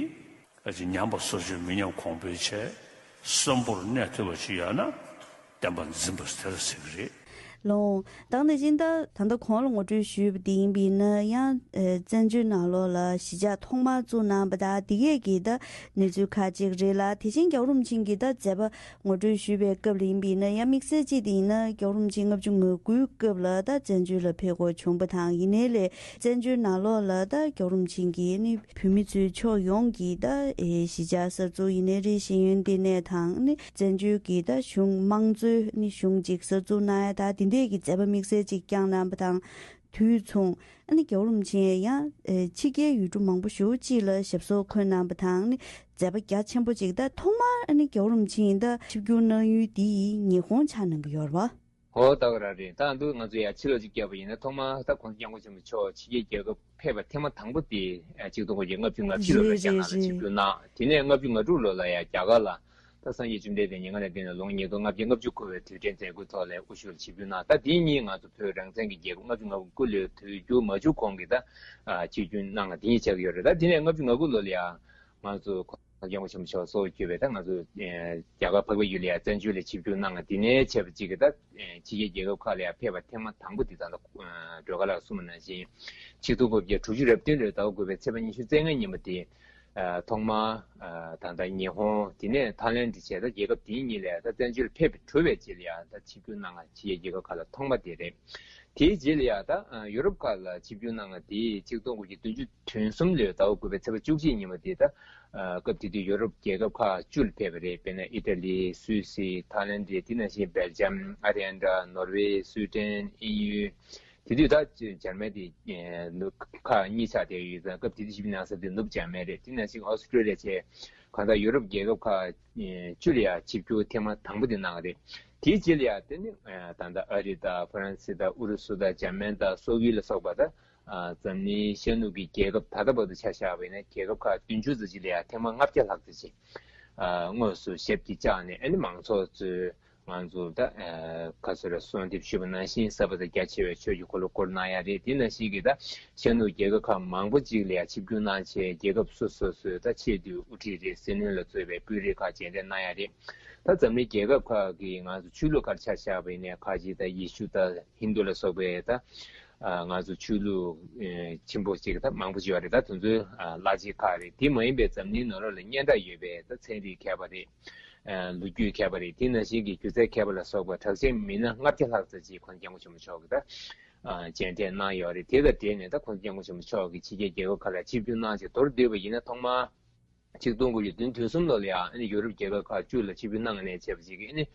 ཨ་ཅེ་ཉམས་པ་སོར་ཆུད་མི་ཉམས་གོང་འཕེལ་བྱས། གསོན་པོར་གནས་ཐུབ་པ་ཞིག་ཡོད་ན་བསྟན་པ་འཛིན་པ་དེ་ལ་ཟེར་གི་རེད། ལོང་། དང་དེ་བཞིན་ད་ད་ལྟ་གོང་ལ་ངོ་སྤྲོད་ཞུས་པ་དེ་ཡིན་པས་ན་ཡང་ཨེ་བཙན་བྱོལ་ནང་ལོགས་ལ་གཞིས་ཆགས་ཐོག་མར་བཙུགས་གནང་པ་དང་དེ་གས་ཀྱི་ད་གནས་ཚུལ་ཁག་ཅིག་རེད་ལ། དེ་བཞིན་རྒྱལ་བ་རིན་པོ་ཆེ་གིས་ད་མཛད་པ་ངོ་སྤྲོད་ཞུས་པའི་སྐབས་ལ་ཡིན་པས་ན་ཡང་དམིགས་བསལ་གཅིག་དེ་ཡིན་ན་རྒྱལ་བ་རིན་པོ་ཆེ་ལྔ་བཅུ་ང་དགུའི་སྐབས་ལ་ད་བཙན་བྱོལ་ལ་ཕེབས་དགོས་བྱུང་པ་དང་། ཡིན་ནའི་ལས་བཙན་བྱོལ་ནང་ལོགས་ལ་ད་རྒྱལ་བ་རིན་པོ་ཆེ་གིས་ནི་བོད་མི་ཚོའི་ཕྱོགས་ཡོངས་ཀྱི་ད་ཨེ་གཞིས་ཆགས་གསར་འཛུགས་ཡིན་ནའི་རེད། ཤེས་ཡོན་ལྟེ་གནས་དང་ནི་བཙན་བྱོལ་གྱི་ད་གཞུང་དམངས་གཙོའི་ནི་གཞུང་ཅིག་གསར་འཛུགས་གནང་ཡ་ད་དེ་འདྲས་ཀྱི་མཛད་པ་དམིགས་བསལ་ཅིག་བསྐྱངས་གནང་པ་དང་། དུས་མཚུངས་ཨ་ནི་རྒྱལ་བ་རིན་པོ་ཆེ་ཡང་ཨེ་ཕྱི་རྒྱལ་ཡུལ་གྲུ་མང་པོ་ཞེ་པོ་ཅིག་ལ་ཞབས་སོར་འཁོད་གནང་པ་དང་ནི་མཛད་པ་རྒྱ་ཆེན་པོ་ཅིག་ད་ཐོག་མར་ཨ་ནི་རྒྱལ་བ་རིན་པོ་ཆེ་ཡིས་ད་ཆིབས་བསྒྱུར་གནང་ཡུལ་འདི་ཉི་ཧོང་ཆགས་གནང་གི་ཡོད་རེད་པ། ཧོ་ད་ག་རང་རེད། ད་འདུག་ང་ཚོ་ཡར་ཕྱི་ལོགས་ཅིག་བསྐྱལ་བ་ཡིན་ན་ཐོག་མར་ད་༸གོང་ས་༸སྐྱབས་མགོན་ཆེན་པོ་མཆོག་ཕྱི་རྒྱལ་རྒྱལ་ཁབ་ཕེབས་པ་ཐེངས་མ་དང་པོ་དེ་ཆིག་སྟོང་དགུ་བརྒྱ་ལྔ་བཅུ་ང་བཞི་ལོ་ལ་རེད་རྒྱ་ནག་ལ་རེད་ཆིབས་རེད། བསྒྱུར་གནང་། དེ་ནས་ལྔ་བཅུ་ང་དྲུག་ལོ་ལ་ཡང་རྒྱ་གར་ལ་ད་སངས་རྒྱས་བཅོམ་ལྡན་འདས་མྱ་ངན་ལས་འདས་ནས་ལོ་ངོ་ཉིས་སྟོང་ལྔ་བརྒྱ་ལྔ་བཅུ་འཁོར་བའི་དུས་དྲན་མཛད་སྒོའི་ཐོག་ལ་དབུ་བཞུགས་ལ་ཆིབས་བསྒྱུར་གནང་། ད་དེ་གཉིས་ང་ཚོ་བོད་རང་བཙན་གྱི་རྒྱལ་ཁབ་ལྔ་བཅུ་ང་དགུ་ལོའི་དུས་འགྱུར་མ་བྱུང་གོང་གི་ད་ཆིབས་བསྒྱུར་གནང་བ་དེ་གཉིས་ཆགས་ཀྱི་ཡོད་རེད། ད་དེ་ནས་ལྔ་བཅུ་ང་དགུ་ལོ་ལ་ཡང་ང་ཚོ་༸གོང་ས་༸སྐྱབས་མགོན་ཆེན་པོ་མཆོག་གཙོ་བོ་གྱུར་པའི་ད་ང་ཚོ་ཨེ་རྒྱ་གར་འཕགས་པའི་ཡུལ་ལ་ཡང་བཙན་བྱོལ་ལ་ཆིབས་བསྒྱུར་གནང་བ་དེ་ནས་བྱས་པ་གཅིག་གིས་ད་ཨེ་ཕྱི་རྒྱལ་རྒྱལ་ཁབ་ཁག་ལ་ཡང་ཕེབས་པ་ཐེངས་མ་དང་པོ་དེ་ད་ལྟ་སྒྲོལ་དཀར་ལགས་གསུངས་པ་ནང་བཞིན་ཆིག་སྟོང་དགུ་བརྒྱ་དྲུག་ཅུ་རེ་བདུན་ལོའི་ཟླ་བ་དགུ་པའི་ཚེས་པ་ཉི་ཤུ་རྩ་ལྔ་ཉིན་མོ་དེ་ཨ་ཐོག་མར་ཨ་ད་ལྟ་ཉི་ཧོང་དེ་ནས་ཐའི་ལེན་ཌི་བྱས། ད་རྒྱལ་ཁབ་དེ་གཉིས་ལ་ད་བཙན་བྱོལ་ཕེབས་གྲུབ་པའི་རྗེས་ལ་ཡང་ད་ཆིབས་བསྒྱུར་གནང་བ་ཕྱི་རྒྱལ་རྒྱལ་ཁབ་ཁག་ལ་ཐོག་མ་དེ་རེད། དེའི་རྗེས་ལ་ཡང་ད་ཨ་ཡོ་རོབ་ཁག་ལ་ཆིབས་བསྒྱུར་གནང་བ་དེ་ཆིག་སྟོང་དགུ་བརྒྱ་བདུན་ཅུ་དོན་གསུམ་ལོའི་ཟླ་བ་དགུ་པའི་ཚེས་པ་བཅུ་གཅིག་ཉིན་མོ་དེ་ད་ཨ་སྐབས་དེ་དུས་ཡོ་རོབ་རྒྱལ་ཁབ་ཁག་བཅུ་ལ་ཕེབས་པ་རེད། དཔེར་ན་ཨི་ཊ་ལི། སུད་སི། ཐའི་ལེན་ཌི། དེ་ནང་བཞིན་སྦེལ་ཇམ། ཨ་རི་ཨན་ཌ། ནོར་ཝེ། སུའི་ཌེན། དབྱིན་ཡུལ། དེ་དུས་ད་འཇར་མན་དེ་ནུབ་ཁག་གཉིས་ཆགས་བསྡད་ཡོད་ཙང་། སྐབས་དེ་དུས་ཆིབས་གནང་ས་དེ་ནུབ་འཇར་མན་རེད། དེ་ནང་བཞིན་ཨོ་སི་ཀྲོ་ལི་ཡ་བྱས། གང་ལྟར་ཡོ་རོབ་རྒྱལ་ཁབ་ཁག་བཅུ་ལ་ཡང་ཆིབས་བསྒྱུར་ཐེངས་མ་དང་པོ་དེ་གནང་བ་རེད། དེའི་རྗེས་ལ་ཡང་དེ་ནི་ད་ལྟ་ཨ་རི་དང་ཧྥ་རན་སི་དང་ཨུ་རུ་སུ་དང་འཇར་མན་དང་སོག་ཡུལ་ལ་སོགས་པ་དང་། ཨ་འཛམ་གླིང་ཤར་ནུབ་ཀྱི་རྒྱལ་ཁབ་ད་ལྟ་བར་དུ་ཆ་བཞག་པ་ཡིན་ན་རྒྱལ་ཁབ་ཁག་བདུན་ཅུ་ཙམ་ཅིག་ལ་ཡང་ཐེངས་མ་ལྔ་བརྒྱ་ལྷག་ཙམ་ཅིག་ཨ་དངོས་སུ་ཞབས་ཀྱིས་བཅགས་ནས། ཨ་ནི་མང་ཚོགས་ཚོས་ང་ཚོ་ད་ཨ་ཁ་སོ་ར་གསོལ་འདེབས་ཞུས་པ་ནང་བཞིན་གསར་པ་དང་རྒྱ་ཆེ་བའི་ཆོས་ཀྱི་འཁོར་ལོ་བསྐོར་གནང་ཡ་རེད། དེ་ནང་བཞིན་གྱི་ད་ཤར་ནུབ་རྒྱལ་ཁབ་ཁག་མང་པོ་ཅིག་ལ་ཡང་ཆིབས་བསྒྱུར་གནང་བྱས། རྒྱལ་ཁབ་སོ་སོ་སོའི་ད་ཆེས་མཐོའི་དབུ་ཁྲིད་རེད། སྲིད་བློན་ལ་གཙོས་པའི་དཔོན་རིགས་ཁག་མཇལ་འཕྲད་གནང་ཡ་རེད། ད་འཛམ་གླིང་རྒྱལ་ཁབ་ཁག་གི་ང་ཚོ་ཆོས་ལུགས་ཁག་ཆ་བཞག་པ་ཡིན་ན་ཁ་ཅིག་ད་ཡེ་ཤུ་དང་ཧིན་དུ་ལ་སོགས་པའི་ད་ཨ་ང་ཚོ་ཆོས་ལུགས་ཨེ་ཆེན་པོ་ཅིག་ད་མང་པོ་ཅིག་ཡོད་རེད། ད་དེ་ཚོའི་ཨ་བླ་ཆེན་ཁག་རེད། དེ་མ་ཡིན་པའི་འཛམ་གླིང་ནང་ལོགས་ལ་སྙན་གྲགས་ཡོད་པའི་ད་ཚན་རིག་མཁས་པ་རེད། ཨ་ལོ་རྒྱུས་མཁས་པ་རེད། དེ་ནང་བཞིན་གྱི་སྒྱུ་རྩལ་མཁས་པ་ལ་སོགས་པ་གྲགས་ཅན་མི་སྣ་ལྔ་བརྒྱ་ལྷག་ཙམ་ཅིག་༸གོང་ས་༸སྐྱབས་མགོན་ཆེན་པོ་མཆོག་གིས་ད་ཨ་མཇལ་འཕྲད་གནང་ཡོད་རེད། དེ་དང་འབྲེལ་ནས་ད་༸གོང་ས་༸སྐྱབས་མགོན་ཆེན་པོ་མཆོག་གིས་ཕྱི་རྒྱལ་རྒྱལ་ཁབ་ཁག་ལ་ཆིབས་བསྒྱུར་གནང་བྱས་མདོར་བསྡུས་པ་ཡིན་ན་ཐོག་མར་ཆིག་སྟོང་དགུ་བརྒྱ་བདུན་ཅུ་དོན་གསུམ་ལོ་ལ་ཡང་ཨ་ནི་ཡོ་རོབ་རྒྱལ་ཁབ་ཁག་བཅུ་ལ་ཆིབས་བསྒྱུར་གནང་ནས་བྱས་པ་ཅིག་གིས་ཨ་ནི་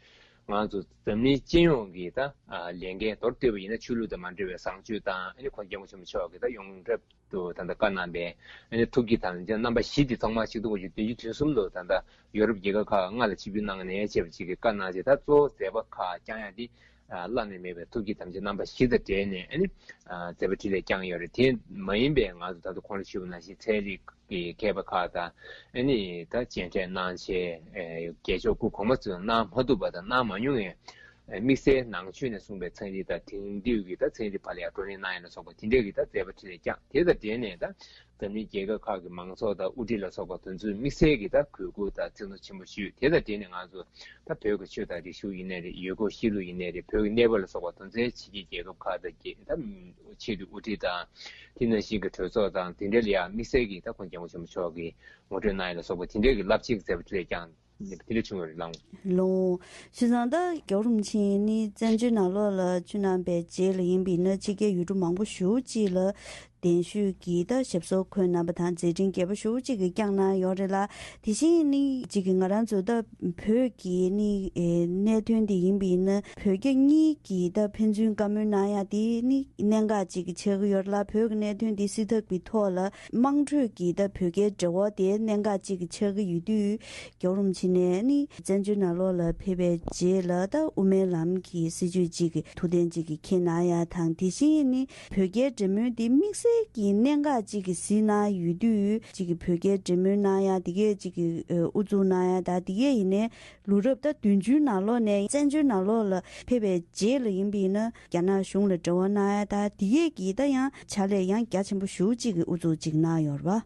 ང་ཚོ་འཛམ་གླིང་སྤྱི་ཡོངས་ཀྱི་ད་ཨ་ལས་འགན་མདོར་བསྡུས་པ་ཡིན་ན་ཆོས་ལུགས་དང་མ་འབྲེལ་བའི་བཟང་སྤྱོད་དང་ཨ་ནི་༸གོང་ས་༸སྐྱབས་མགོན་ཆེན་པོ་མཆོག་གིས་ད་ཡོངས་གྲགས་དུ་ད་ལྟ་བཀའ་གནང་པའི་ཨ་ནི་ཐུགས་བསྐྱེད་དམ་བཅའ་རྣམ་པ་བཞི་དེ་ཐོག་མར་ཆིག་སྟོང་དགུ་བརྒྱ་བདུན་ཅུ་དོན་གསུམ་ལོ་ད་ལྟ་ཡོ་རོབ་རྒྱལ་ཁབ་ཁག་ལྔ་ལ་ཆིབས་བསྒྱུར་གནང་ནས་བྱས་པ་ཅིག་གིས་བཀའ་གནང་བྱས། ད་གཙོ་བོ་མཛད་པ་ཁག་བསྐྱངས་ཡ་དེ་ཨ་བླ་ན་མེད་པའི་ཐུགས་བསྐྱེད་དམ་བཅའ་རྣམ་པ་བཞི་དང་འབྲེལ་ནས་ཨ་ནི་ཨ་མཛད་པ་འཕྲིན་ལས་བསྐྱངས་ཡོད་རེད། དེ་མ་ཡིན་པའི་ང་ཚོ་ད་ལྟ་གོང་ལ་ཞུས་པ་ནང་བཞིན་ཚན་རིག་གི་མཁས་པ་ཁག་དང་ཨ་ནི་ད་མཇལ་འཕྲད་གནང་བྱས། ཨེ་རྒྱལ་མཆོག་སྐུ་གོང་མ་ཚོས་གནང་མ་ཐུབ་པ་དང་གནང་མ་མྱོང་བའི་ཨེ་དམིགས་བསལ་ནང་ཆོས་ནས་གསུངས་པའི་ཚན་རིག་དང་དེང་དུས་ཀྱི་ད་ཚན་རིག་པ་ལ་ཡང་བགྲོ་གླེང་གནང་ཡ་ལ་སོགས་པ་དེ་འདྲས་ཀྱི་ད་མཛད་པ་འཕྲིན་ལས་བསྐྱངས། དེ་དང་འབྲེལ་ནས་ད་འཛམ་གླིང་རྒྱལ་ཁབ་ཁག་གི་མང་ཚོགས་དང་དབུ་ཁྲིད་ལ་སོགས་པ་དེ་ཚོས་དམིགས་བསལ་གྱི་ད་གུས་བཀུར་དང་བརྩི་མཐོང་ཆེན་པོ་ཞུས། དེ་དང་འབྲེལ་ནས་ང་ཚོ་ད་བོད་ཀྱི་ཆོས་དང་རིག་གཞུང་ཡིན་ནའི་རེད། ཡུལ་སྐོར་གཤིས་ལུགས་ཡིན་ནའི་རེད། བོད་ཀྱི་གནས་བབ་ལ་སོགས་པ་དེ་ཚོའི་ཕྱི་རྒྱལ་རྒྱལ་ཁབ་ཁག་དང་རྒྱལ་ད་ཆེས་མཐོའི་དབུ་ཁྲིད་དང་དེ་ནང་བཞིན་གྱི་གྲོས་ཚོགས་དང་དེ་འདྲ་ལ་ཡང་དམིགས་བསལ་གྱི་ད་༸གོང་ས་༸སྐྱབས་མགོན་ཆེན་པོ་མཆོག་གིས་ངོ་སྤྲོད་གནང་ཡ་ལ་སོགས་པ་དེ་འདྲའི་གི་རླབས་ཆེན་གྱི་མཛད་པ་འཕྲིན་ལས་བསྐྱངས་དེ་འདྲ་བྱུང་བ་རེད་ལགས། ལོ། བྱས་ཙང་ད་རྒྱལ་བ་རིན་པོ་ཆེ་ནི་བཙན་བྱོལ་ནང་ལོགས་ལ་བཅུག་གནང་པའི་རྗེས་ལ་ཡིན་པས་ན་ཕྱི་རྒྱལ་ཡུལ་གྲུ་མང་པོ་ཞེ་པོ་ཅིག་ལ་ གདན་ཞུས་ཀྱིས་ད་ཞབས་སོར་འཁོད་གནང་པ་དང་མཛད་འཕྲིན་རྒྱས་པོ་ཞེ་པོ་ཅིག་གི་བསྐྱངས་གནང་ཡོད་རེད་ལ། དེ་བཞིན་ནི་ཅིག་གི་ང་རང་ཚོ་ད་བོད་ཀྱི་ནི་ཨེ་གནད་དོན་དེ་ཡིན་པ་ཡིན་ན་བོད་རྒྱ་གཉིས་ཀྱིས་ད་ཕན་ཚུན་བཀའ་མོལ་གནང་ཡ་དེ་ནི་གནད་འགག་ཅིག་གི་ཆགས་ཀྱི་ཡོད་རེད་ལ། བོད་ཀྱི་གནད་དོན་དེ་སེལ་ཐབས་ཀྱི་ཐོག་ལ་དམངས་ཁྲོད་ཀྱི་ད་བོད་རྒྱའི་འབྲེལ་བ་དེ་གནད་འགག་ཅིག་གི་ཆགས་ཀྱི་ཡོད་དུས། རྒྱལ་བ་རིན་པོ་ཆེ་ནས་ནི་བཙན་བྱོལ་ནང་ལོགས་ལ་ཕེབས་པའི་རྗེས་ལ་ད་དབུ་མའི་ལམ་གྱི་སྲིད་བྱུས་གཅིག་གི་ཐུགས་གཏན་གཅིག་གི་འཁྱེར་གནང་ཡ་དང་། དེ་བཞིན་ནི་བོད་རྒྱའི་འབྲེལ་མོལ་འདི་དམིགས་བསལ་གྱི་གནད་འགག་གཅིག་གི་གཟིགས་གནང་ཡོད་དུས། གཅིག་གི་བོད་རྒྱའི་འབྲེལ་མོལ་གནང་ཡ་དེ་གས་གཅིག་གི་ཨུ་ཚུགས་གནང་ཡ་དང་། དེ་གས་ཡིན་ནའི་ལོ་རབས་ད་བདུན་ཅུའི་ནང་ལོགས་ནས་བཙན་བྱོལ་ནང་ལོགས་ལ་ཕེབས་པའི་རྗེས་ལ་ཡིན་པ་ཡིན་ན་རྒྱ་ནག་གཞུང་ལ་འབྲེལ་བ་གནང་ཡ་དང་། དེ་གས་ཀྱིས་ད་ཡང་ཕྱག་ལས་ཡང་རྒྱ་ཆེན་པོ་ཞེ་པོ་ཅིག་གི་ཨུ་ཚུགས་ཅིག་གནང་ཡོད་རེད་པ།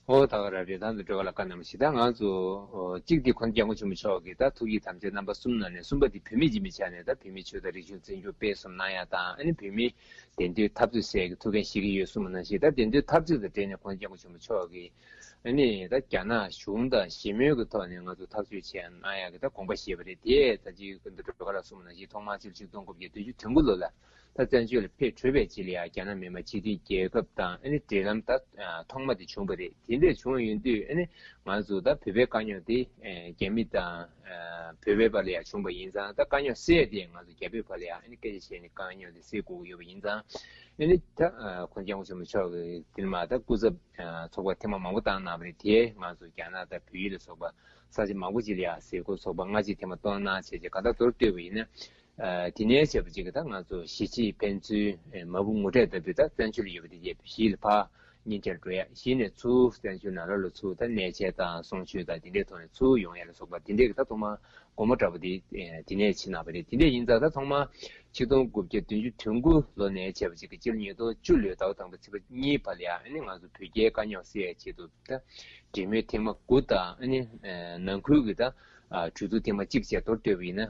ཨོ་ད་ག་རང་རེད། ད་འདི་སྒྲོལ་དཀར་ལགས་བཀའ་གནང་བ་ཞིག་ད་ང་ཚོ་ཨོ་གཅིག་དེ་༸གོང་ས་༸སྐྱབས་མགོན་ཆེན་པོ་མཆོག་གིས་ད་ཐུགས་ཀྱི་དམ་བཅའ་རྣམ་པ་གསུམ་ནང་ནས་གསུམ་པ་དེ་བོད་མི་ཡིན་པའི་ཆ་ནས་ད་བོད་མིའི་ཆོས་དང་རིག་གཞུང་བཙན་སྐྱོང་སྤེལ་གསུམ་གནང་ཡ་དང་། ཨ་ནི་བོད་མིའི་བདེན་དོན་འཐབ་རྩོད་སའི་གི་ཐུགས་འགན་བཞེས་ཀྱི་ཡོད་གསུངས་པ་ནང་བཞིན། ད་བདེན་དོན་འཐབ་རྩོད་དང་འབྲེལ་ནས་༸གོང་ས་༸སྐྱབས་མགོན་ཆེན་པོ་མཆོག་གིས་ཨ་ནི་ད་རྒྱ་ནག་གཞུང་དང་ཞི་མོལ་གྱི་ཐོག་ནས་ང་ཚོ་ཐག་གཅོད་བྱས་གནང་ཡ་གི་ད་དགོངས་པ་བཞེས་པ་རེད། དེ་ད་ཅིག་ཀུན་ཏུ་སྒྲོལ་དཀར་ལགས་གསུངས་པ་ནང་བཞིན་ཐོག་མར་ཕྱི་ལོ་ཆིག་སྟོང་དགུ་བརྒྱ་བདུན་ཅུ་དོན་དགུ་ལོ་ལ། ད་བཙན་བྱོལ་ལ་ཕེབས་གྲུབ་པའི་རྗེས་ལ་ཡང་རྒྱ་ནག་མི་དམངས་སྤྱི་མཐུན་རྒྱལ་ཁབ་དང་ཨ་ནི་འབྲེལ་ལམ་ད་ཐོག་མ་དེ་བྱུང་བ་རེད། དེ་འདྲ་བྱུང་བ་ཡིན་དུས་ཨ་ནི་ང་ཚོ་ད་བོད་པའི་དཀའ་རྙོག་དེ་རྒྱ་མི་དང་བོད་པའི་བར་ལ་ཡང་བྱུང་བ་ཡིན་ཙང་། ད་དཀའ་རྙོག་སེལ་ཡ་དེ་ང་ཚོ་རྒྱ་བོད་བར་ལ་ཡང་ཨ་ནི་སྐད་ཆ་བཤད་ནས་དཀའ་རྙོག་དེ་སེལ་དགོས་ཀྱི་ཡོད་པ་ཡིན་ཙང་། ཨ་ནི་ད་༸གོང་ས་༸སྐྱབས་མགོན་ཆེན་པོ་མཆོག་གིས་དེ་ནས་མ་ད་སྐུ་ཚབ་ཚོགས་པ་ཐེངས་མ་མང་པོ་བཏང་གནང་བ་རེད། དེ་ང་ཚོ་རྒྱ་ནག་དང་བལ་ཡུལ་ལ་སོགས་པ་ས་ཆ་མང་པོ་ཅིག་ལ་ཡང་གཟིགས་སྐོར་ཚོགས་པ་སྔ་ཕྱི་ཐེངས་མ་སྟོང་གནང་བྱས་རྗེས་གང་ལྟར་མདོར་བསྡུས་པ་ཡིན་ན། ཨ་དེ་ནས་བྱས་པ་ཅིག་གི་ད་ང་ཚོ་གཞིས་བྱེས་ཕན་ཚུན་མ་བུ་ངོ་འཕྲད་ལྟ་བུའི་ད་བཙན་བྱོལ་ལ་ཡོད་པ་དེ་གཞིས་ལ་ཕར་གཉེན་ཆར་འགྲོ་ཡ། གཞིས་ནས་ཚུར་བཙན་བྱོལ་ནང་ལོགས་ལ་ཚུར་ད་གནས་མཇལ་དང་གསུང་ཆོས་དང་དེ་འདྲའི་ཐོག་ནས་ཚུར་ཡོང་ཡ་ལ་སོགས་པ་དེ་འདྲའི་གི་ད་ཐོག་མར་སྒོ་མོ་འདྲ་པོ་དེ་དེ་ནས་ཕྱེ་གནང་བ་རེད། དེ་འདྲ་ཡིན་ཙང་ད་ཐོག་མར་ཆིག་སྟོང་དགུ་བརྒྱ་བདུན་ཅུ་དོན་དགུ་ལོ་ནས་བྱས་པ་ཅིག་གི་སྤྱི་ལོ་ཉིས་སྟོང་བཅུ་ལོའི་ཟླ་བ་དང་པོ་ཚེས་པ་གཉིས་བར་ལ་ཡང་ཨ་ནི་ང་ཚོ་བོད་རྒྱའི་དཀའ་རྙོག་སེལ་ཡ་ཆེད་དུ་ད་འབྲེལ་མོལ་ཐེངས་མ་དགུ་དང་། ཨ་ནི་ནང་ཁུལ་གྱི་ད་གྲོས་བསྡུར་ཐེངས་མ་གཅིག་བཅས་མདོར་བསྡུས་པ་ཡིན་ན།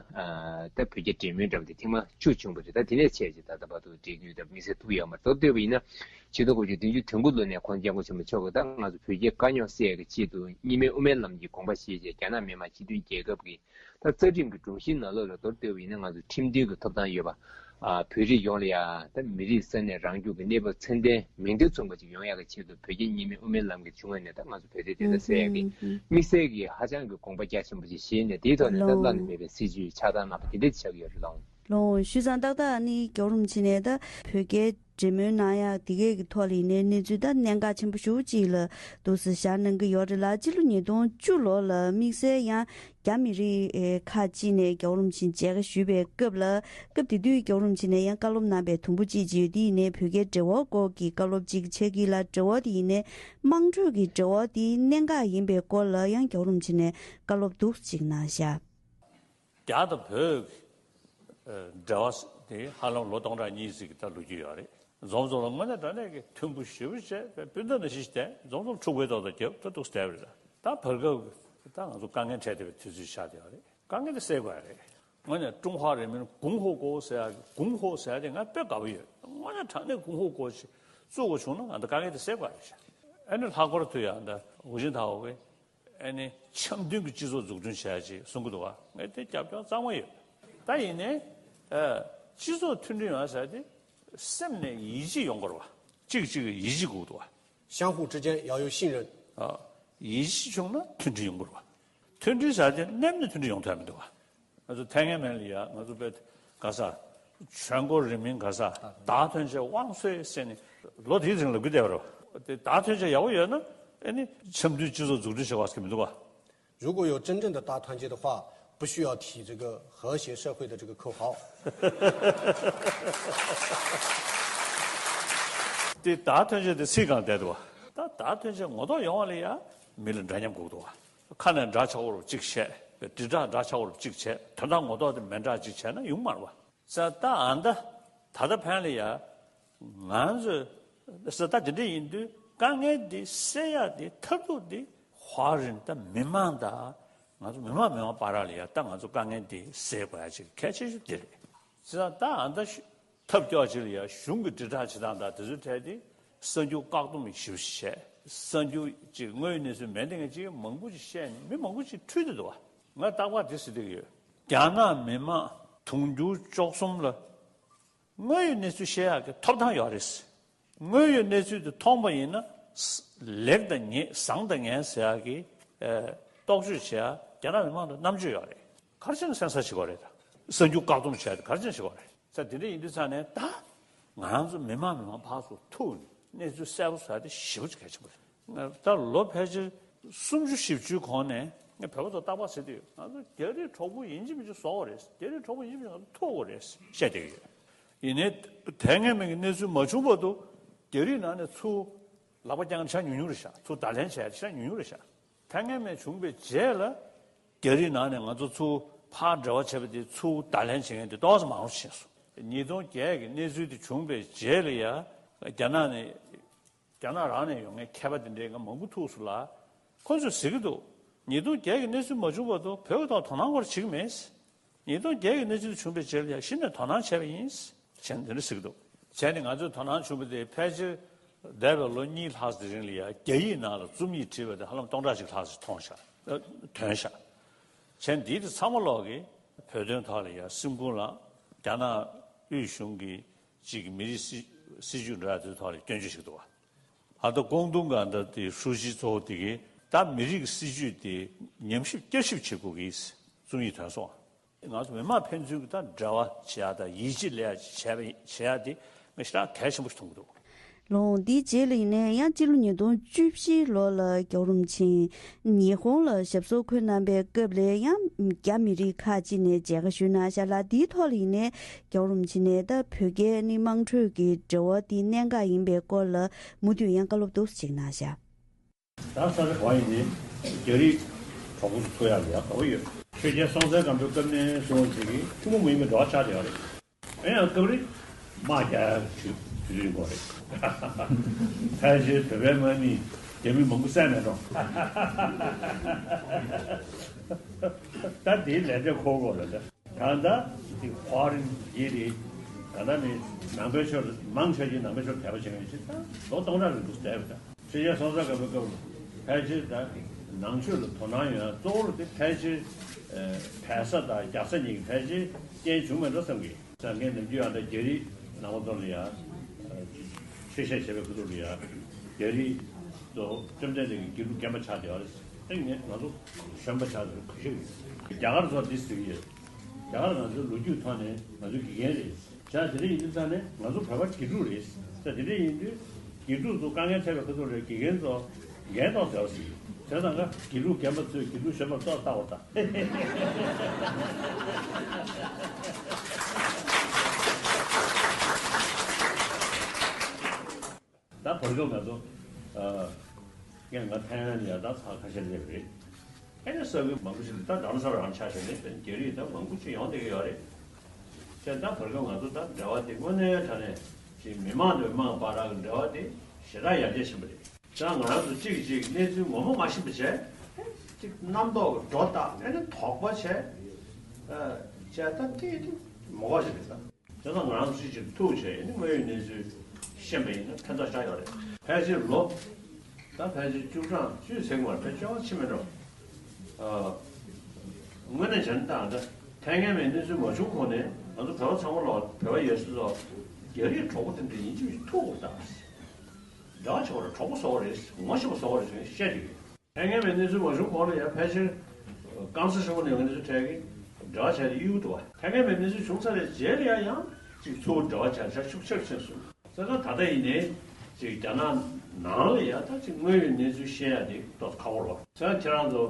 ད་བོད་རྒྱ་འབྲེལ་མོལ་འདྲ་པོ་དེ་ཐེངས་མ་བཅུ་བྱུང་བ་རེད། ད་དེ་ནས་བྱས་རྗེས་ད་ལྟ་བར་དུ་འབྲེལ་མོལ་འདྲ་པོ་དམིགས་བསལ་ཐུག་ཡོད་མ་རེད། མདོར་བསྡུས་པ་ཡིན་ན་ཆིག་སྟོང་དགུ་བརྒྱ་བདུན་ཅུ་དོན་དགུ་ལོ་ནས་༸གོང་ས་༸སྐྱབས་མགོན་ཆེན་པོ་མཆོག་གིས་ད་ང་ཚོ་བོད་རྒྱའི་དཀའ་རྙོག་སེལ་ཡ་གི་ཆེད་དུ་གཉིས་སྨན་དབུ་མའི་ལམ་གྱི་དགོངས་པ་བཞེས་རྗེས་རྒྱ་ནག་མི་དམངས་སྤྱི་མཐུན་རྒྱལ་ཁབ་ཀྱི་ད་རྩ་ཁྲིམས་ཀྱི་སྒྲོམ་གཞིའི་ནང་ལོགས་ལ་མདོར་བསྡུས་པ་ཡིན་ན་ང་ཚོ་ཁྲིམས་མཐུན་གྱི་ཐོབ་ཐང་ཡོད་པ། ཨ་བོད་རིགས་ཡོངས་ལ་ཡང་ད་མི་རིགས་ས་གནས་རང་སྐྱོང་གི་གནས་བབ་ཚད་ལྡན་མིང་དོན་མཚུངས་པ་ཅིག་ཡོང་ཡག་གི་ཆེད་དུ་བོད་རྒྱ་གཉིས་སྨན་དབུ་མའི་ལམ་གྱི་བྱུང་བ་ནས་ད་ང་ཚོ་བོད་དོན་བདེན་མཐའ་གསལ་ཡག་གི་དམིགས་བསལ་གྱི་ཧ་ཅང་གི་དགོངས་པ་རྒྱ་ཆེན་པོ་ཅིག་བཞེས་ནས། དེའི་ཐོག་ནས་ད་བླ་ན་མེད་པའི་སྲིད་བྱུས་ཆགས་སྟངས་གནང་བ་དེ་འདྲ་ཆགས་ཀྱི་ཡོད་རེད་ལགས། ལགས་འོང་། བྱས་ཙང་ཏག་ཏག་ནི་རྒྱལ་བ་རིན་པོ་ཆེ་ནས་ད་བོད་རྒྱའི་འབྲེལ་མོལ་གནང་ཡག་དེ་གས་ཀྱི་ཐོག་ལ་ཡིན་ནའི་གནས་ཚུལ་ད་གནད་འགག་ཆེན་པོ་ཞེ་པོ་ཅིག་ལ་འདུག་སེ་བཞག་གནང་གི་ཡོད་རེད་ལ། སྤྱི་ལོ་ཉིས་སྟོང་བཅུ་ལོ་ལ་དམིགས་བསལ་ཡང་རྒྱ་མི་རིགས་ཨེ་ཁག་ཅིག་ནས་རྒྱལ་བ་རིན་པོ་ཆེ་མཇལ་ཁ་ཞུས་པའི་སྐབས་ལ། སྐབས་དེ་དུས་རྒྱལ་བ་རིན་པོ་ཆེ་ནས་ཡང་བཀའ་སློབ་གནང་པའི་དུམ་བུ་གཅིག་ཅིག་ཡོད། དེ་ཡིན་ནའི་བོད་རྒྱའི་འབྲེལ་བ་སྐོར་གྱི་བཀའ་སློབ་ཅིག་ཆགས་ཀྱི་ལ། འབྲེལ་བ་དེ་ཡིན་ནའི་དམངས་ཁྲོད་ཀྱི་འབྲེལ་བ་དེ་གནད་འགག་ཡིན་པའི་སྐོར་ལ་ཡང་རྒྱལ་བ་རིན་པོ་ཆེ་ནས་བཀའ་སློབ་འདུག་སེ་ཅིག་གནང་བཞག་རྒྱ་དང་བོད་ཀྱི་འབྲེལ་བ་དེ་ཧ་ལམ་ལོ་སྟོང་ཕྲག་གཉིས་ཙམ་གྱི་ད་ལོ་རྒྱུས་ཡོད་རེད། འཛོམས་འཛོམས་ལ་དངོས་གནས་དྲང་གནས་ཀྱི་མཐུན་པོ་ཞེ་པོ་བྱས་པའི་སྤུན་ཟླ་ནང་བཞིན་ཞིག་བསྡད། འཛོམས་འཛོམས་ཕྲུ་གུའི་ཐོག་ཏུ་རྒྱབ་ད་འདུག་སེ་བསྡད་པ་རེད། ད་བར་སྐབས་ཀྱི་ད་ང་ཚོ་དཀའ་ངལ་འཕྲད་བསྡད་པའི་དུས་ཚོད་ཆགས་བསྡད་ཡོད་རེད། དཀའ་ངལ་དེ་སེལ་དགོས་ཡ་རེད། དངོས་གནས་ཀྲུང་ཧྭ་རིན་མིན་གུང་ཧོ་ཀོ་ཟེར་ཡ་གི་གུང་ཧོ་ཟེར་ཡ་དེ་ང་དཔེ་དགའ་པོ་ཡོད། དངོས་གནས་དྲང་གནས་གུང་ཧོ་ཀོ་ཞིག་བཙུགས་པ་བྱུང་ན་ང་ཚོ་དཀའ་ངལ་དེ་སེལ་དགོས་ཡ་རེད་ཤག་ཨ་ནི་ལྷག་པར་དུ་ཡང་ད་ཧུའུ་ཅིན་ཐའོ་གིས་ཨ་ནི་འཆམ་མཐུན་གྱི་སྤྱི་ཚོགས་འཛུགས་སྐྲུན་བྱ་ཡ་ཅིག་གསུང་གི་འདུག་བ། ངས་དེ་རྒྱབ་སྐྱོར་གཙང་མ་ཡོད། ད་ཡིན་ནའི་ཨ་སྤྱི་ཚོགས་མཐུན་སྒྲིལ་ཡོང་ཡ་ཟེར་ཡ་དེ་སེམས་ནས་ཡིད་ཆེས་ཡོང་དགོས་རེད་བ། གཅིག་གཅིག་གི་ཡིད་ཆེས་དགོས་འདུག་བ། 相互之间要有信任。 ཨ་ཡིད་ཆེས་བྱུང་ན་མཐུན་སྒྲིལ་ཡོང་དགོས་རེད་བ། མཐུན་སྒྲིལ་ཟེར་ཡ་དེ་མནན་ནས་མཐུན་སྒྲིལ་ཡོང་ཐུབ་ཡ་མི་འདུག་བ། ང་ཚོ་ཐའེ་ཝན་ལ་ཡ་ང་ཚོ་དཔེ་ག་ས་全国人民ག་ས་大团结万岁ཟེར་ནས་ལོ་དེའི་རིང་ལ་སྒུག་བསྡད་པ་རེད། དེ་大团结ཡག་པོ་ཡོད་ན་ཨ་ནི་འཆམ་མཐུན་སྤྱི་ཚོགས་འཛུགས་སྐྲུན་བྱེད་དགོས་ཟེར་གྱི་མི་འདུག་བ། 如果有真正的大团结的话，不需要提这个和谐社会的这个口号。 དེ་大团结དེ་ཚིག་གང་བསྡད་འདུག་བ། ད་大团结ངོ་ཐོག་ཡོང་བ་ལ་ཡ་མི་ལ་འདྲ་མཉམ་དགོས་འདུག་བ། ཁ་ནས་འདྲ་ཆགས་པོ་རུ་གཅིག་བྱས། དྲིལ་བསྒྲགས་འདྲ་ཆགས་པོ་རུ་གཅིག་བྱས། དོན་དག་ངོ་ཐོག་དེ་མི་འདྲ་གཅིག་བྱས་ན་ཡོང་མ་རེད་བ། ས་ད་ཨ་ད་ད་ལྟ་ཕན་ལ་ཡ་ང་ཚོས་ད་དེ་འདྲ་ཡིན་དུས་དཀའ་ངལ་འདི་སེལ་ཡ་དེ་མཐར་ཐུག་དེ་ཧྭ་རིན་ད་མི་མང་ད་ང་ཚོ་མི་མང་མི་མང་བར་ལ་ཡ་ད་ང་ཚོ་དཀའ་ངལ་འདི་སེལ་དགོས་ཡ་ཅིག་གལ་ཆེ་ཤོས་དེ་རེད། ས་ད་ཨ་ད་ཤུ་ཐབས་སྐྱོ་ཅིག་ལ་ཡ་གཞུང་གི་དྲིལ་བསྒྲགས་བྱེད་སྟངས་དང་དེ་ཚོའི་གྲས་དེ་གསར་འགྱུར་བཀག་སྡོམ་ཞེ་པོ་ཞིག་བྱས། གསར་འགྱུར་ཅིག་དངོས་ཡོད་གནས་ཚུལ་མེད་བསྡད་མཁན་ཅིག་མང་པོ་ཅིག་བཤད་ནས་མི་མང་པོ་ཅིག་འཁྲུལ་བསྡད་འདུག་བ། ང་རྟག་པར་དེ་ཟེར་བསྡད་ཀྱི་ཡོད། རྒྱ་ནག་མི་མང་དུང་ཕྱུར་བཅུ་གསུམ་ལ་དངོས་ཡོད་གནས་ཚུལ་བཤད་ཡག་གི་ཐོབ་ཐང་ཡོད་རེད། དངོས་ཡོད་གནས་ཚུལ་དེ་མཐོང་པ་ཡིན་ན། ལེགས་དང་ཉེས། བཟང་དང་ངན་ཟེར་ཡག་གི་ཨ་རྟོག་དཔྱོད་བྱེད་ཡག་རྒྱ་ནག་མི་མང་ལ་རྣམ་དཔྱོད་ཡོད་རེད། ག་རེ་བྱས་ན་སེམས་གསར་བྱེད་དགོས་རེད། ད་གསར་འགྱུར་བཀག་སྡོམ་བྱས་ཏེ་ག་རེ་བྱས་ན་བྱེད་དགོས་རེད། ས་དེ་འདྲ་ཡིན་དུས་ཙང་ནས་ད་ང་རང་ཚོ་མི་མང་མི་མང་ཕར་ཚུར་ཐུག་ནས་གནས་ཚུལ་གསལ་པོ་བཟོ་ཡག་དེ་ཞེ་པོ་ཅིག་གལ་ཆེན་པོ་རེད། ད་ལོ་ཕལ་ཆེར་སུམ་ཅུ་བཞི་བཅུའི་གོང་ནས་ངས་བོད་པ་ཚོ་རྟག་པར་ཟེར་གྱི་ཡོད། ང་ཚོ་རྒྱ་རིགས་གྲོགས་པོ་ཡིན་གཅིག་མིན་གཅིག་བཟོ་དགོས་རེད། རྒྱ་རིགས་གྲོགས་པོ་ཡིན་གཅིག་མིན་གཅིག་ང་ཚོ་ཐུག་དགོས་རེད་བཤད་བསྡད་ཀྱི་ཡོད། ཡིན་ནའི་དེ་སྔ་མའི་གནས་ཚུལ་མ་བྱུང་བར་དུ་རྒྱ་རིགས་ནང་ནས་ཚུར་ལག་པ་བརྐྱངས་ཤ་ཉུང་ཉུང་རེད་ཤག་ཚུར་བརྡ་ལན་བྱས་ཤ་ཉུང་ཉུང་རེད་ཤག་ད་སྔ་མ་བྱུང་བའི་རྗེས་ལ་རྒྱ་རིགས་ནང་ནས་ང་ཚོ་ཚུར་ཕར་འབྲེལ་བ་བྱས་པ་དེ་ཚུར་བརྡ་ལན་བྱེད་མཁན་དེ་ཏོག་ཙམ་མང་རུ་ཕྱིན་སོང་། ཉིས་སྟོང་བརྒྱད་ཀྱི་གནས་ཚུལ་དེ་བྱུང་བའི་རྗེས་ལ་ཡ་རྒྱ་ནག་ནས་རྒྱ་ནག་རང་ནས་ཡོང་མཁན་མཁས་པ་དེ་འདྲའི་ང་མང་པོ་ཐུག་སོང་ལ། ཁོ་ཚོས་ཟེར་གྱི་འདུག་ཉིས་སྟོང་བརྒྱད་ཀྱི་གནས་ཚུལ་མ་བྱུང་བར་དུ་བོད་ཀྱི་ཐོག་དོ་སྣང་སྐོར་བྱེད་ཀྱི་མེད། ཉིས་སྟོང་བརྒྱད་ཀྱི་གནས་ཚུལ་བྱུང་བའི་རྗེས་ལ་ཡང་གཞི་ནས་དོ་སྣང་བྱས་པ་ཡིན། བྱས་ནས་འདི་འདྲ་ཟེར་གྱི་འདུག་བྱས་ནས་ང་ཚོས་དོ་སྣང་བྱུང་བ་དེ་ཕལ་ཆེར་འདས་པའི་ལོ་གཉིས་ལྷག་ཙམ་རིང་ལ་ཡང་རྒྱ་ཡིག་ནང་ལ་རྩོམ་ཡིག་བྲིས་པ་དེ་ཧ་ལམ་སྟོང་ཕྲག་གཅིག་ལྷག་ཙམ་མཐོང་ཤག་ཐོན་ཤག་བྱས་ནས་འདི་དེ་ཚང་མ་ལོག་གིས་བོད་དོན་ཐོག་ལ་ཡང་སེམས་ཁུར་ལ་རྒྱ་ནག་དབུས་གཞུང་གི་གཅིག་གི་མི་རིགས་སྲིད་སྲིད་བྱུས་འདྲ་དེ་ཐོག་ལ་སྐྱོན་བརྗོད་བྱེད་ཀྱི་འདུག་བ། ཨ་ད་ཀོང་ཏུང་ག་འདྲ་དེ་ཧྲུའུ་ཅི་གཙོ་བོ་དེ་གིས་ད་མི་རིགས་སྲིད་བྱུས་དེ་ཉམས་ཞིབ་བསྐྱར་ཞིབ་བྱེད་དགོས་ཀྱི་རྩོམ་ཡིག་ཐོན་སོང་། ང་ཚོ་མི་དམངས་ཕན་ཚུན་གྱི་ད་འབྲེལ་བ་བྱེད་ཡག་དང་ཡིད་ཆེས་སླེབས་ཡག་བྱས་པ་བྱེད་ཡག་དེ་ང་ཞེ་དྲག་གལ་ཆེན་པོ་ཞིག་མཐོང་གི་འདུག་ལོ་འདིའི་རྗེས་ལ་ཡིན་ནའི་ཡང་སྤྱི་ལོ་ཉིས་སྟོང་བཅུ་བཞི་ལོ་ལ་རྒྱལ་བ་རིན་པོ་ཆེ་ཉི་ཧོང་ལ་ཞབས་སོར་འཁོད་གནང་པའི་སྐབས་ལ་ཡང་རྒྱ་མི་རིགས་ཁག་ཅིག་ནས་མཇལ་ཁ་ཞུས་གནང་ཤག་ལ། འདིའི་ཐོག་ལ་ཡིན་ནའི་རྒྱལ་བ་རིན་པོ་ཆེ་ནས་ད་བོད་རྒྱ་གཉིས་དམངས་ཁྲོད་ཀྱི་འབྲེལ་བ་འདི་གནད་འགག་ཡིན་པའི་སྐོར་ལ་མུ་མཐུད་ཡང་བཀའ་སློབ་ཏོག་ཙམ་ཅིག་གནང་ཤག་ད་ས་ཆ་གང་ཡིན་ནའི་རྒྱ་རིགས་གྲོགས་པོ་ཚོ་ཐུག་ཡག་ལ་ཡག་དགའ་པོ་ཡོད། ཆོས་རྒྱལ་སྲོང་བཙན་སྒམ་པོའི་སྐབས་ནས་བཟུང་ཅིག་གི་ཐུན་མོང་མ་ཡིན་པའི་འབྲེལ་བ་ཆགས་བསྡད་ཡོད་རེད། ཨེ་ཡང་སྐབས་རེ་དམག་རྒྱག་ཡག་དུས་དུས་ཚོད་ཡིན་དགོས་རེད། ཕལ་ཆེར་བོད་པའི་དམག་མིས་རྒྱ་མི་མང་པོ་བསད་མེད་འགྲོ། ད་དེའི་ལས་འབྲས་འཁོར་དགོས་རེད་ད། གང་ལྟར་དེ་ཧྥ་རན་ཡེ་རེད། ད་ལྟ་ནི་ནང་པའི་ཆོས་ལ་མང་ཆོས་ཀྱིས་ནང་པའི་ཆོས་དད་པ་བྱེད་མཁན་ཞིག་དང་ལོ་སྟོང་ཕྲག་རིང་པོ་བསྡད་པ་དང་། ཆོས་རྒྱལ་སྲོང་བཙན་སྒམ་པོའི་སྐབས་ལ་ཕལ་ཆེར་ད་ནང་ཆོས་ལ་དོ་སྣང་ཡོད་ན་གཙོ་བོར་དེ་ཕལ་ཆེར་བལ་ས་དང་རྒྱ་ས་གཉིས་ཀྱི་ཕལ་ཆེར་རྐྱེན་བྱུང་མེད་འགྲོ་བསམ་གི། ས་ངས་ནམ་རྒྱུན་ཡང་ད་རྒྱ་རིགས་ནང་པ་ཚོ་ལ་ཡང་ཆོས་བཤད་བྱེད་པའི་ཁ་ཐུག་ལ་ཡང་རྒྱ་རིགས་ཚོ་བཅོམ་ལྡན་འདས་ཀྱི་དགེ་ལུགས་རྒན་པ་ཆགས་བསྡད་པ་རེད། ཨེ་ངས་ང་ཚོ་གཞོན་པ་ཆགས་བསྡད་པ་ག་ཤེད་ཡོད། རྒྱ་གར་ཚོ་འདི་ཟེར་གི་ཡོད། རྒྱ་གར་ང་ཚོའི་ལོ་རྒྱུས་ཐོག་ནས་ང་ཚོའི་དགེ་རྒན་རེད། བྱས་དེ་འདྲ་ཡིན་དུས་ཙང་ནས་ང་ཚོ་བོད་པ་དགེ་ཕྲུག་རེད། ད་དེ་འདྲ་ཡིན་དུས་དགེ་ཕྲུག་ཚོ་དཀའ་ངལ་འཕྲད་པའི་ཁ་ཐུག་ལ་དགེ་རྒན་ཚོ་འགན་གཏོང་ཟེར་བ་ཞིག་ཡོད། བྱས་ཙང་ང་དགེ་ཕྲུག་རྒན་པ་ཚོས་དགེ་ཕྲུག་གཞོན་པར་ལྟོ་ལྟ་བར་ད། ད་བར་སྐབས་ང་ཚོ་ཨ་ངས་ང་ཐའེ་ཝན་ལ་ཡ་ད་ཚར་ཁ་ཤས་སླེབས་རེད། ཨེ་ནས་ས་ཁུལ་མང་པོ་ཞིག་ལ་ད་རྡ་རམ་ས་ལ་རང་ཆ་བཞག་ནས་རྒྱ་རིགས་ད་མང་པོ་ཞིག་ཡོང་བསྡད་ཀྱི་ཡོད་རེད། བྱས་ད་བར་སྐབས་ང་ཚོ་ད་འབྲེལ་བ་དེ་དངོས་གནས་དྲང་གནས་ཅིག་མི་མང་དང་མི་མང་བར་གྱི་འབྲེལ་བ་དེ་ཞེ་དྲག་ཡར་རྒྱས་ཕྱིན་པ་རེད། ད་ང་རང་ཚོ་གཅིག་གིས་གཅིག་གནས་ཚུལ་ངོ་མ་མ་ཤེས་པ་བྱས། གཅིག་རྣམ་རྟོག་གི་སྒྲོ་བཏགས་ཨེ་ནས་དོགས་པ་བྱས། ཨ་བྱས་ད་དེ་དེ་མོ་ག་ཞིག་རེད་ད། དེ་ཚོ་ང་རང་ཚོ་གཅིག་གཅིག་ཐུག་བྱས་ཨེ་ནས་དངོས་ཡོད་གནས་ཚུལ་ཤེས་པ་ཡིན་ན་ཕན་ཐོགས་ཆགས་ཡོད་རེད། ཕལ་ཆེར་ལོ་ད་ཕལ་ཆེར་བཅུ་གྲངས་བཅུ་ཟིན་མ་རེད། ཕལ་ཆེར་ཕྱིན་མེད་འགྲོ། ཨ་དངོས་གནས་བྱས་ན་ད་ད་ཐའེ་ཝན་མའི་གནས་ཚུལ་མ་བྱུང་གོང་ནས་ང་ཚོ་བོད་པ་ཚང་མ་ལ་བོད་པ་ཡོད་ཚད་ཚོ་རྒྱ་རིགས་གྲོགས་པོ་དེ་འདྲ་ཡིན་གཅིག་མིན་གཅིག་ཐུག་དགོས་ད། འབྲེལ་བ་ཆེ་བ་རེད། གྲོགས་པོ་བཟོ་བ་རེད། ངོ་ཤེས་པ་བཟོ་བ་རེད་ཟེར་ནས་བཤད་ཀྱི་ཡོད། ཐའེ་ཝན་མའི་གནས་ཚུལ་མ་བྱུང་གོང་ལ་ཡང་ཕལ་ཆེར་སྐམ་ས་ཧྲིལ་པོ་ནས་ཡོང་གནས་ཚུལ་འཕྲད་ཀྱི་འབྲེལ་བ་བྱས་ཏེ་གཡུག་འདུག་བ། ཐའེ་ཝན་མའི་གནས་ཚུལ་བྱུང་ཚར་བའི་རྗེས་ལ་ཡང་ཡང་གཅིག་ཚུར་འབྲེལ་བ་བྱས་ཤུགས་ཆེ་རུ་ཕྱིན་སོང་། བྱས་ཙང་ད་ལྟ་ཡིན་ནའི་གཅིག་རྒྱ་ནག་ནང་ལ་ཡང་ད་གཅིག་དངོས་ཡོད་གནས་ཚུལ་ཤེས་ཡ་དེ་ཏོག་ཁག་པོ་རེད་བ། བྱས་ཙང་ཁྱེད་རང་ཚོ་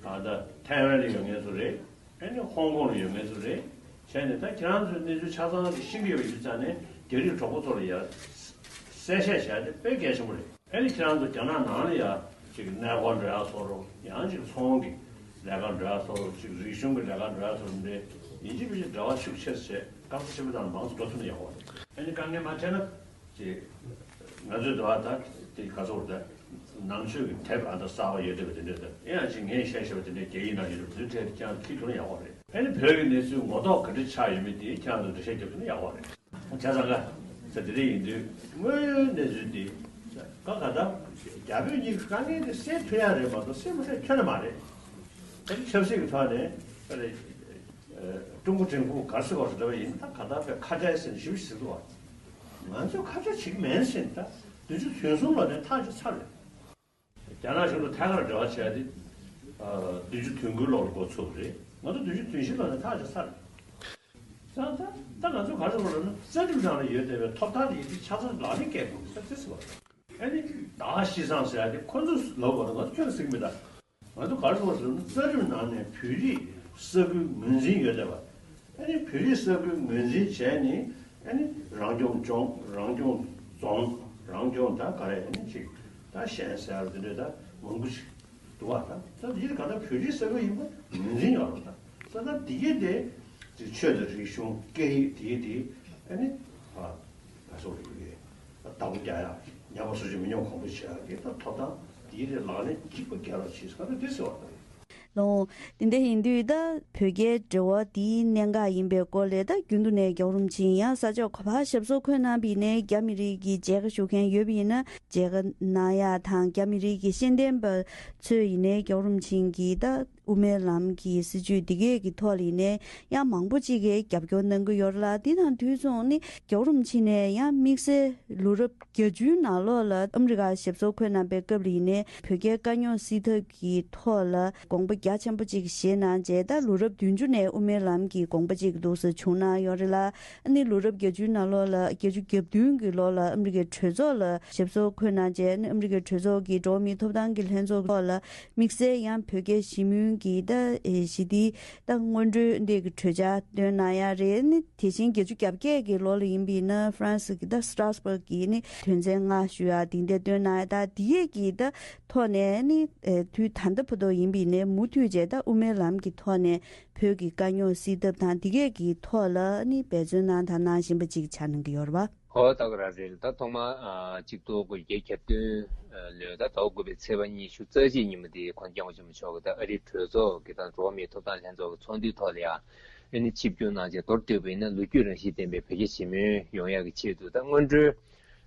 ད་ལྟ་ཐའེ་ཝན་ལ་ཡོད་མཁན་ཚོ་རེད། ཨ་ནི་ཧོང་ཀོང་ལ་ཡོད་མཁན་ཚོ་རེད། བྱས་ནས་ད་ཁྱེད་རང་ཚོའི་གནས་ཚུལ་ཆ་ཚང་ཞིག་ཤེས་ཀྱི་ཡོད་པ་ཡིན་ཙང་ནས་རྒྱ་རིགས་གྲོགས་པོ་ཚོ་ལ་ཡ་གསལ་བཤད་བྱས་ཏེ་དཔེ་གལ་ཆེན་པོ་རེད། ཨ་ནི་ཁྱེད་རང་ཚོ་རྒྱ་ནག་ནང་ལ་ཡ་ཅིག་གནས་སྐོར་འགྲོ་ཡག་བཟོ་རོགས། ཡང་ཅིག་ཚོང་གི་ལས་ཀ་འགྲོ་ཡག་བཟོ་རོགས། ཅིག་རིག་གཞུང་གི་ལས་ཀ་འགྲོ་ཡག་བཟོ་རོགས། འདི་ཡིན་གཅིག་མིན་གཅིག་འབྲེལ་བ་ཤུགས་ཆེ་ཙམ་བྱས་སྐམ་ས་ཆེན་པོ་དང་མང་ཙམ་འགྲོ་ཐུབ་ན་ཡག་པོ་རེད། ཨ་ནི་དཀའ་ངལ་མ་འཕྲད་ན་ཅིག་ང་ཚོའི་འདི་བ་ད་དེ་ག་ཚོད་རེད། ད་ནང་ཆོས་ཀྱི་དེབ་ཨ་ད་གསར་པ་ཡོད་བསྡད་པ་དེ་འདྲ་ད་ཨེ་ཡང་ཅིག་ངས་བཤད་བཤད་པ་དེ་འདྲ་རྒྱ་ཡིག་ནང་ཡོད་རེད། དེ་འདྲ་ཀྱང་ཁྱི་དུ་ན་ཡག་པོ་རེད། ཨ་ནི་བོད་ཀྱི་གནས་ཚུལ་ངོ་ཐོག་ག་འདྲ་ཆགས་ཡོད་མེད་དེ་ཁྱེད་རང་ཚོ་འགྲེལ་བཤད་རྒྱབ་ཐུབ་ན་ཡག་པོ་རེད། བྱས་ཙང་ཀ་ས་དེ་འདྲ་ཡིན་དུས་དངོས་ཡོད་གནས་ཚུལ་འདི་ཀ་ག་ད་རྒྱ་བོད་གཉིས་ཀྱི་དཀའ་ངལ་དེ་སེལ་ཐུབ་ཡག་རེད་མ་གཏོགས་སེལ་མ་ཐུབ་ཁྱོན་ནས་མ་རེད། ཨ་ནི་ཆབ་སྲིད་ཀྱི་ཐོག་ནས་ཨ་ནི་ཀྲུང་གོ་ཀྲུང་གོ་ག་སེ་གོ་སེ་འདྲ་བ་ཡིན་ད་ག་ད་བའི་ཁ་བྲལ་ཟེར་ནས་ཞིབ་ཞིབ་ཟེར་འདུག་བ། ང་ཚོས་ཁ་ཕྱོགས་བྱེད་ཀྱི་མེད་ཟེར། ད་བདུན་ཅུ་དོན་གསུམ་ལོ་ནས་ཐག་ཆོད་ཚར་རེད། རྒྱ་ནག་གཞུང་དང་ཐད་ཀར་འབྲེལ་བ་བྱས་ཏེ། ཨ། བདུན་ཅུ་དོན་དགུའི་ལོར་འགོ་ཚུགས་རེད། ང་ཚོ་བདུན་ཅུ་དོན་བཞི་ལོ་ནས་ཐག་ཆོད་ཚར་རེད། ད་ད་ད་ང་ཚོ་ག་རེ་ཟེར་བ་ལབ་ན། རྩ་ཁྲིམས་ནང་ལ་ཡོད་བསྡད་པའི་ཐོབ་ཐང་དེ་ཡིན་དུས་ཆ་ཚང་ལག་ལེན་འཁེལ་དགོས་ཟེར་དེ་ཟེར་བ། ཨ་ནི་ད་ཤི་སང་ཟེར་ཡ་དེ་ཁོ་ཚོས་ལབ་པ་དང་ང་ཚོ་ཁྱོན་ནས་ཟེར་གྱི་མེད་ད། ང་ཚོ་ག་རེ་ཟེར་བ་ཟེར་ན། རྩ་ཁྲིམས་ནང་ནས་བོད་རིགས་ས་ཁུལ་ངོས་འཛིན་ཡོད་བསྡད་པ། ཨ་ནི་བོད་རིགས་ས་ཁུལ་ངོས་འཛིན་བྱས་ནས། ཨ་ནི་རང་སྐྱོང་ལྗོངས། རང་སྐྱོང་རྫོང་། རང་སྐྱོང་ད་ག་རེ། ཨ་ནི་ཅིག་ད་ཤན་ཟེར་བ་དེ་འདྲ་ད་མང་པོ་ཞིག་འདུག་བ། ད་ད་འདི་ག་ད་བོད་རིགས་ས་ཁུལ་ཡིན་པ་ངོས་འཛིན་ཡོད་རེད། ད་ད་ད་འདི་གའི་དེ་ཅིག་ཆོས་དང་རིག་གཞུང་སྐད་ཡིག་དེ་གའི་དེ། ཨ་ནི་ཨ་ད་སོགས་རིག་གི་བདག་པོ་རྒྱག་ཡ། ཉམས་པ་སོར་ཆུད་མི་ཉམས་གོང་འཕེལ་བྱེད་ཡ་གི་ད་ཐོབ་ཐང་དེའི་རིགས་ལག་ལེན་གཅིག་པ་རྒྱག་རོགས་བྱེད་ཟེར་ག་ད་དེ་ཟེར་བ་དང་། ལོ། དེ་འདྲ་ཡིན་དུས་ད་བོད་རྒྱའི་འབྲེལ་བ་དེའི་གནད་འགག་ཡིན་པའི་སྐོར་ལ་ད་རྒྱུན་དུ་ནས་རྒྱལ་བ་རིན་པོ་ཆེ་ཡང་ས་ཕྱོགས་ག་པར་ཞབས་སོར་འཁོད་གནང་བ་ཡིན་ནའི། རྒྱ་མི་རིགས་ཀྱི་མཇལ་ཁ་ཞུ་མཁན་ཡོད་པ་ཡིན་ན་མཇལ་ཁ་གནང་ཡ་དང་། རྒྱ་མི་རིགས་ཀྱི་ཤེས་ལྡན་པ་ཚོས་ཡིན་ནའི་རྒྱལ་བ་རིན་པོ་ཆེ་གི་ད་དབུ་མའི་ལམ་གྱི་སྲིད་བྱུས་འདི་གས་ཀྱི་ཐོག་ལ་ཡིན་ནའི་ཡང་མང་པོ་ཅིག་གིས་རྒྱབ་སྐྱོར་གནང་གི་ཡོད་རེད་ལ། འདི་དང་དུས་མཚུངས་ནི་རྒྱལ་བ་རིན་པོ་ཆེ་ནས་ཡང་དམིགས་བསལ་ལོ་རབས་བརྒྱད་ཅུའི་ནང་ལོགས་ལ་ཨ་མི་རི་ཀ་ཞབས་སོར་འཁོད་གནང་པའི་སྐབས་ལ་ཡིན་ནའི་བོད་རྒྱའི་དཀའ་རྙོག་སེལ་ཐབས་ཀྱི་ཐོག་ལ་དགོངས་པ་རྒྱ་ཆེན་པོ་ཅིག་བཞེས་གནང་རྗེས། ད་ལོ་རབས་བདུན་ཅུ་ནས་དབུ་མའི་ལམ་གྱི་དགོངས་པ་ཅིག་འདུག་སེ་བྱུང་གནང་ཡོད་རེད་ལ། ཨ་ནི་ལོ་རབས་བརྒྱད་ཅུའི་ནང་ལོགས་ལ། བརྒྱད་ཅུ་གྱ་བདུན་གྱི་ལོ་ལ་ཨ་མི་རི་ཀའི་གྲོས་ཚོགས་ལ་ཞབས་སོར་འཁོད་གནང་རྗེས། ཨ་ནི་ཨ་མི་རི་ཀའི་གྲོས་ཚོགས་ཀྱི་འགྲོ་བ་མིའི་ཐོབ་ཐང་གི་ལྷན་ཚོགས་ཐོག་ལ་དམིགས་བསལ་ཡང་བོད་རྒྱའི་ཞི་མོལ་གྱི་ད་ཞི་བདེའི་ད་སྔོན་འགྲོའི་འདི་གི་གྲོས་འཆར་བཏོན་གནང་ཡ་རེད། ཨ་ནི་དེ་བཞིན་བརྒྱད་ཅུ་གྱ་བརྒྱད་ཀྱི་ལོ་ལ་ཡིན་པ་ཡིན་ན་ཧྥ་རན་སི་གི་ད་སི་ཏྲ་སི་བྷག་གི་ནི་དོན་ཚན་ལྔ་ཞུ་ཡ་དེ་འདྲ་བཏོན་གནང་ཡ། ད་དེ་ཡས་ཀྱི་ད་ཐོག་ནས་ནི་ཨེ་དུས་ད་ལྟ་བར་དུ་ཡིན་པ་ཡིན་ནའི་མུ་མཐུད་བྱས་ད་དབུ་མའི་ལམ་གྱི་ཐོག་ནས་བོད་ཀྱི་དཀའ་རྙོག་སེལ་ཐབས་དང་དེ་གས་ཀྱི་ཐོག་ལ་ནི་འབད་བརྩོན་གནང་དང་གནང་བཞིན་པ་ཅིག་ཆགས་གནང་གི་ཡོད་རེད་བ། ཨོ་ད་ག་རང་རེད། ད་ཐོག་མར་ཨ་གཅིག་སྟོང་དགུ་བརྒྱ་གྱ་བདུན་ལོའི་ད་ཟླ་བ་དགུ་པའི་ཚེས་པ་ཉི་ཤུ་རྩ་གཅིག་ཉིན་མོ་དེ་གོང་ས་སྐྱབས་མགོན་ཆེན་པོ་མཆོག་གིས་ད་ཨ་རིའི་གྲོས་ཚོགས་ཀྱི་དང་འགྲོ་བ་མིའི་ཐོབ་ཐང་ལྷན་ཚོགས་ཀྱི་ཚོགས་འདུའི་ཐོག་ལ་ཡང་ཨ་ནི་ཆིབས་བསྒྱུར་གནང་རྗེས། མདོར་བསྡུས་པ་ཡིན་ན་ལོ་རྒྱུས་རང་བཞིན་ལྡན་པའི་བོད་རྒྱ་ཞི་མོལ་ཡོང་ཡག་གི་ཆེད་དུ་ད་སྔོན་འགྲོའི་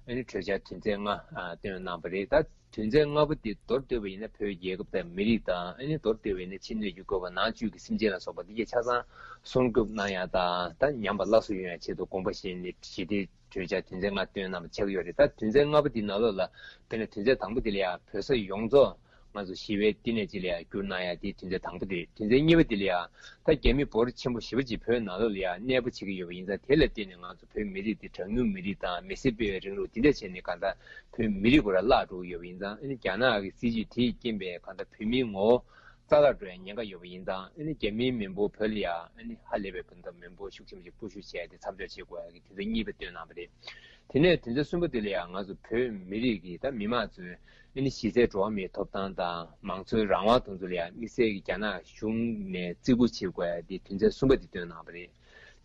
ཨ་ནི་གྲོས་འཆར་དོན་ཚན་ལྔ་ཨ་བཏོན་གནང་བ་རེད། ད་དོན་ཚན་ལྔ་པོ་དེ་མདོར་བསྡུས་པ་ཡིན་ན་བོད་རྒྱལ་ཁབ་དང་མི་རིགས་དང་། ཨ་ནི་མདོར་བསྡུས་པ་ཡིན་ན་ཕྱི་སྣོད་ཀྱི་བཀོད་པ། ནང་བཅུད་ཀྱི་སེམས་ཅན་ལ་སོགས་པ་འདི་གས་ཆ་ཚང་སྲུང་སྐྱོབ་གནང་ཡག་དང་། ད་ཉམས་པ་སླར་གསོ་ཡོང་ཡག་ཆེད་དུ་དགོངས་པ་བཞེས་ནས་ཞི་བདེའི་གྲོས་འཆར་དོན་ཚན་ལྔ་བཏོན་གནང་བ་ཆགས་ཀྱི་ཡོད་རེད། ད་དོན་ཚན་ལྔ་པོ་འདི་ནང་ལོགས་ལ་དཔེར་ན་དོན་ཚན་དང་པོ་འདི་ལ་ཡང་བོད་ས་ཡོངས་རྫོགས་ང་ཚོ་ཞི་བའི་བསྟི་གནས་ཅིག་ལ་ཡང་བསྒྱུར་གནང་ཡག་དེ་དོན་ཚན་དང་པོ་དེ་རེད། དོན་ཚན་གཉིས་པ་འདི་ལ་ཡང་ད་རྒྱ་མི་འབོར་ཆེན་པོ་ཞེ་པོ་ཅིག་བོད་ནང་ལོགས་ལ་ཡང་གནས་སྤོ་བྱེད་ཀྱི་ཡོད་པ་ཡིན་ཙང་། དེ་ལ་བརྟེན་ནས་ང་ཚོ་བོད་མི་རིགས་འདི་གྲངས་ཉུང་མི་རིགས་དང་མི་སེར་སྤེལ་བའི་རིང་ལུགས་འདི་འདྲ་བྱས་ནས་གང་ལྟར་བོད་མི་རིགས་སྐོར་ལ་བརླག་འགྲོ་གི་ཡོད་པ་ཡིན་ཙང་། ཨ་ནི་རྒྱ་ནག་གི་སྲིད་བྱུས་དེས་རྐྱེན་པས་གང་ལྟར་བོད་མིའི་ངོ་བོ་རྩ་བརླག་འགྲོ་ཡ་ཉེན་ཁ་ཡོད་པ་ཡིན་ཙང་། ཨ་ནི་རྒྱ་མིའི་མི་འབོར་བོད་ལ་ཡ་ཨ་ནི་ཧ་ལས་པའི་བུན་དང་མི་འབོར་ཤུགས་ཆེན་པོ་ཞིག་སྤོ་བཤུད་བྱས་ཏེ་མཚམས་འཇོག་བྱེད་དགོས་ཡ་གི་དོན་ཚན་གཉིས་པ་བཏོན་གནང་བ་རེད། དེ་ནས་དོན་ཚན་གསུམ་པ་དེ་ལ་ཡ་ང་ཚོ་བོད་མི་རིགས་ཀྱི་ད་མི་མང་ཚོའི་ཨ་ནི་གཞི་རྩའི་འགྲོ་བ་མིའི་ཐོབ་ཐང་དང་མང་གཙོའི་རང་དབང་དེ་ཚོ་ལ་ཡ་དམིགས་བསལ་གྱི་རྒྱ་ནག་གཞུང་ནས་བརྩི་བཀུར་བྱེད་དགོས་ཡ་དེ་དོན་ཚན་གསུམ་པ་དེ་བཏོན་གནང་བ་རེད།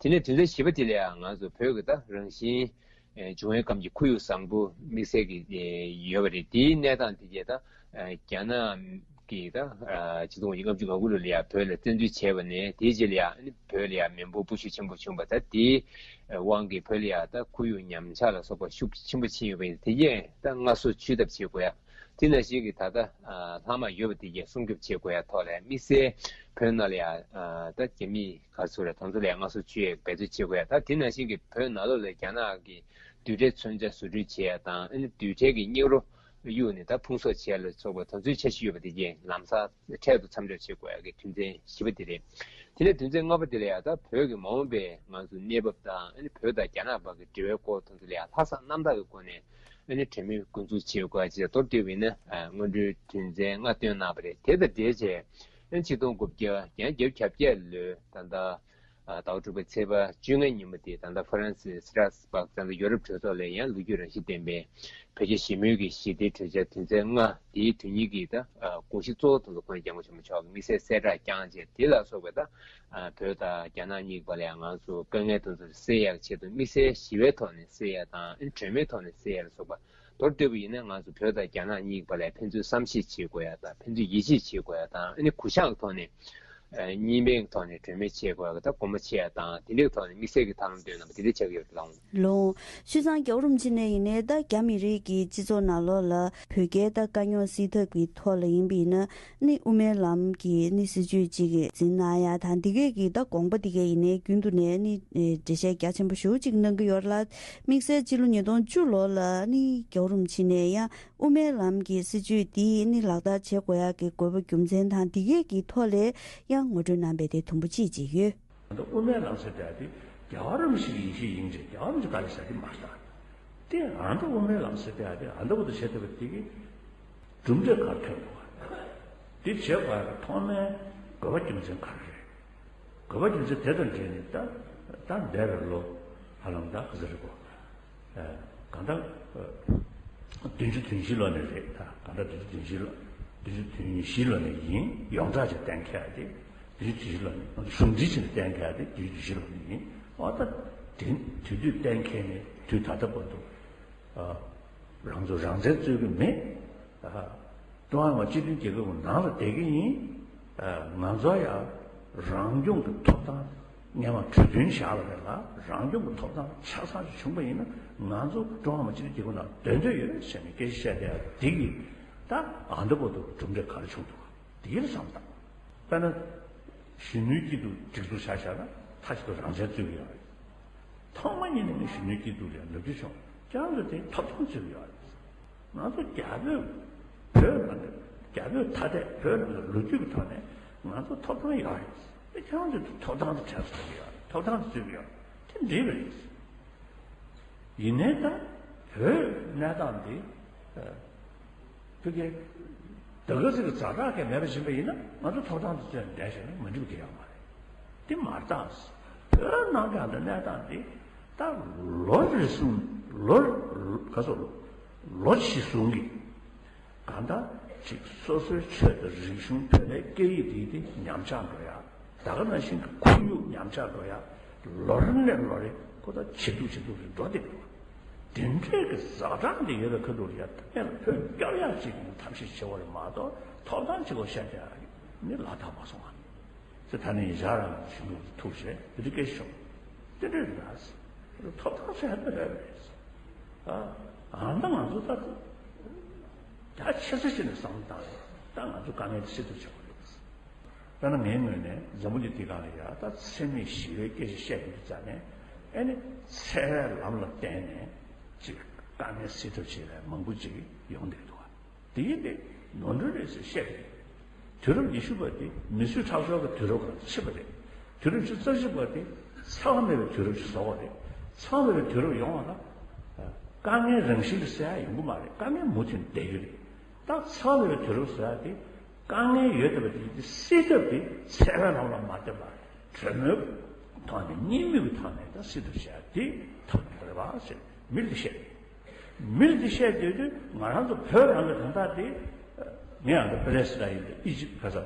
དེ་ནས་དོན་ཚན་བཞི་པ་དེ་ལ་ཡ་ང་ཚོ་བོད་ཀྱི་ད་རང་བཞིན་ཨེ་འབྱུང་བའི་ཁམས་ཀྱི་ཁོར་ཡུག་བཟང་པོ་དམིགས་བསལ་གྱི་ཨེ་ཡོད་པ་རེད། དེའི་གནས་སྟངས་དེ་གས་ད་ཨེ་རྒྱ་ནག་གིས་ད་ཨ་ཆིག་སྟོང་དགུ་བརྒྱ་ལྔ་བཅུ་ང་དགུ་ལོ་ལ་ཡ་བོད་ལ་བཙན་འཛུལ་བྱས་པ་ནས་དེའི་རྗེས་ལ་ཡ་ཨ་ནི་བོད་ལ་ཡ་མི་འབོར་སྤོ་བཤུད་ཆེན་པོ་བྱུང་བ། ད་དེའི་དབང་གིས་བོད་ལ་ཡ་ད་ཁོར་ཡུག་ཉམས་ཆག་ལ་སོགས་པ་ཤུགས་ཆེན་པོ་ཕྱིན་ཡོད་པ་ཡིན། དེ་གས་ད་སྔར་སྲོལ་འཚོལ་ཐབས་བྱེད་དགོས་ཡ། དེ་ནང་བཞིན་གྱི་ད་ལྟ་ཨ་ལྷག་མ་ཡོད་པ་དེ་གས་སྲུང་སྐྱོབ་བྱེད་དགོས་ཡ་ཐོག་ལ་དམིགས་བསལ་བོད་ནང་ལ་ཡ་ཨ་ད་རྒྱ་མིས་ག་ཚོད་རེད། དེ་ཚོ་ལ་ཡ་སྔར་སྲོལ་འཚོལ་ཡ་འབད་རྩོལ་བྱེད་དགོས་ཡ། ད་དེ་ནང་བཞིན་གྱི་བོད་ནང་ལོགས་ལ་རྒྱ་ནག་གི་རྡུལ་ཕྲན་མཚོན་ཆ་བཟོ་སྐྲུན་བྱེད་ཡ་དང་། ཨ་ནི་རྡུལ་ཕྲན་གྱི་སྙིགས་རོ་གཡུགས་ནས་ད་ཕུང་གསོག་བྱེད་ཡ་ལ་སོགས་པ་དེ་ཚོའི་འཆར་གཞི་ཡོད་པ་དེ་གས་ལམ་སང་འཕྲལ་དུ་མཚམས་འཇོག་བྱེད་དགོས་ཡ་གི་དོན་ཚན་བཞི་པ་དེ་རེད། དེ་ནས་དོན་ཚན་ལྔ་པ་དེ་ལ་ཡ་ད་བོད་ཀྱི་མ་འོངས་པའི་ང་ཚོ་གནས་བབ་དང་། ཨ་ནི་བོད་དང་རྒྱ་ནག་བར་གྱི་འབྲེལ་བའི་སྐོར་དེ་ཚོ་ལ་ཡ་ལྷག་བསམ་རྣམ་དག་གི་སྒོ་ནས་ཨ་ནི་གྲོས་མོལ་འགོ་འཛུགས་བྱེད་དགོས་ཡ་ཅེས་མདོར་བསྡུས་པ་ཡིན་ན་ཨ་སྔོན་འགྲོའི་དོན་ཚན་ལྔ་བཏོན་གནང་བ་རེད། དེ་དང་འབྲེལ་བྱས་ཨ་ནི་ཆིག་སྟོང་དགུ་བརྒྱ་བརྒྱད་ཅུ་གྱ་བརྒྱད་ལོའི་ད་ལྟ་ཨ་ཟླ་བ་དྲུག་པའི་ཚེས་པ་བཅོ་ལྔའི་ཉིན་མོ་དེ་ད་ལྟ་ཧྥ་རན་སི་སི་ཏྲ་སི་བྷག་ད་ལྟ་ཡོ་རོབ་གྲོས་ཚོགས་ལ་ཡང་ལོ་རྒྱུས་རང་བཞིན་ལྡན་པའི་བོད་རྒྱ་ཞི་མོལ་གྱི་ཞི་བདེའི་གྲོས་འཆར་དོན་ཚན་ལྔ་དེའི་དོན་སྙིང་གི་ད་ཨ་དགོངས་གཞི་གཙོ་བོ་དེ་ཚོ་༸གོང་ས་༸སྐྱབས་མགོན་ཆེན་པོ་མཆོག་གིས་དམིགས་བསལ་གསལ་བསྒྲགས་བསྐྱངས་རྗེས། དེ་ལ་སོགས་པའི་ད་ཨ་བོད་དང་རྒྱ་ནག་གཉིས་བར་ལ་ཡང་ང་ཚོ་དཀའ་ངལ་དེ་ཚོ་སེལ་ཡག་ཆེད་དུ་དམིགས་བསལ་ཞི་བའི་ཐོག་ནས་སེལ་ཡག་དང་། ཨ་ནི་གྲོས་མོལ་ཐོག་ནས་སེལ་ཡག་ལ་སོགས་པ། མདོར་བསྡུས་པ་ཡིན་ན་ང་ཚོ་བོད་དང་རྒྱ་ནག་གཉིས་བར་ལ་ཕན་ཚུན་བསམ་ཤེས་བྱེད་དགོས་ཡ་དང་། ཕན་ཚུན་ཡིད་ཆེས་བྱེད་དགོས་ཡ་དང་། ཨ་ནི་གུ་བཤངས་ཀྱི་ཐོག་ནས་ གཉིས་སྨན་གྱི་ཐོག་ནས་གྲོས་མོལ་བྱེད་དགོས་ཡག་གི་ད་སྒོ་མོ་ཕྱེ་ཡག་དང་དེ་འདྲའི་ཐོག་ནས་དམིགས་བསལ་གྱི་ཐབས་ལམ་བཏོན་གནང་བ་དེ་འདྲ་ཆགས་ཀྱི་ཡོད་རེད་ལགས། ལོ། བྱས་ཙང་རྒྱལ་བ་རིན་པོ་ཆེ་ནས་ཡིན་ནའི་ད་རྒྱ་མི་རིགས་ཀྱི་སྤྱི་ཚོགས་ནང་ལོགས་ལ་བོད་རྒྱའི་ད་དཀའ་རྙོག་སེལ་ཐབས་ཀྱི་ཐོག་ལ་ཡིན་པ་ཡིན་ན་ནི་དབུ་མའི་ལམ་གྱི་ནི་སྲིད་བྱུས་ཅིག་འཛིན་གནང་ཡག་དང་འདི་གས་ཀྱི་ད་དགོངས་པ་འདི་གས་ཡིན་ནའི་རྒྱུན་དུ་ནས་ནི་འགྲེལ་བཤད་རྒྱ་ཆེན་པོ་ཞེ་པོ་ཅིག་གནང་གི་ཡོད་རེད་ལ། དམིགས་བསལ་ཕྱི་ལོ་ཉིས་སྟོང་བཅུ་ལོ་ལ་ནི་རྒྱལ་བ་རིན་པོ་ཆེ་ནས་ཡང་དབུ་མའི་ལམ་གྱི་སྲིད་བྱུས་འདི་ནི་ལག་བསྟར་བྱེད་དགོས་ཡག་གི་དགོས་པ་རྒྱུ་མཚན་དང་འདི་གས་ཀྱི་ཐོག་ལས་ཡང་ངོ་སྤྲོད་གནང་པའི་དེ་དུམ་བུ་གཅིག་ཅིག་ཡོད། ཨ་ནི་དབུ་མའི་ལམ་ཟེར་བསྡད་དེ་རྒྱལ་བ་རིན་པོ་ཆེ་གི་ཡེ་ཤེས་ཡིན་ཅེས་རྒྱལ་བ་རིན་པོ་ཆེ་བཀའ་ལས་ཟེར་གྱི་མ་རེད། དེ་ཨ་ནི་དབུ་མའི་ལམ་ཟེར་བསྡད་དེ་ཨ་ནི་བོ་དུ་བྱེད་ཐུབ་པ་དེ་གི་གྲུབ་འབྲས་ག་རེ་ཐོན་འདུག་ག་དེ་བྱེད་དགོས་ཡག་གི་ཐོག་མའི་དགོས་པ་རྒྱུ་མཚན་ག་རེ་རེད། དགོས་པ་རྒྱུ་མཚན་དེ་དང་འབྲེལ་ནས་ད་ད་འདས་པའི་ལོ་ཧ་ལམ་ད་ག་ཚོད་རེད་གོ་གང་ལྟར་བདུན་ཅུ་དོན་བཞི་ལོ་ནས་རེད། ད་གང་ལྟར་བདུན་ཅུ་དོན་བཞི་ལོ་བདུན་ཅུ་དོན་བཞི་ལོ་ནས་ཡིན། ཡོངས་གྲགས་ཀྱི་གཏན་འཁེལ་དེ་བདུན་ཅུ་དོན་བཞི་ལོ་ནས་གཞུང་འཛིན་བྱས་ནས་གཏན་འཁེལ་དེ་བདུན་ཅུ་དོན་བཞི་ལོ་ནས་ཡིན། འོ་ད་དེ་དུས་དུས་གཏན་འཁེལ་ནས་དུས་ད་ལྟ་བར་དུ་རང་ཚོ་རང་བཙན་རྩོད་ཀྱི་མེད། ཀྲུང་ཧྭ་མི་དམངས་སྤྱི་མཐུན་རྒྱལ་ཁབ་ཀྱི་ནང་ལ་བསྡད་ཀྱི་ཡིན། ང་ཚོ་ཡང་རང་སྐྱོང་གི་ཐོབ་ཐང་སྔོན་མ་གྲོས་མཐུན་བཞག་པ་རེད་ལ། རང་སྐྱོང་གི་ཐོབ་ཐང་ཆ་ཚང་ཞིག་བྱུང་པ་ཡིན་ན་ང་ཚོ་ཀྲུང་ཧྭ་མི་དམངས་སྤྱི་མཐུན་རྒྱལ་ཁབ་ནང་སྡོད་འདོད་ཡོད་ཟེར་ནས་སྐད་ཆ་བཤད་བསྡད་ཡ་འདི་གིས་ད་ཨ་མདོ་བར་དུ་གྲུབ་འབྲས་ག་རེ་བྱུང་འདུག་ག་འདི་ལ་བསམ་བཏང་། དཔེར་ན། གཞོན་ནུའི་སྐྱིད་སྡུག་སྒྲིག་འཛུགས་ཆ་བཞག་ན་མཐའ་གཅིག་ཏུ་རང་བཙན་རྩོད་ཀྱི་ཡོད་རེད། ཐོག་མ་ཉིད་ནས་ནི་གཞོན་ནུའི་སྐྱིད་སྡུག་ལ་ལབ་རྒྱུ་བྱུང་། ཁྱེད་རང་ཚོ་དེ་ཐོབ་ཐང་རྩོད་ཀྱི་ཡོད་རེད། ང་ཚོ་རྒྱ་བོད་བོད་ནང་ནས་རྒྱ་བོད་ཐ་དད་བོད་ནང་ལ་ལོ་རྒྱུས་ཀྱི་ཐོག་ནས་ང་ཚོ་ཐོབ་ཐང་ཡོད་རེད། དེ་ཁྱེད་རང་ཚོ་ཐོབ་ཐང་དེ་བྲལ་སོང་གི་ཡོད་རེད། ཐོབ་ཐང་དེ་རྩོད་ཀྱི་ཡོད་རེད། དེ་འགྲིག་གི་རེད། ཡིན་ནའི་ད་བོད་གནས་སྟངས་འདི་ཕ་གི་ད་ག་ཟེ་གི་ཛ་དྲག་གི་མེད་པ་ཕྱིན་པ་ཡིན་ན་ང་ཚོ་ཐོབ་ཐང་དུ་བཙོན་བསྡད་བྱས་ན་མ་འགྲིག་གི་ཡོད་མ་རེད། འདི་མ་རེད་ད། བོད་ནང་གི་ཨ་ད་གནས་སྟངས་འདི་ད་ལོ་རེ་ཟུང་ལོ་ག་ཚོད་ལོ་བཞི་ཟུང་གི་གང་ལྟར་ཅིག་སོ་སོའི་ཆོས་དང་རིག་གཞུང་བོད་པའི་སྐད་ཡིག་འདི་དེ་ཉམས་ཆག་འགྲོ་ཡ། ད་ག་ནང་བཞིན་གྱི་ཁོར་ཡུག་ཉམས་ཆག་འགྲོ་ཡ། ལོ་རེ་ནས་ལོ་རེ་ཁོ་ད་ཇེ་སྡུག་ཇེ་སྡུག་རེ་འགྲོ་བསྡད་འདུག་དེ་འདྲའི་གི་ཛ་དྲག་འདི་ཡོད་པའི་ཁ་ཐུག་ལ་ཡ་ཐ་སྙད་ལ་བོད་སྐྱོབ་ཡག་ཅིག་གི་ཐབས་ཤེས་བྱེད་དགོས་རེད་མ་གཏོགས་ཐོབ་ཐང་ཅིག་གོ་བཤད་བསྡད་ཡ་ནི་ལ་དྭགས་མ་སོང་ང་། ཚེ་ད་ནི་ཡིན་ཞག་རང་གི་ཞིང་ལུགས་ཐུག་བྱས་དེ་འདྲ་སྐད་ཆ་ཤོད། དེ་འདྲ་རེད་ད། ཐོབ་ཐང་ཟེར་ཡ་དེ་རེད་རེད། ཨ་ཨ་ད་ང་ཚོ་ད་རྒྱ་ཆེ་ས་ཞིག་ནས་བསམ་བློ་བཏང་རེད། ད་ང་ཚོ་དཀའ་ངལ་དེ་སེལ་ཐུབ་བྱེད་དགོས་རེད། ད་ན་ངའི་ངོས་ནས་འཛམ་བུ་གླིང་འདི་སྒང་ལ་ཡ་ད་འཚེ་མེད་ཞི་བའི་སྐད་ཆ་བཤད་ཀྱི་འདུག་ཙང་ནས་ཨེ་ནི་འཚེ་བའི་ལམ་ལ་བརྟེན་ནས་ཅིག་དཀའ་ངལ་སེལ་ཐབས་བྱེད་པའི་མང་པོ་ཅིག་ཡོང་བསྡད་འདུག་ག་དེ་ཡིན་ཏེ་ནོར་འཁྲུལ་རེད་ཟེར་བཤད་དེ། དུས་རབས་ཉི་ཤུ་པ་དེ་མི་གསོད་ཁྲག་སྦྱོར་གྱི་དུས་རབས་ཁག་ཕྱིན་པ་རེད། དུས་རབས་ཉི་ཤུ་རྩ་གཅིག་པ་དེ་འཚེ་བ་མེད་པའི་དུས་རབས་ཤིག་བཟོ་བ་རེད། འཚེ་བ་མེད་པའི་དུས་རབས་ཡོང་བ་ལ། དཀའ་ངལ་རང་བཞིན་གྱིས་སེལ་ཡ་ཡོང་གི་མ་རེད། དཀའ་ངལ་མུ་མཐུད་བསྡད་ཀྱི་རེད། ད་འཚེ་བ་མེད་པའི་དུས་རབས་ཟེར་ཡ་དེ་དཀའ་ངལ་ཡོད་བསྡད་པ་དེ་དེ་སེལ་ཐབས་དེ་འཚེ་བའི་ལམ་ལ་མ་བསྟན་པར་གྲོས་མོལ་གྱི་ཐོག་ནས་གཉིས་མོས་ཀྱི་ཐོག་ནས་ད་སེལ་ཐབས་བྱེད་ཡ་དེ་ཐབས་རེད་པ་ཟེར་མི་ལ་བཤད། མི་ལ་འདི་བཤད་སྡོད་དུས་ང་རང་ཚོ་བོད་རང་གི་དོན་དག་དེ། ངས་ཡང་ད་པ་ལེ་སི་ཐན་ཡིན་ད་ཨི་ཇིབ་ག་ས་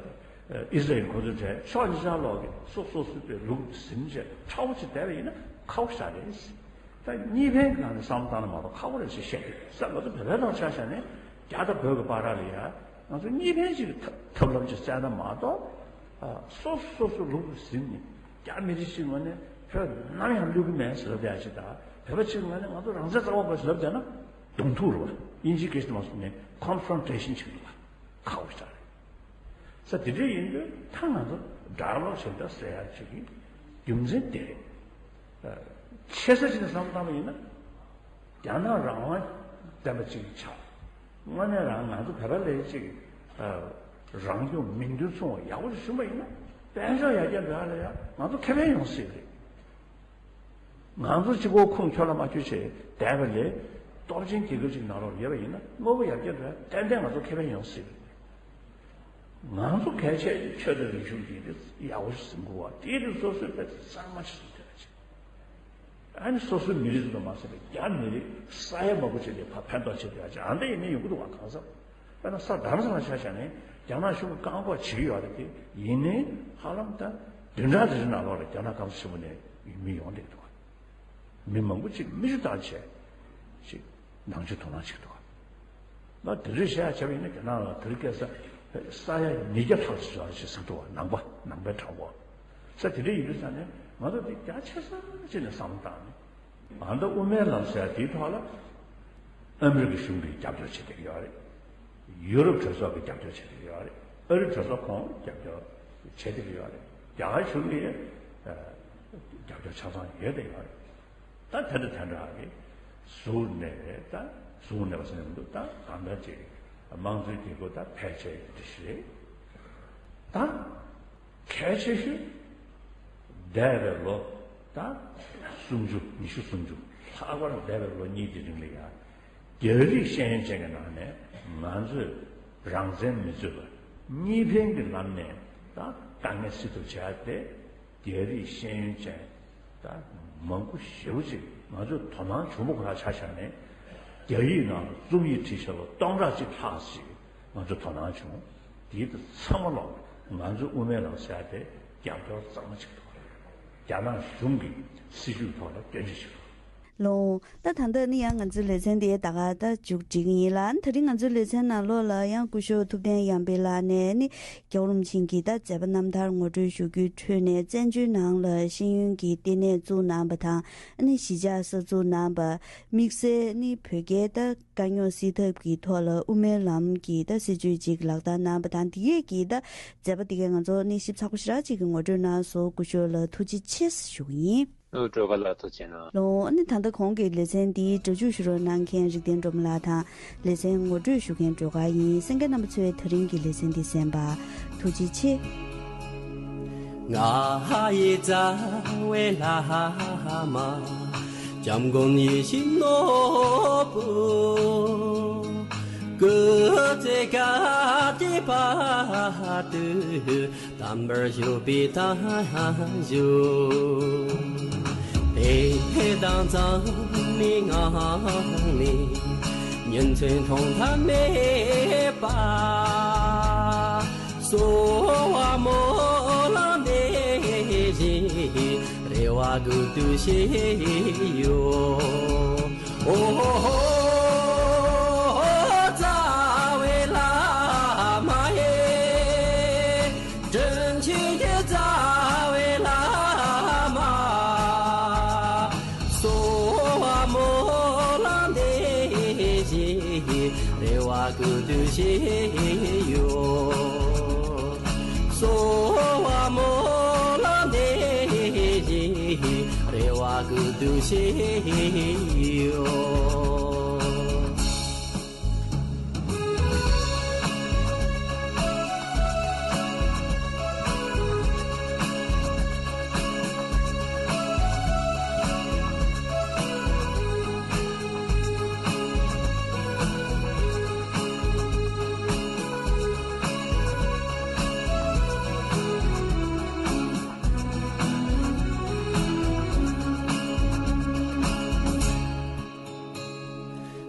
ཨི་སི་ར་ཨེལ་ཁོ་ཚོའི་གྲས་ཕྱོགས་གཉིས་ཆར་ལོག་གི་སོ་སོ་སོ་སོའི་ལུགས་ཟིན་བྱས་ཁྲ་བོ་ཅིག་བསྡད་པ་ཡིན་ན་ཁག་པོ་ཞིག་རེད། ད་གཉིས་ཕན་གྱི་ནང་ནས་བསམ་བློ་བཏང་ན་མ་གཏོགས་ཁག་པོ་རེད་ཅེས་བཤད་དུས་ས་ང་ཚོ་བོད་པའི་ཐོག་ཆ་བཞག་ནས་རྒྱ་དང་བོད་ཀྱི་བར་ལ་ཡ་ང་ཚོ་གཉིས་ཕན་ཅིག་གི་ཐབས་ཐབས་ལམ་ཅིག་བཙལ་ན་མ་གཏོགས། སོ་སོ་སོ་སོ་ལུགས་ཟིན་ནས་རྒྱ་མི་རིགས་ཤིག་ངོས་ནས་བོད་ནམ་ཡང་བླུག་གི་མེད་ཟེར་བསྡད་ཅིག་དང་བོད་པ་ཞིག་ངོས་ནས་ང་ཚོ་རང་བཙན་རྩ་བ་དགོས་ཟེར་ལབ་བསྡད་ན་གདོང་ཐུག་རེད་བ། དབྱིན་ཇིའི་སྐད་ཆ་མ་སོང་ནས་ཁོན་ཕོ་རོན་ཊེ་ཤན་ཆགས་འདུག་བ། ཁག་པོ་ཞིག་རེད། ས་དེ་འདྲ་ཡིན་དུས་ད་ང་ཚོ་ཌའི་ལོག་བྱེད་འདྲ་ཟེར་ཡ་ཅིག་གི་རྒྱུ་མཚན་དེ་རེད། ཆེ་ས་ཅིག་ནས་བསམ་བློ་བཏང་བ་ཡིན་ན། རྒྱ་ནག་རང་དབང་ལྡན་པ་ཅིག་ཆགས། དངོས་གནས་རང་ང་ཚོ་བོད་པ་ལས་ཅིག་རང་སྐྱོང་མིང་དོན་མཚུངས་པ་ཡག་པོ་ཞིག་བྱུང་བ་ཡིན་ན་དཔལ་འབྱོར་ཡར་རྒྱས་འགྲོ་ཡ་ལ་ཡ་ང་ཚོ་ཁེ་ཕན་ཡོང་སྲིད་རེད། ང་ཚོ་གཅིག་པོ་ཁུངས་འཁྱོལ་ལ་མ་འཁྱོལ་བྱས་བསྡད་པ་ལས་སྟོབས་ཆེན་རྒྱལ་ཁབ་ཅིག་ནང་ལོགས་ཡོད་པ་ཡིན་ན་དངོས་པོ་ཡར་རྒྱས་འགྲོ་ཡ་ཏན་ཏན་ང་ཚོ་ཁེ་ཕན་ཡོང་སྲིད་རེད། ང་ཚོ་གལ་ཆེ་ཆོས་དང་རིག་གཞུང་འདི་ཡག་པོ་ཞིག་ཟིན་དགོས་པ་དེའི་རིགས་སོ་སོའི་དཔེ་གཙང་མ་ཞིག་བཟོ་ཐུབ་པ་ཅིག་ཨ་ནི་སོ་སོའི་མི་རིགས་ཚོ་མ་ཟད་པའི་རྒྱ་མི་རིགས་ས་ཡ་མང་པོ་ཅིག་ལ་ཕར་ཕན་ཐོགས་བྱེད་ཐུབ་ཡ་ཅིག་ཨ་འདྲ་ཡིན་ནའི་ཡོང་གི་འདུག་བ། གང་ཟག་དཔེར་ན་ས་རྡ་རམ་ས་ལ་ཆ་བཞག་ནས་རྒྱ་ནག་གཞུང་གིས་བཀག་འགོག་བྱེད་ཀྱི་ཡོད་རེད་དེ་ཡིན་ནའི་ཧ་ལམ་ད་བདུན་ཕྲག་དེ་ཚོའི་ནང་ལོགས་ལ་རྒྱ་ནག་གོང་ས་ཆེན་པོ་ནས་མི་ཡོང་བསྡད་འདུག་བ། མི་མང་པོ་ཅིག་མིག་ཆུ་བཏང་བྱས་ཅིག་ནང་ཆོས་དོ་སྣང་བྱེད་འདུག་བ། ང་དེ་རིགས་བཤད་ཡ་བྱས་པ་ཡིན་ན་རྒྱ་ནག་ལ་དེ་རིགས་སྐད་ས་ ས་ཡ་ཉིས་བརྒྱ་ལྷག་ཙམ་ཡོད་རེད་ཅེས་ཟེར་འདུག་བ། ནང་པ་ནང་པའི་གྲོགས་པོ། ས་དེ་འདྲ་ཡིན་དུས་ཙང་ནས་ང་ཚོ་འདི་རྒྱ་ཆེ་ས་ཅིག་ནས་བསམ་བློ་བཏང་ནས། ཨ་ད་དབུ་མའི་ལམ་ཟེར་ཡ་དེའི་ཐོག་ལ་ཨ་མི་རི་ཀའི་གཞུང་གིས་རྒྱབ་སྐྱོར་བྱེད་བསྡད་ཀྱི་ཡོད་རེད། ཡུ་རོབ་གྲོས་ཚོགས་ཀྱིས་རྒྱབ་སྐྱོར་བྱེད་བསྡད་ཀྱི་ཡོད་རེད། ཨ་རིའི་གྲོས་ཚོགས་ཁོང་རྒྱབ་སྐྱོར་བྱེད་བསྡད་ཀྱི་ཡོད་རེད། རྒྱ་གར་གཞུང་གིས་རྒྱབ་སྐྱོར་ཆ་ཚང་ཡོད་བསྡད་ཡོད་རེད། ད་དེ་འདྲ་དེ་འདྲ་གི་གཟུགས་གནས་པའི་ད་གཟུགས་གནས་པ་ཟེར་ནས་མི་འདུག་ད་གང་འདྲ་ཅིག་དམངས་གཙོའི་བདེ་སྐྱིད་ད་ཕལ་ཆེར་འདི་ཞིག་རེད། ད་གལ་ཆེ་ཤོས་འདས་པའི་ལོ་ད་སུམ་ཅུ་ཉི་ཤུ་སུམ་ཅུ་ལྷག་པར་འདས་པའི་ལོ་གཉིས་ཀྱི་རིང་ལ་ཡང་རྒྱ་རིགས་ཤེས་ཡོན་ཅན་གྱི་ནང་ནས་ང་ཚོས་རང་བཙན་མི་རྩོད་པར་གཉིས་ཕན་གྱི་ལམ་ནས་ད་དཀའ་ངལ་སེལ་ཐབས་བྱས་ཏེ། རྒྱ་རིགས་ཤེས་ཡོན་ཅན་ད་མང་པོ་ཞེ་པོ་ཅིག་ང་ཚོས་དོ་སྣང་བྱུང་བ་ཁོ་ན་ཆ་བཞག་ནས། རྒྱ་ཡིག་ནང་ལ་རྩོམ་ཡིག་བྲིས་བཞག་པ་སྟོང་ཕྲག་གཅིག་ལྷག་ཅིག་ང་ཚོས་དོ་སྣང་བྱུང་། དེའི་དུ་ཚང་མ་ལོག་ང་ཚོའི་དབུ་མའི་ལམ་ཟེར་ཡ་དེ་རྒྱབ་སྐྱོར་གཙང་མ་ཅིག་འདུག་རྒྱ་ནག་གཞུང་གི་སྲིད་བྱུས་ཐོག་ལ་སྐྱོན་བརྗོད་ཅིག་འདུག་ལོ། ད་ད་ལྟ་ནི་ཡང་ང་ཚོའི་ལེ་ཚན་དེ་ད་ག་ད་མཇུག་སྒྲིལ་གྱི་ཡིན་ལ། ད་རིང་ང་ཚོའི་ལེ་ཚན་ནང་ལོགས་ལ་ཡང་སྐུ་ཞབས་ཐུབ་བསྟན་གཡང་འཕེལ་ལགས་ནས་ནི་རྒྱལ་བ་རིན་པོ་ཆེ་གི་ད་མཛད་པ་རྣམ་ཐར་ངོ་སྤྲོད་ཞུ་རྒྱུའི་ཁྲོད་ནས་བཙན་བྱོལ་ནང་ལ་ཤེས་ཡོན་གྱི་ལྟེ་གནས་བཙུགས་གནང་བ་དང་། ནི་གཞིས་ཆགས་གསར་འཛུགས་གནང་བ། དམིགས་བསལ་ནི་བོད་རྒྱའི་ད་དཀའ་རྙོག་སེལ་ཐབས་ཀྱི་ཐོག་ལ་དབུ་མའི་ལམ་གྱི་ད་སྲིད་བྱུས་ཅིག་ལག་བསྟར་གནང་བ་དང་། དེ་གས་ཀྱི་ད་མཛད་པ་དེ་གས་ང་ཚོ་ནི་ཞིབ་ཚགས་པོ་ཞེ་དྲག་ཅིག་གི་ངོ་སྤྲོད་གནང་སོང་། སྐུ་ཞབས་ལ་ཐུགས་རྗེ་ཆེ་ཞུ་གི་ཡིན། ཨོ་སྤྲོ་དགའ་ལགས་ཐུགས་རྗེ་གནང་། ལོ། ཨ་ནི་ད་ལྟ་གོང་གི་ལེ་ཚན་འདིའི་སྒྲ་འཇུག་ཞུ་རོགས་གནང་མཁན་རིག་ལྡན་སྒྲོལ་མ་ལགས་དང་། ལེ་ཚན་ངོ་སྤྲོད་ཞུ་མཁན་སྒྲོལ་དཀར་ཡིན། གསན་མཁན་རྣམ་པ་ཚོས་ད་རིང་གི་ལེ་ཚན་འདི་གསན་པ་ཐུགས་རྗེ་ཆེ། ང་ཡི་རྩ་བའི་བླ་མ་འཇམ་མགོན་ཡིད་བཞིན་ནོར་བུ། སྐུ་ཚེ་ག་གེ་བར་དུ་དམ་པར་བཞུགས་པའི་བརྟན་བཞུགས། དེ་དང་མཚུངས་པའི་ངང་ནས་ཉིན་མཚན་ཐོག་མཐའ་མེད་པ། གསོལ་བ་སྨོན་ལམ་འདི་བཞིན་རེ་བ་དགུ་འདུག་ཞེས་ཡོད། ཨོ་ཧོ་ཧོ། རྩ་བའི་བླ་མ་ཡི། དྲིན་ཆེན་གྱི་རྩ་བའི་བླ་མ། གསོལ་བ་སྨོན་ལམ་འདི་བཞིན་རེ་བ་དགུ་འདུག་ཞེས་ཡོད། གསོལ་བ་སྨོན་ལམ་འདི་བཞིན་རེ་བ་དགུ་འདུག་ཞེས་ཡོད།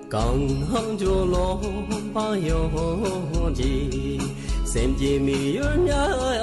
གང་འགྱོ་ལོ་པ་ཡོང་གི། སེམས་ཀྱི་མི་ཡུལ་ཉག་